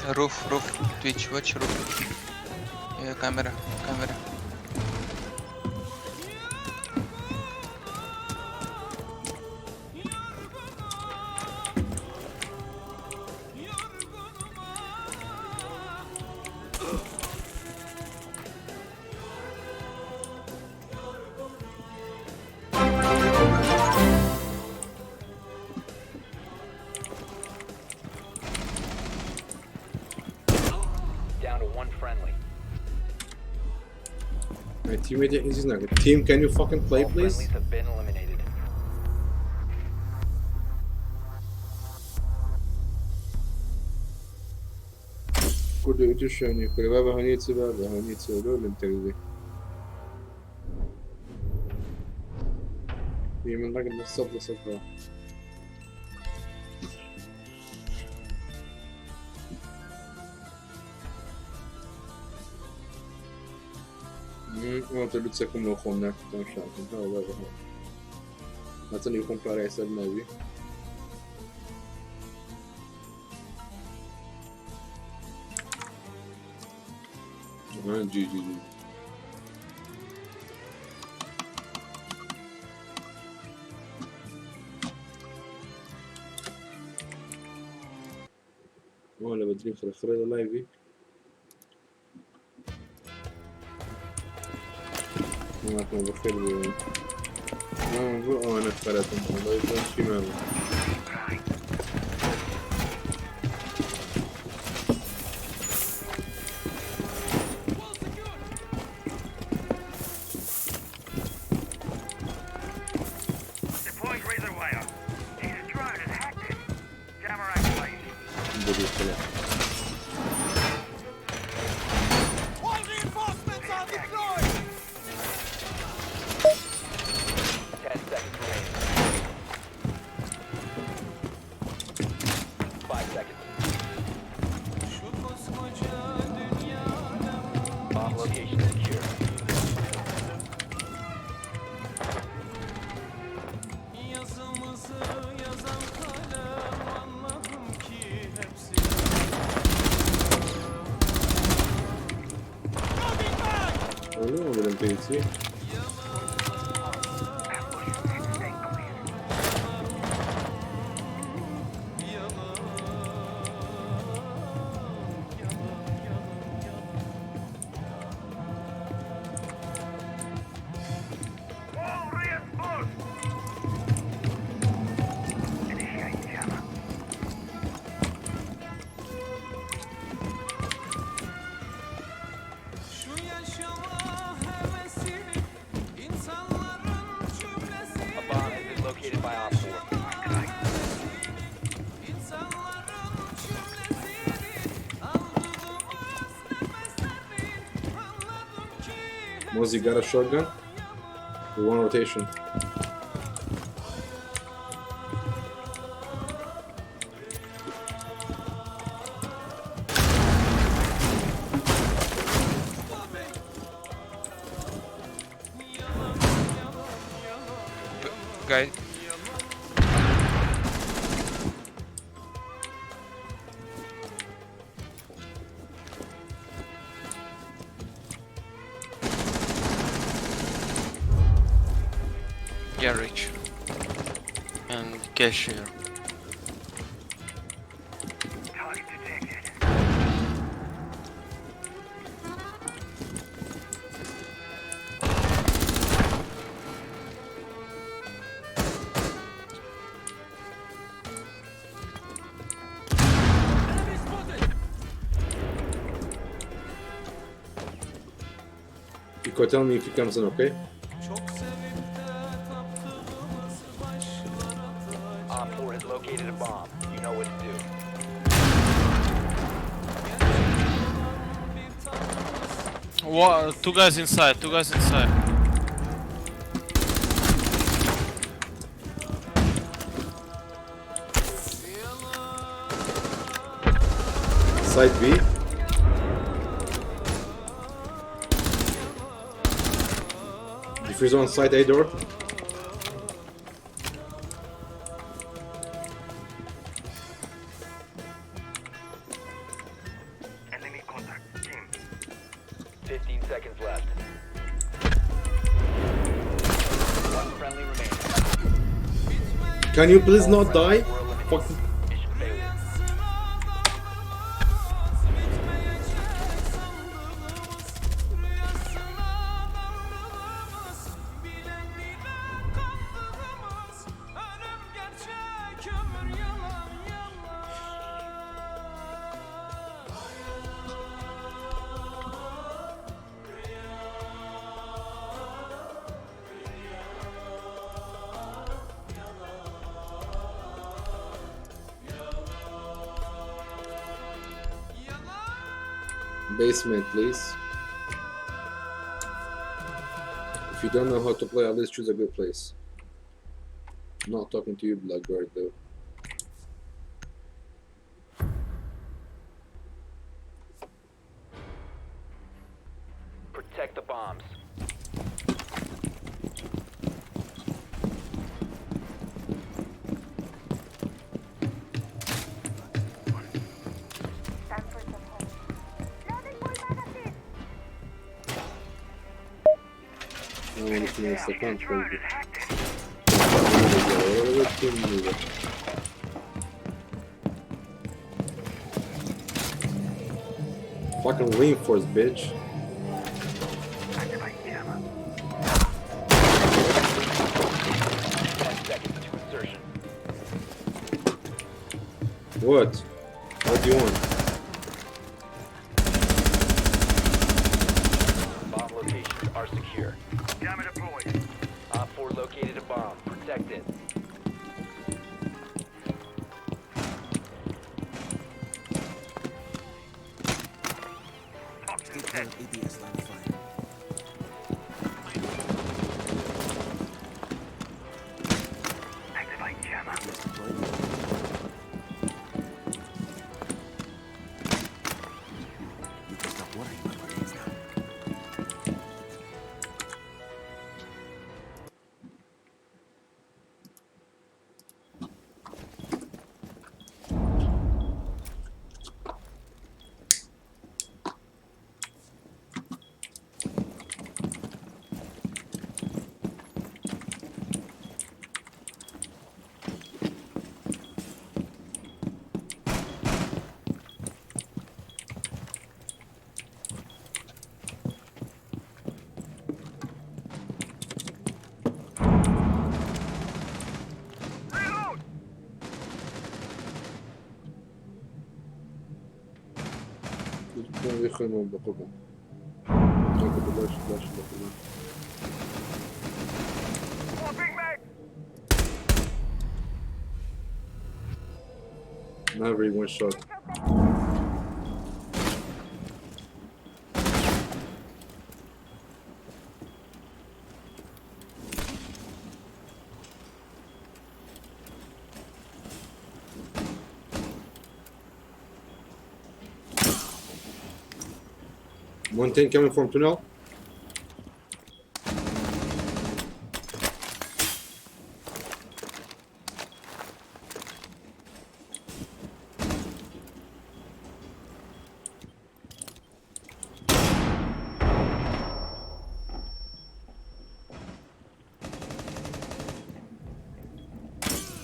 Roof, roof, Twitch, watch roof. Yeah, camera, camera. Down to one friendly. My teammate is not good. Team, can you fucking play, All please? friendlies have been eliminated. كله يدش يعني كل بابا هنيتي بابا هنيتي ولو لم تجدي من رقم الصف لصفر. ما تلو لو خونا تمشى هذا هو مثلا يكون باريس النبي. جي جي جي ولا بدري خرا خرا لايفي معكم بخير. ما انا خرا والله شي ما Deploying razor wire. His drone has hacked it. Jammer activated. بدري خرا. All reinforcements are deployed! 10 seconds remaining. 5 seconds. Bomb location secure. Yazımızı yazan kalem anladım ki hepsi. ولا ولا تجدي. All reinforced! Initiate jammer. Şu yaşama hevesi insanların cümlesi. A bomb has been located by Op 4. İnsanların cümlesini aldığımız nefeslerin anladım ki Mozzie got a shotgun. We want rotation. Guy. Garage. And cashier. Target detected. You could tell me if he comes in, okay? Çok sevip de taptığımız başlara taç. Op 4 has located a bomb. You know what to do. What? Two guys inside. Two guys inside. Side B. Defuse on side A door. Can you please not die? Fuck. Basement, please. If you don't know how to play, at least choose a good place. Not talking to you, Blackguard, though. Protect the bombs. I want to see the control. Fucking reinforce, bitch. 10 seconds to insertion. What? What do you want? Bomb locations are secure. Jammer deployed. Op 4 located a bomb. Protect it. ADS line of fire. Activate jammer. You can stop worrying about grenades now. بخوێنەوە بە قوربان باش باش بە قوربان. Maverick one shot. 110 coming from tunnel.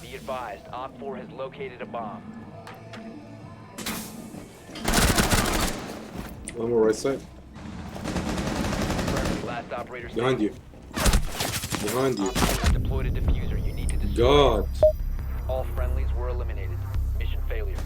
Be advised, Op 4 has located a bomb. One more right side. Last operator Behind you. Behind you. Op 4 has deployed a defuser. You need to destroy God. it. All friendlies were eliminated. Mission failure.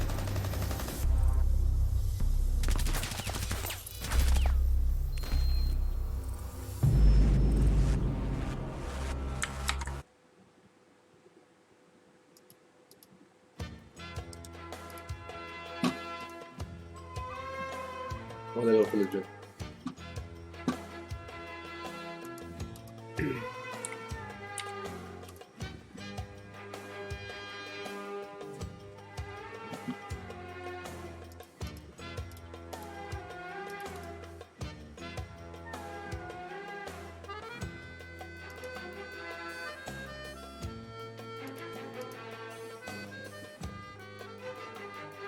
ولا لو الجو.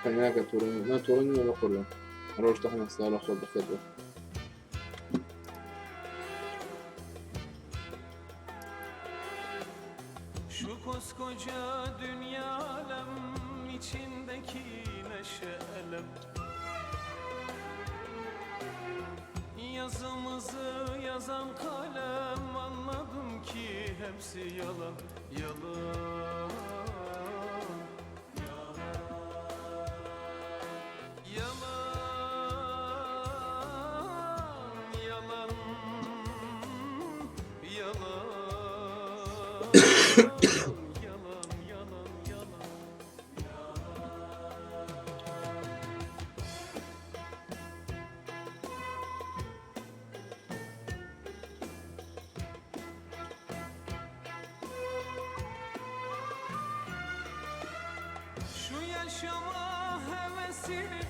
هناك تورني ما تورني ولا قرن روش تحنا صالح خذ خذ. Şu koskoca Başka dünya alem içindeki neşe elem. Yazımızı yazan kalem anladım ki hepsi yalan yalan yalan yalan yalan yalan yalan yalan. Şu yaşama hevesini,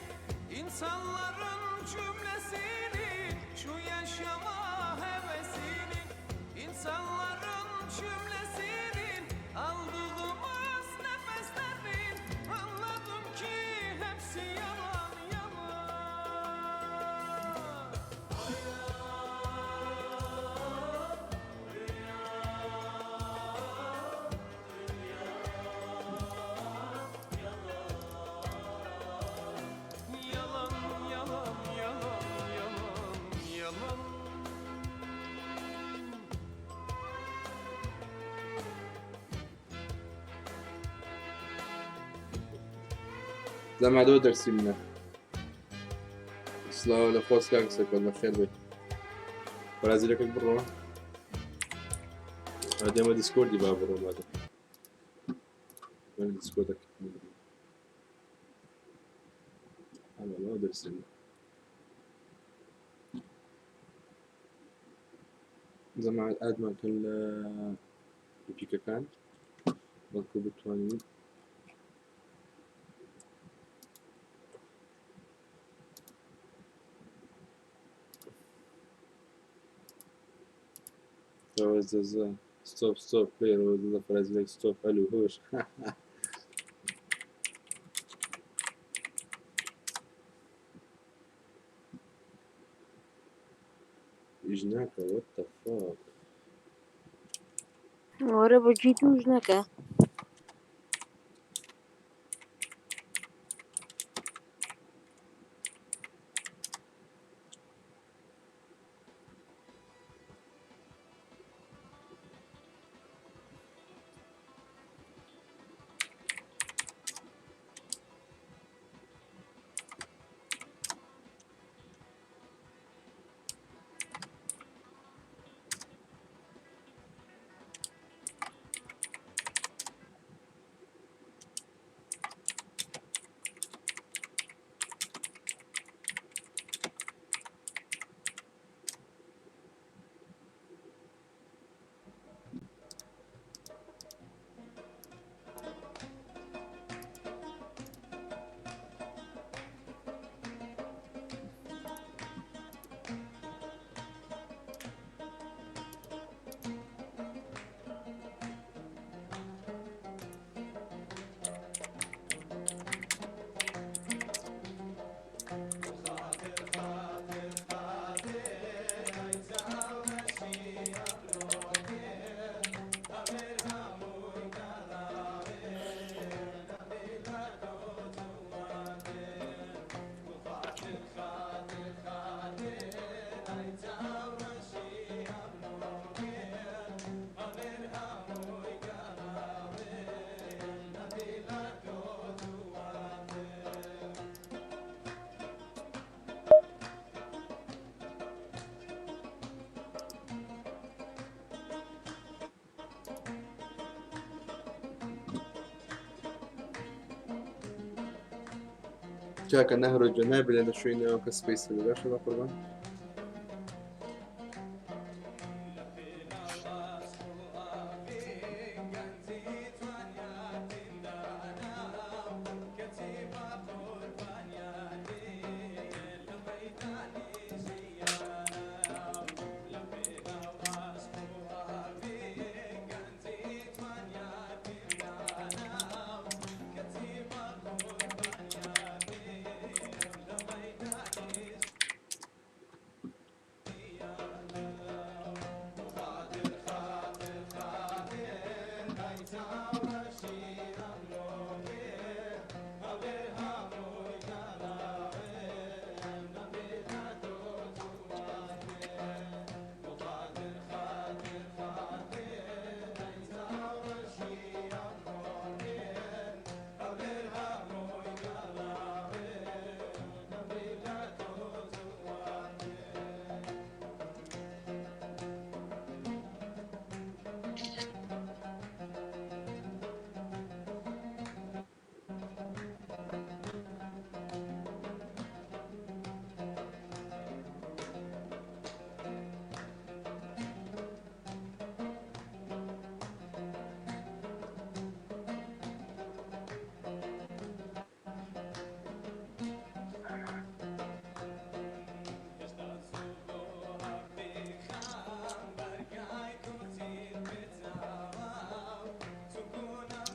insanların cümlesini, şu yaşama hevesini, insanların cümlesinin, aldığımız nefeslerin, anladım ki hepsi yalan yalan. Yalan yalan yalan yalan yalan. زەمادەوە دەرسی منە. سڵاو لە خۆت کاک سەرکەوت، بەخێر بێی. بەرازیلەکەت بڕۆ. ئادێمە دیسکۆردی با بڕۆ مادە. من دیسکۆردەکە. ئەمە دەرسی منە. زەماعەت ئادمان کەن لە پیکەکان بەڵکو بتوانین زە ستۆپ ستۆپ پلەیەر فەرازیلێک ستۆپ ئەلو هۆش. ئیش ناکە what the fuck. وەرە بە گوێی توش نەکە. کاکە نەهرۆ جەنابی لە شوێنەوە کە سپەیس باشە بە قوربان.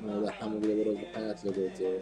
هذا حمد لبرز الحياة لقيته.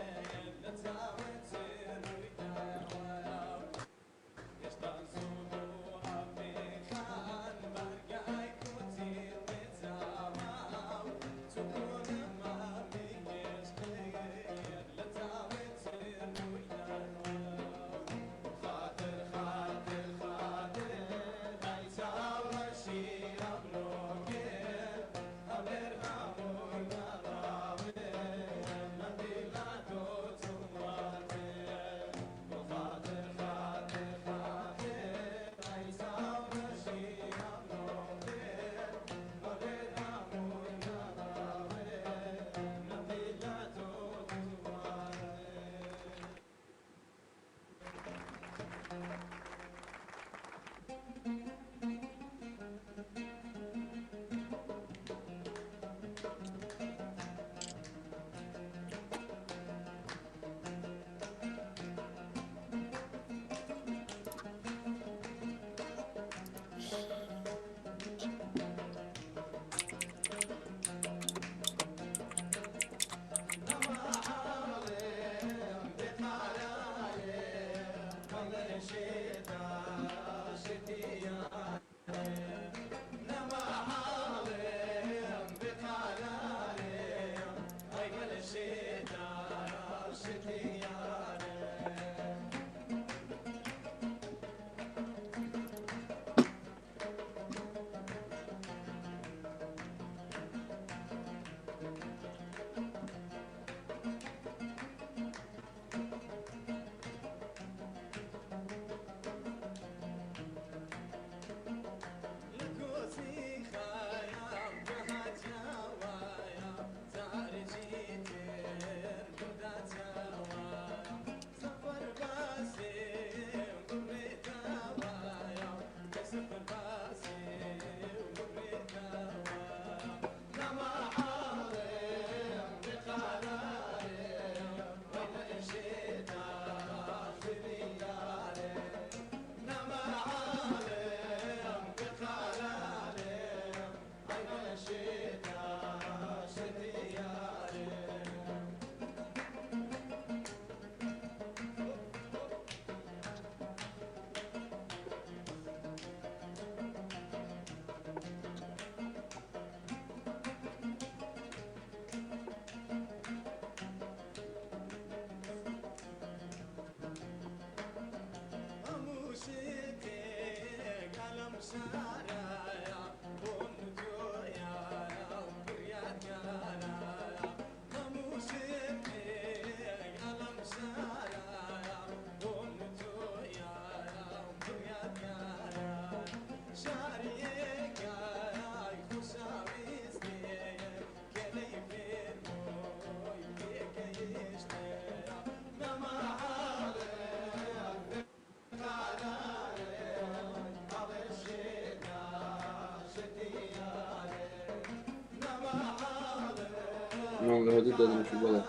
والله هدول ده مش بلد.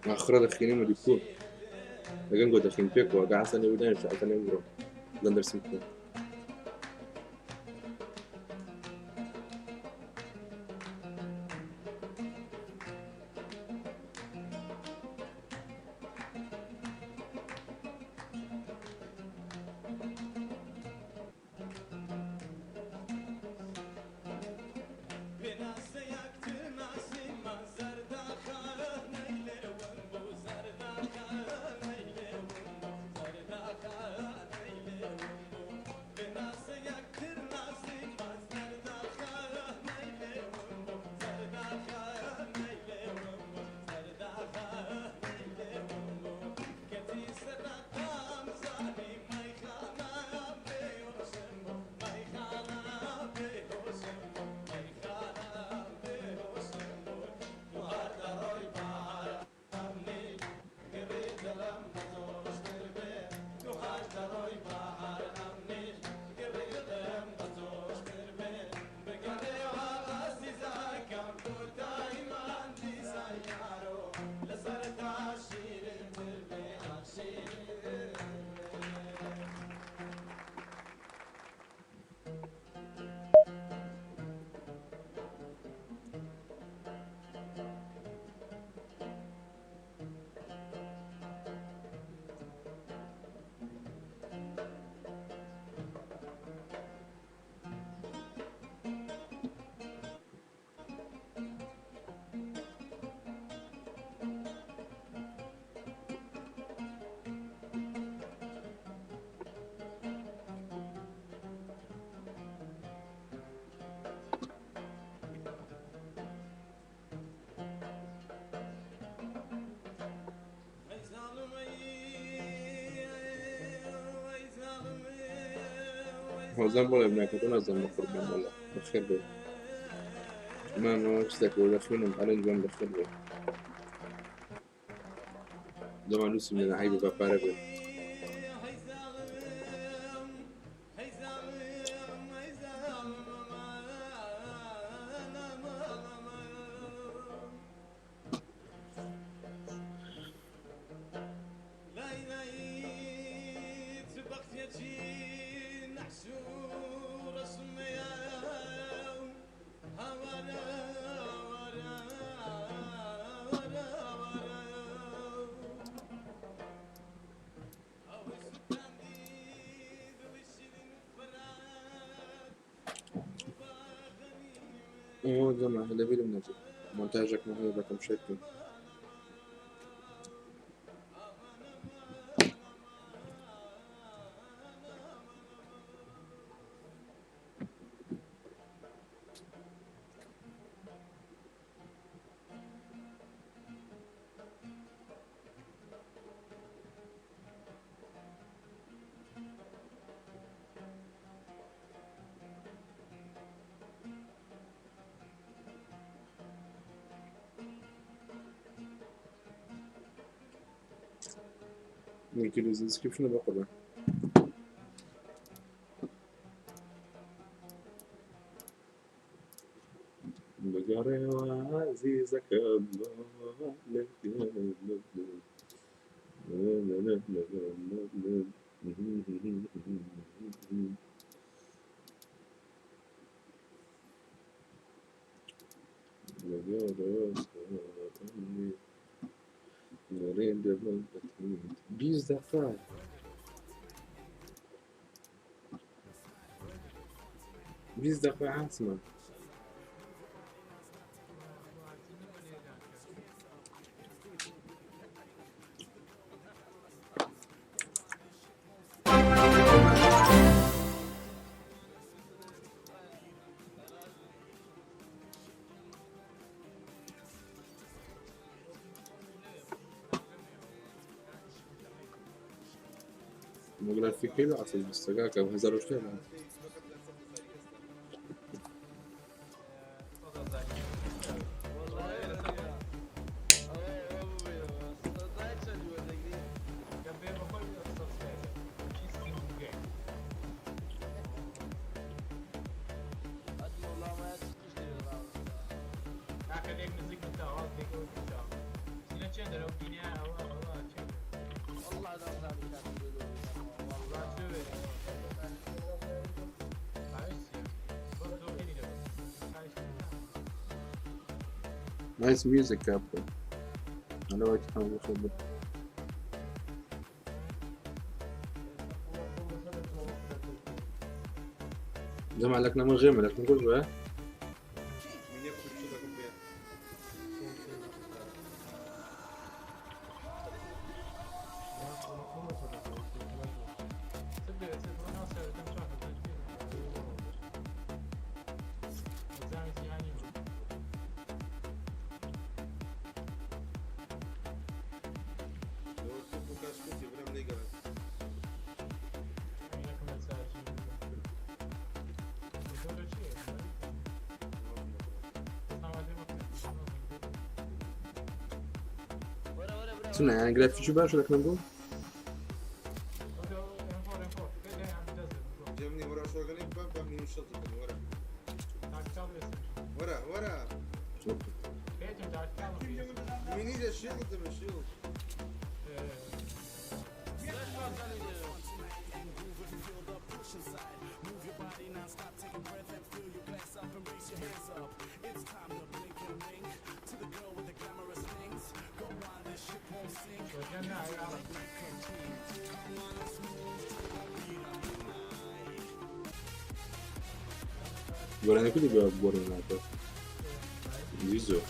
ئاخرە دەخینم و دیکۆ لەگەن گۆ دەخین پێکەوە گە عسەنێ بدەن عسەنێ بڕۆ. Göndersin ki. هۆزان بڵێ بناکە تۆ نازانم بەخۆر بێم وەڵا بەخێر بێ مامەوە شتێک وە دەخوێنم ئەرنج بم بەخێر بێ دەمان نووسم لە عیبە بە پارە بێ. ئەوە جەماعە لەبیرم نەچێت مۆنتاژێکم هەیە بەکەم شێت بکەم. لینکی لە دیسکریپشنە بەقوربان. بگەڕێەوە ئازیزەکەم بیست دقیقە 20 دقیقە هاتمە. گرافیکەی بە عەسڵ بیستەکە کە هەزار و شتێ Nice music كابتن. على وقت بخير. جمع لك نمر غير لك نقول بقى. چونە یان گرافیکی باش لەک نەبوو؟ گۆرانەکە دی گۆران ناکە زیزۆ.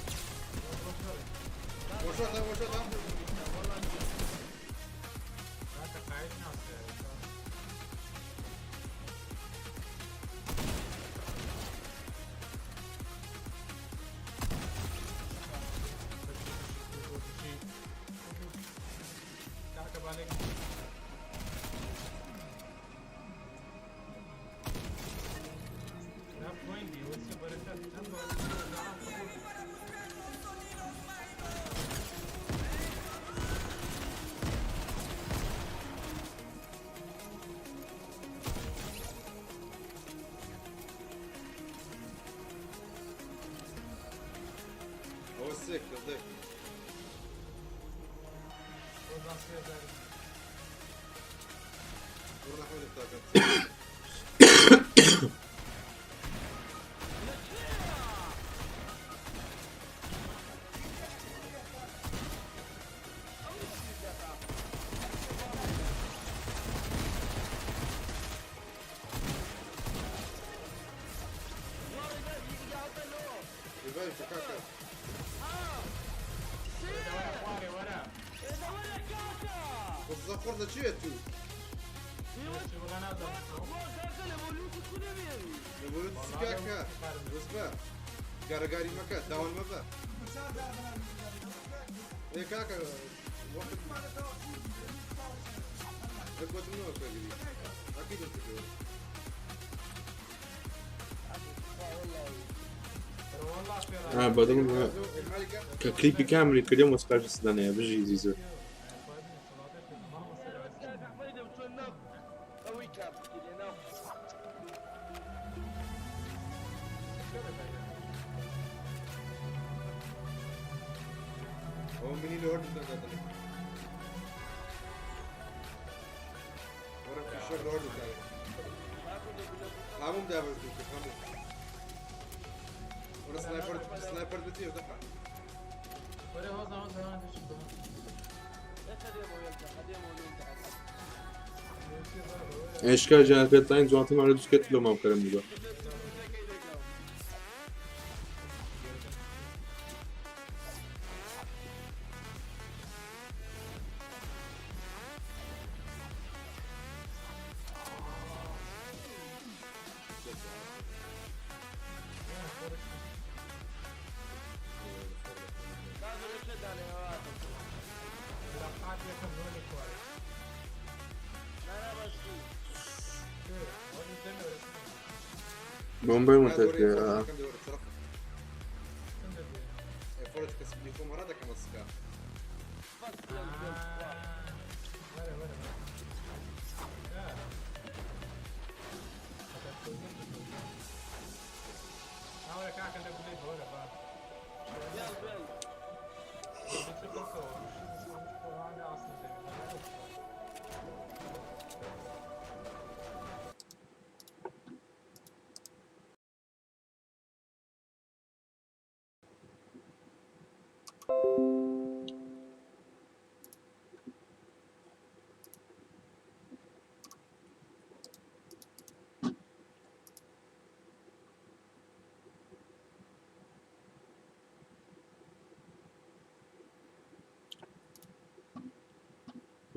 بەدڵم کە کلیپی کامری کردیم وەسپاش سدانەیە. بژی زیزۆ. ئێشکا جان پێتین جوانتم ئەرە دوسکێت لۆ مام کەرم بووە. بۆمبای متەکە.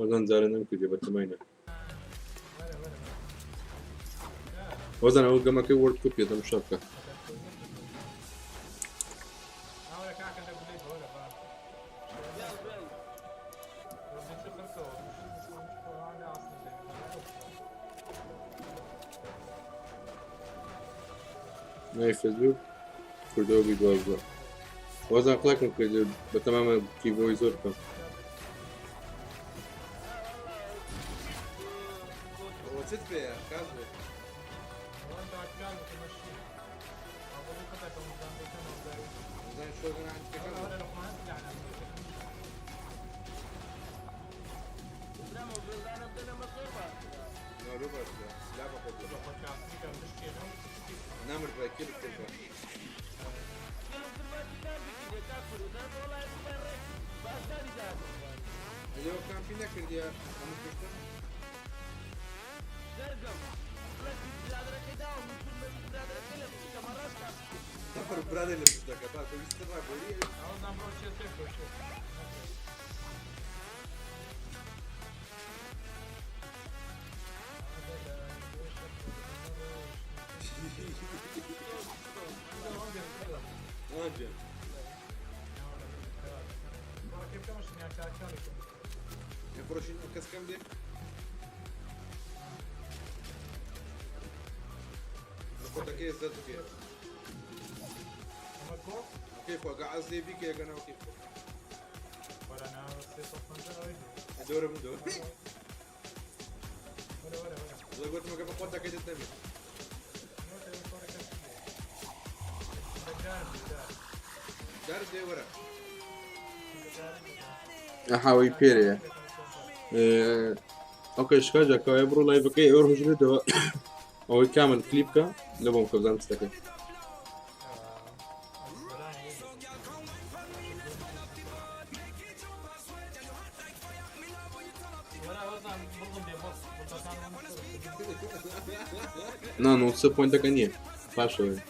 هۆزان جارێ نەم کردی بە تەمای نە. هۆزان ئەوە گەمەکەی وۆرد کوپ یە تەمشا بکە. ناوی فەیسبوک کوردەوە بی 12. هۆزان قڵێکم کرد بە تەمامە کیبۆی زۆر بکەم. ئەوە چت پێیە کاک؟ ئەحاوەی پێرەیە ئۆکەی شکاجا کەوایە بڕۆ لایڤەکەی ئەوە ڕژێتەوە ئەوەی کامل کلیپ بکە لە بۆم کە بزانم چ دەکەی. نا 93 پۆینتەکە نییە پاشەوەی.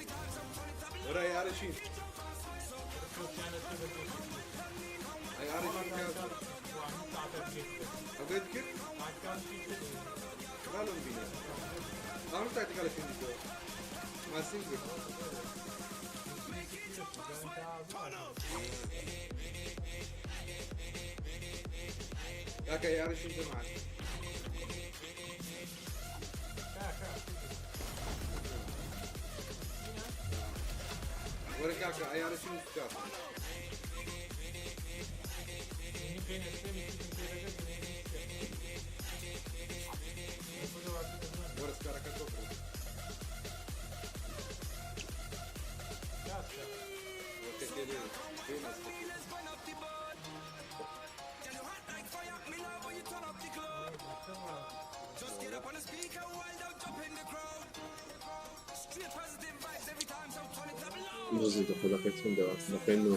بزی دەخۆ دەقەی چەند دەوات دەقەی نۆ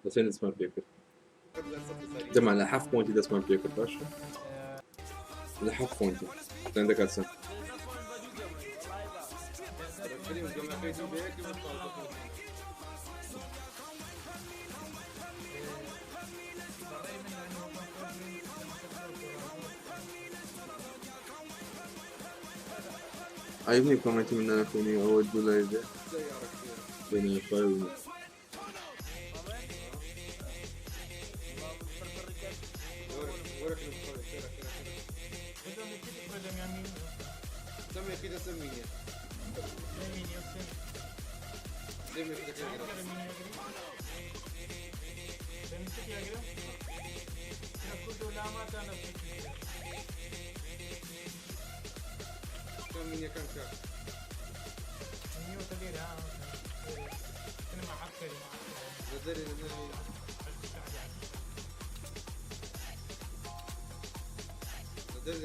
دەسێن دەستمان پێ کرد جەما لە حەفت پۆینتی دەستمان پێ کرد باشە لە حەفت پۆینتی چەند دەکات چەند عیب نییە کۆمێنتی من ناخوێنی ئەوە دوو لایڤ بێ بینی خۆی بوو.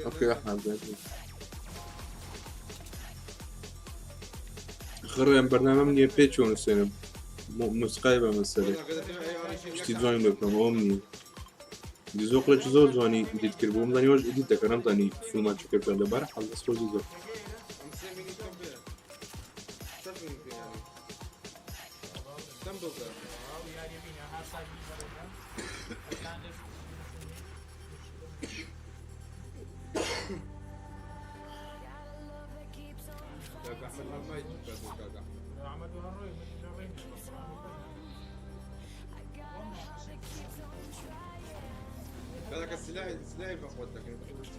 ئۆکەی ئەحمەد خڕێم بەرنامەم نییە پێ چۆن نووسێنم موسیقای بە مەسەلێ شتی جوانی لێ بکەم ئەوم نییە دیزۆ قڵێکی زۆر جوانی ئیدیت کرد بووم زانی وەش ئیدیت دەکەن نەمزانی فیلمان چ کرد لەبەر حەڵ دەست خۆش زۆر کاک ئەحمەد هەر مایکی بکاتەوە کاک ئەحمەد. کاکە سلاحی سلاحی بەخۆت دەکەن چی؟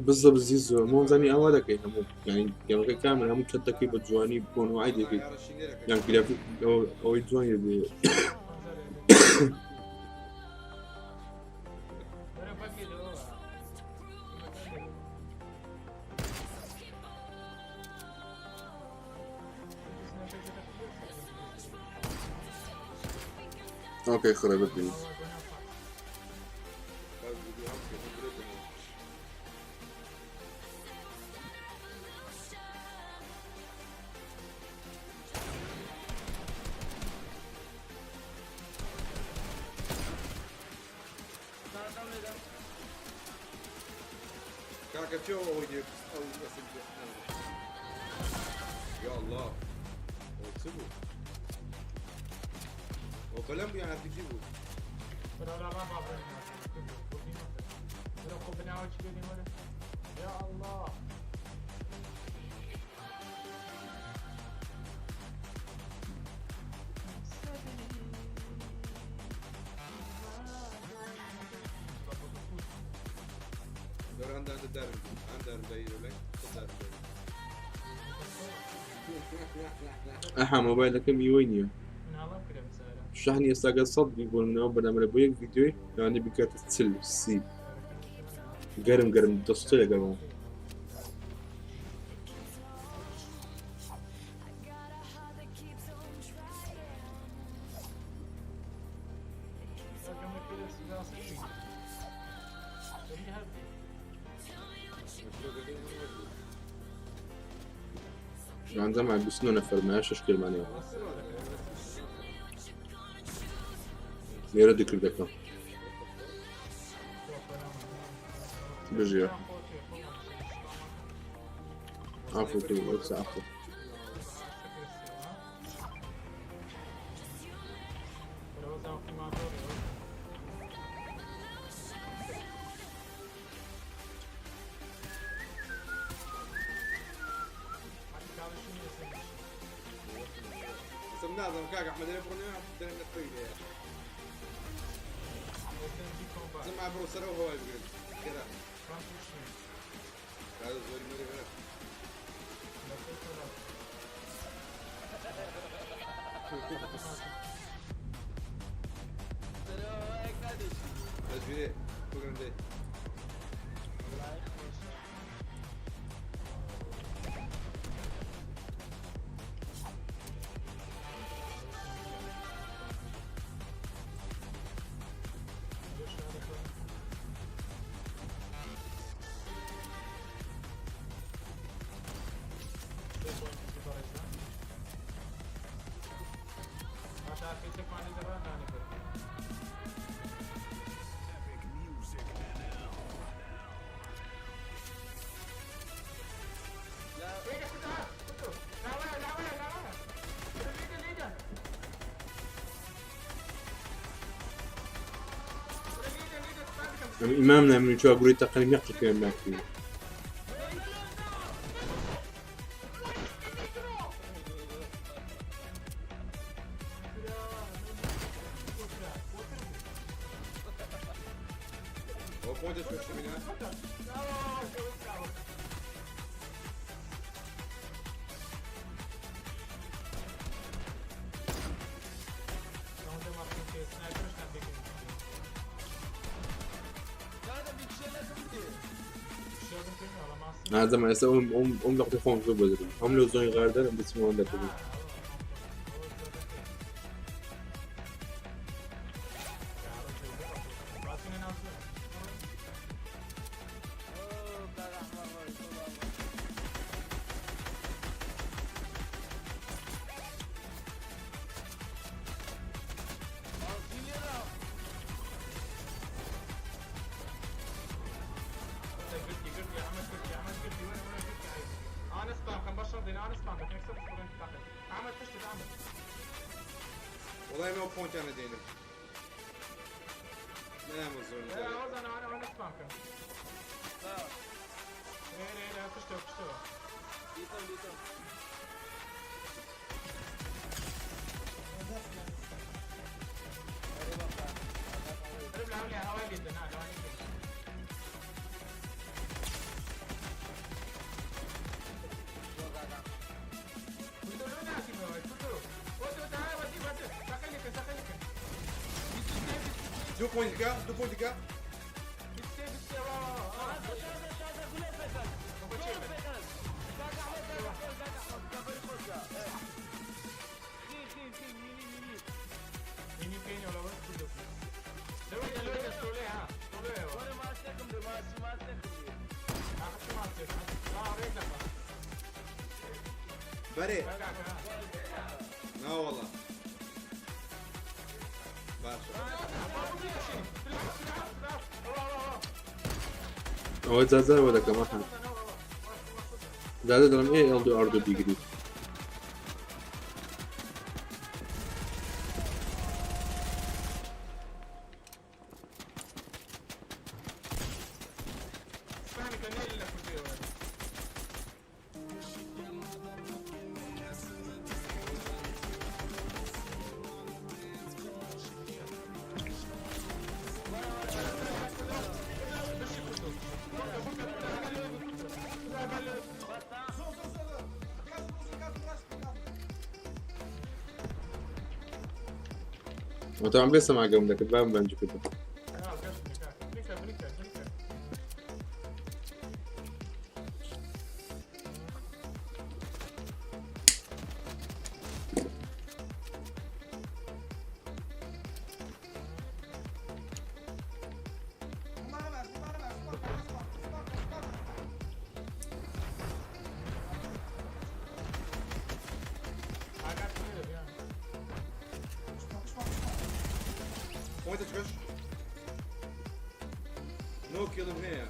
بالضبط زیزۆ مۆزانی ئەوە دەکەی هەموو یعنی گەمەکە کامل هەموو چەت دەکەی بە جوانی بۆ نوعی دەکەیت یان گرافیک ئەوەی جوانی بێ. ئۆکەی خڕێ ببینی. کاکە چێ ئەوەی دێ ئەو ئەسم یا الله ئەوە چ بوو؟ ئەوە بەلەم بوو یان RPG بوو؟ دور عند عند الدار عند دار داير دار ئەها مۆبایلەکەم ئیوەی نییە شەحنی ئێستاگە سەد بی بۆ منەوە بەرنامە بۆ یەک ڤیدیۆی لەوانەیە بکاتە 40 سی گەرم گەرم دەستە لەگەڵم. عندما 29 نەفەر مایە شەش کرمانەوە لێرە دکرد دەکەم بژیە عفو وەکسە عفو. نازم کاک ئەحمەد لێ بڕۆ دەرم لە خۆی لێ زما بڕۆ سەرەوە هەوای بگرن خێرا کاکە زۆری مەری وەرە. دەستگیرێ بگرن دێ. ئیمام نامنی چوە گوری تەقەنیم یەک قەکەم ناکرێ. ئەوە خۆ دەست پێ نازم ئێستا ئەم لەقتی خۆم زۆر بەدرم هەم لە زۆنی غاردەرم بچمەوە دەکەم. وڵای ئەو پۆنتیانە دێنم. دوو پۆینت کە دوو پۆینت کە بەرێ ناوەڵا باشە ئەوە جازارەوە دەکەم ئەحمد جازە دەڵم ئێ ئێڵ دوو ئاردۆ بیگری وتعم بێ سەماگەم دەکرد بام بەنج کردم پۆینتە چکەش نۆ کیڵم هەیە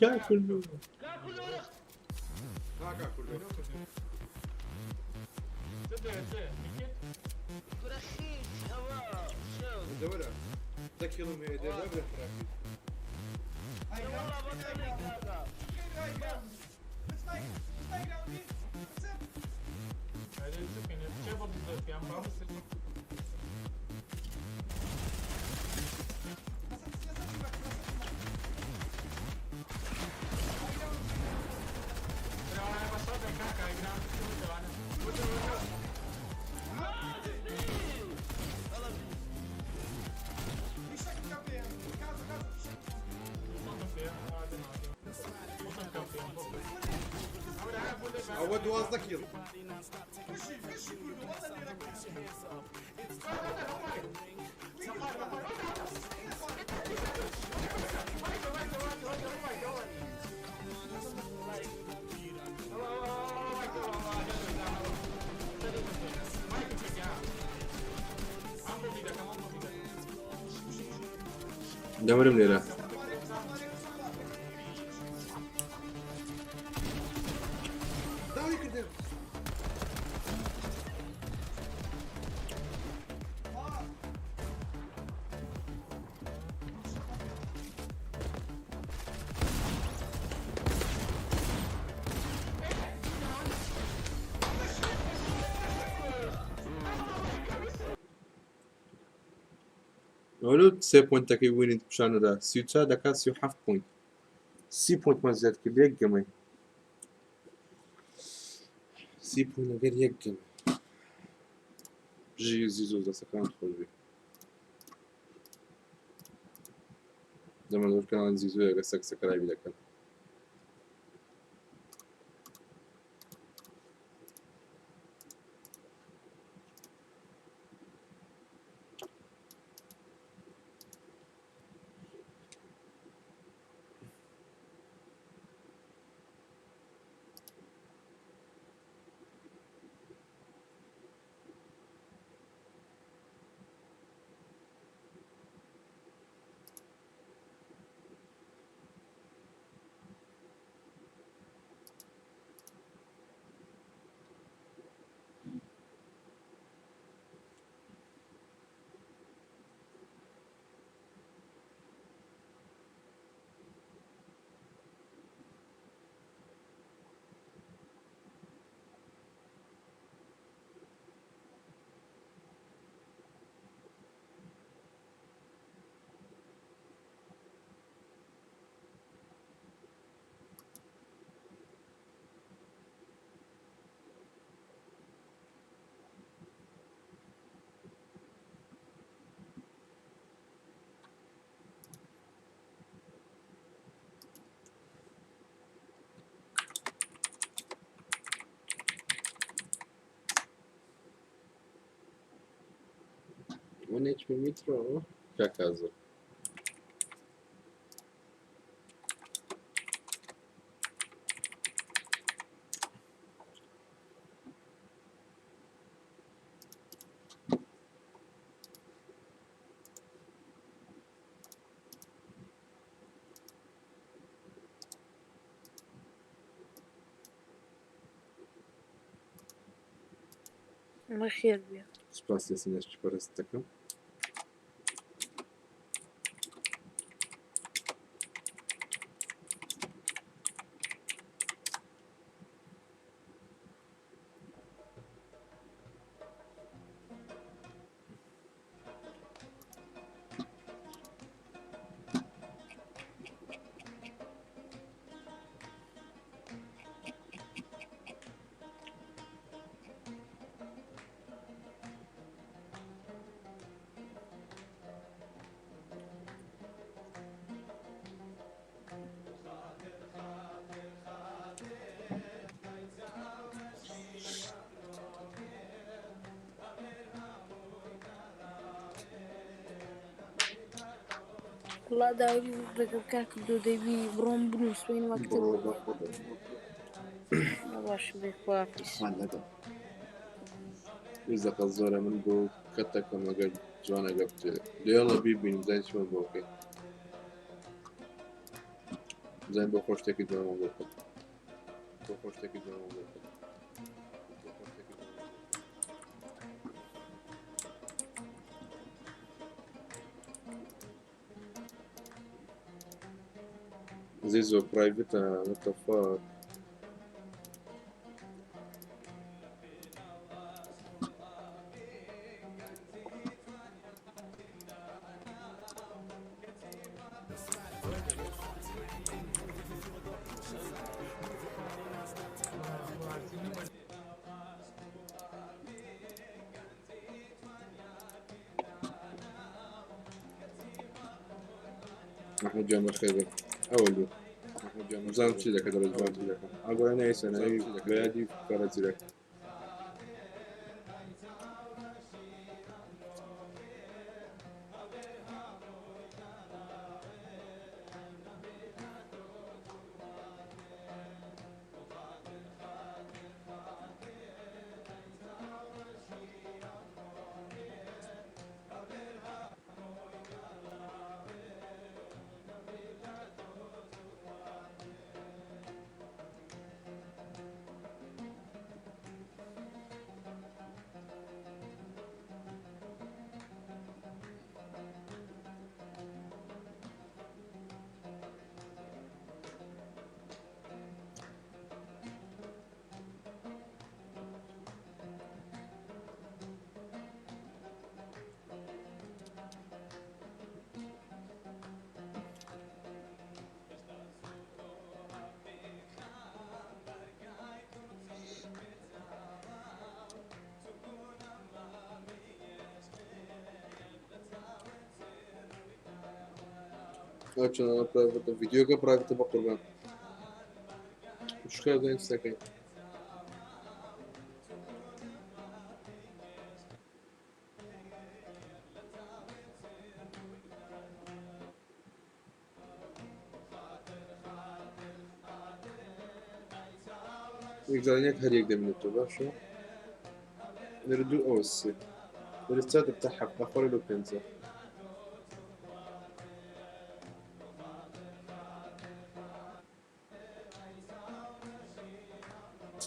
کاکلو دەوەرە دە کیڵم هەیە دەبێ خراپی ئەوە 12 کیڵ دەمرم لێرە داوی کردم ئەوە سێ پۆینتەکەی وینیت پیشانەدا 34 دەکات 37 پۆینت سی پۆینتمان زیاد کرد یەک گەمەی سی پۆینت ئەگەر یەک گەمە بژی زیزۆ دەستەکان خۆش بێ. زەمان زۆر کەناڵی زیزۆیە کە سەکسەکەرایبی دەکەن. One HP Mitro کاک حازر. بەخێر بێ. سپاس یاسین پەرست دەکەم. وەڵا داوای دەکەم کاک دۆ دەبی بڕۆم بنووسین مەکتەب. بڕۆ بڕۆ. باش بێ خواحافیز. ویزەقە زۆرە من بۆ کەتەکەم ئەگەر جوانەگە بچێ لێڵە بیبین بزانین چیمان بۆ بکەین بزانین بۆ خۆ شتێکی جوانمان بۆ بکەن بۆ خۆ شتێکی جوانمان بۆ بکەن بۆ خۆ شتێکی جوانمان بۆ بکەن. زیزۆ پرایڤتە what the fuck. ئەحمەد گیان بەخێر بێ ئەوە لۆ بزانم چی دەکە دەڵێ جوان چی دەکەم ئاگۆرە نایسە ناوی بەیادی فەرە زیرەک. هەرچەندە پرایڤەتە ڤیدیۆکە پرایڤەتە بە قوربان شکا دەین سەکەی یەکجار یەک هەر یەک دەمێنێتەوە باشە لێرە دوو ئەوە سێ لێرە چوار دەبتە حەفت ئەخۆرە لەو پێنجە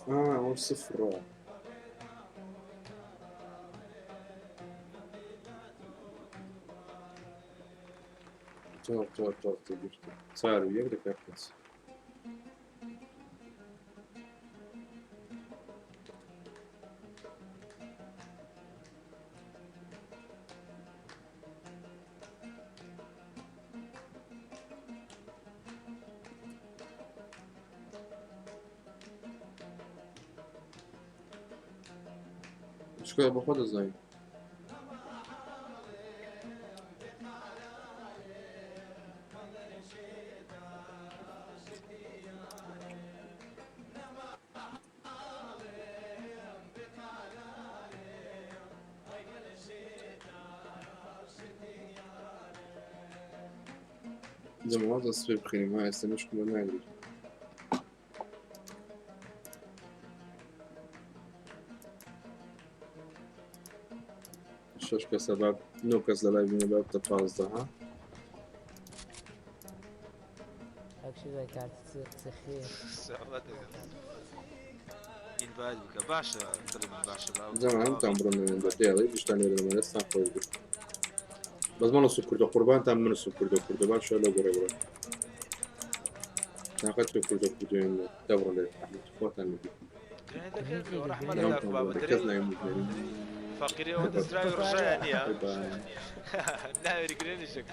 ئەوە سفرە تۆ تۆ تۆ تێگەشتم چوار و یەک دەکات پێنج. چکە بەخۆ دەزانین. جەماڵ دەست پێ بخەین ما ئێستا مشکلە ناگرێت. شەش کەسە با نۆ کەس لە لای بینە با بتە 15 ها. جەماڵ هەمووتان بڕۆن لەوێندە دێڵێ گشتان لێرە لەمە دەستان خۆش بێت. بەس مەڵە سوک کوردە قوربانتان من سوک کوردە کوردە باشە لەو گەڕێ بڕۆن. تاقەت تۆ کوردە کوردێن دەبڕۆ لێ خۆتان لەبی. کەس نایموژێنی. فەقیری ئەوە دەستراوی ڕژایە نییە ناوێری گرێنیشێک.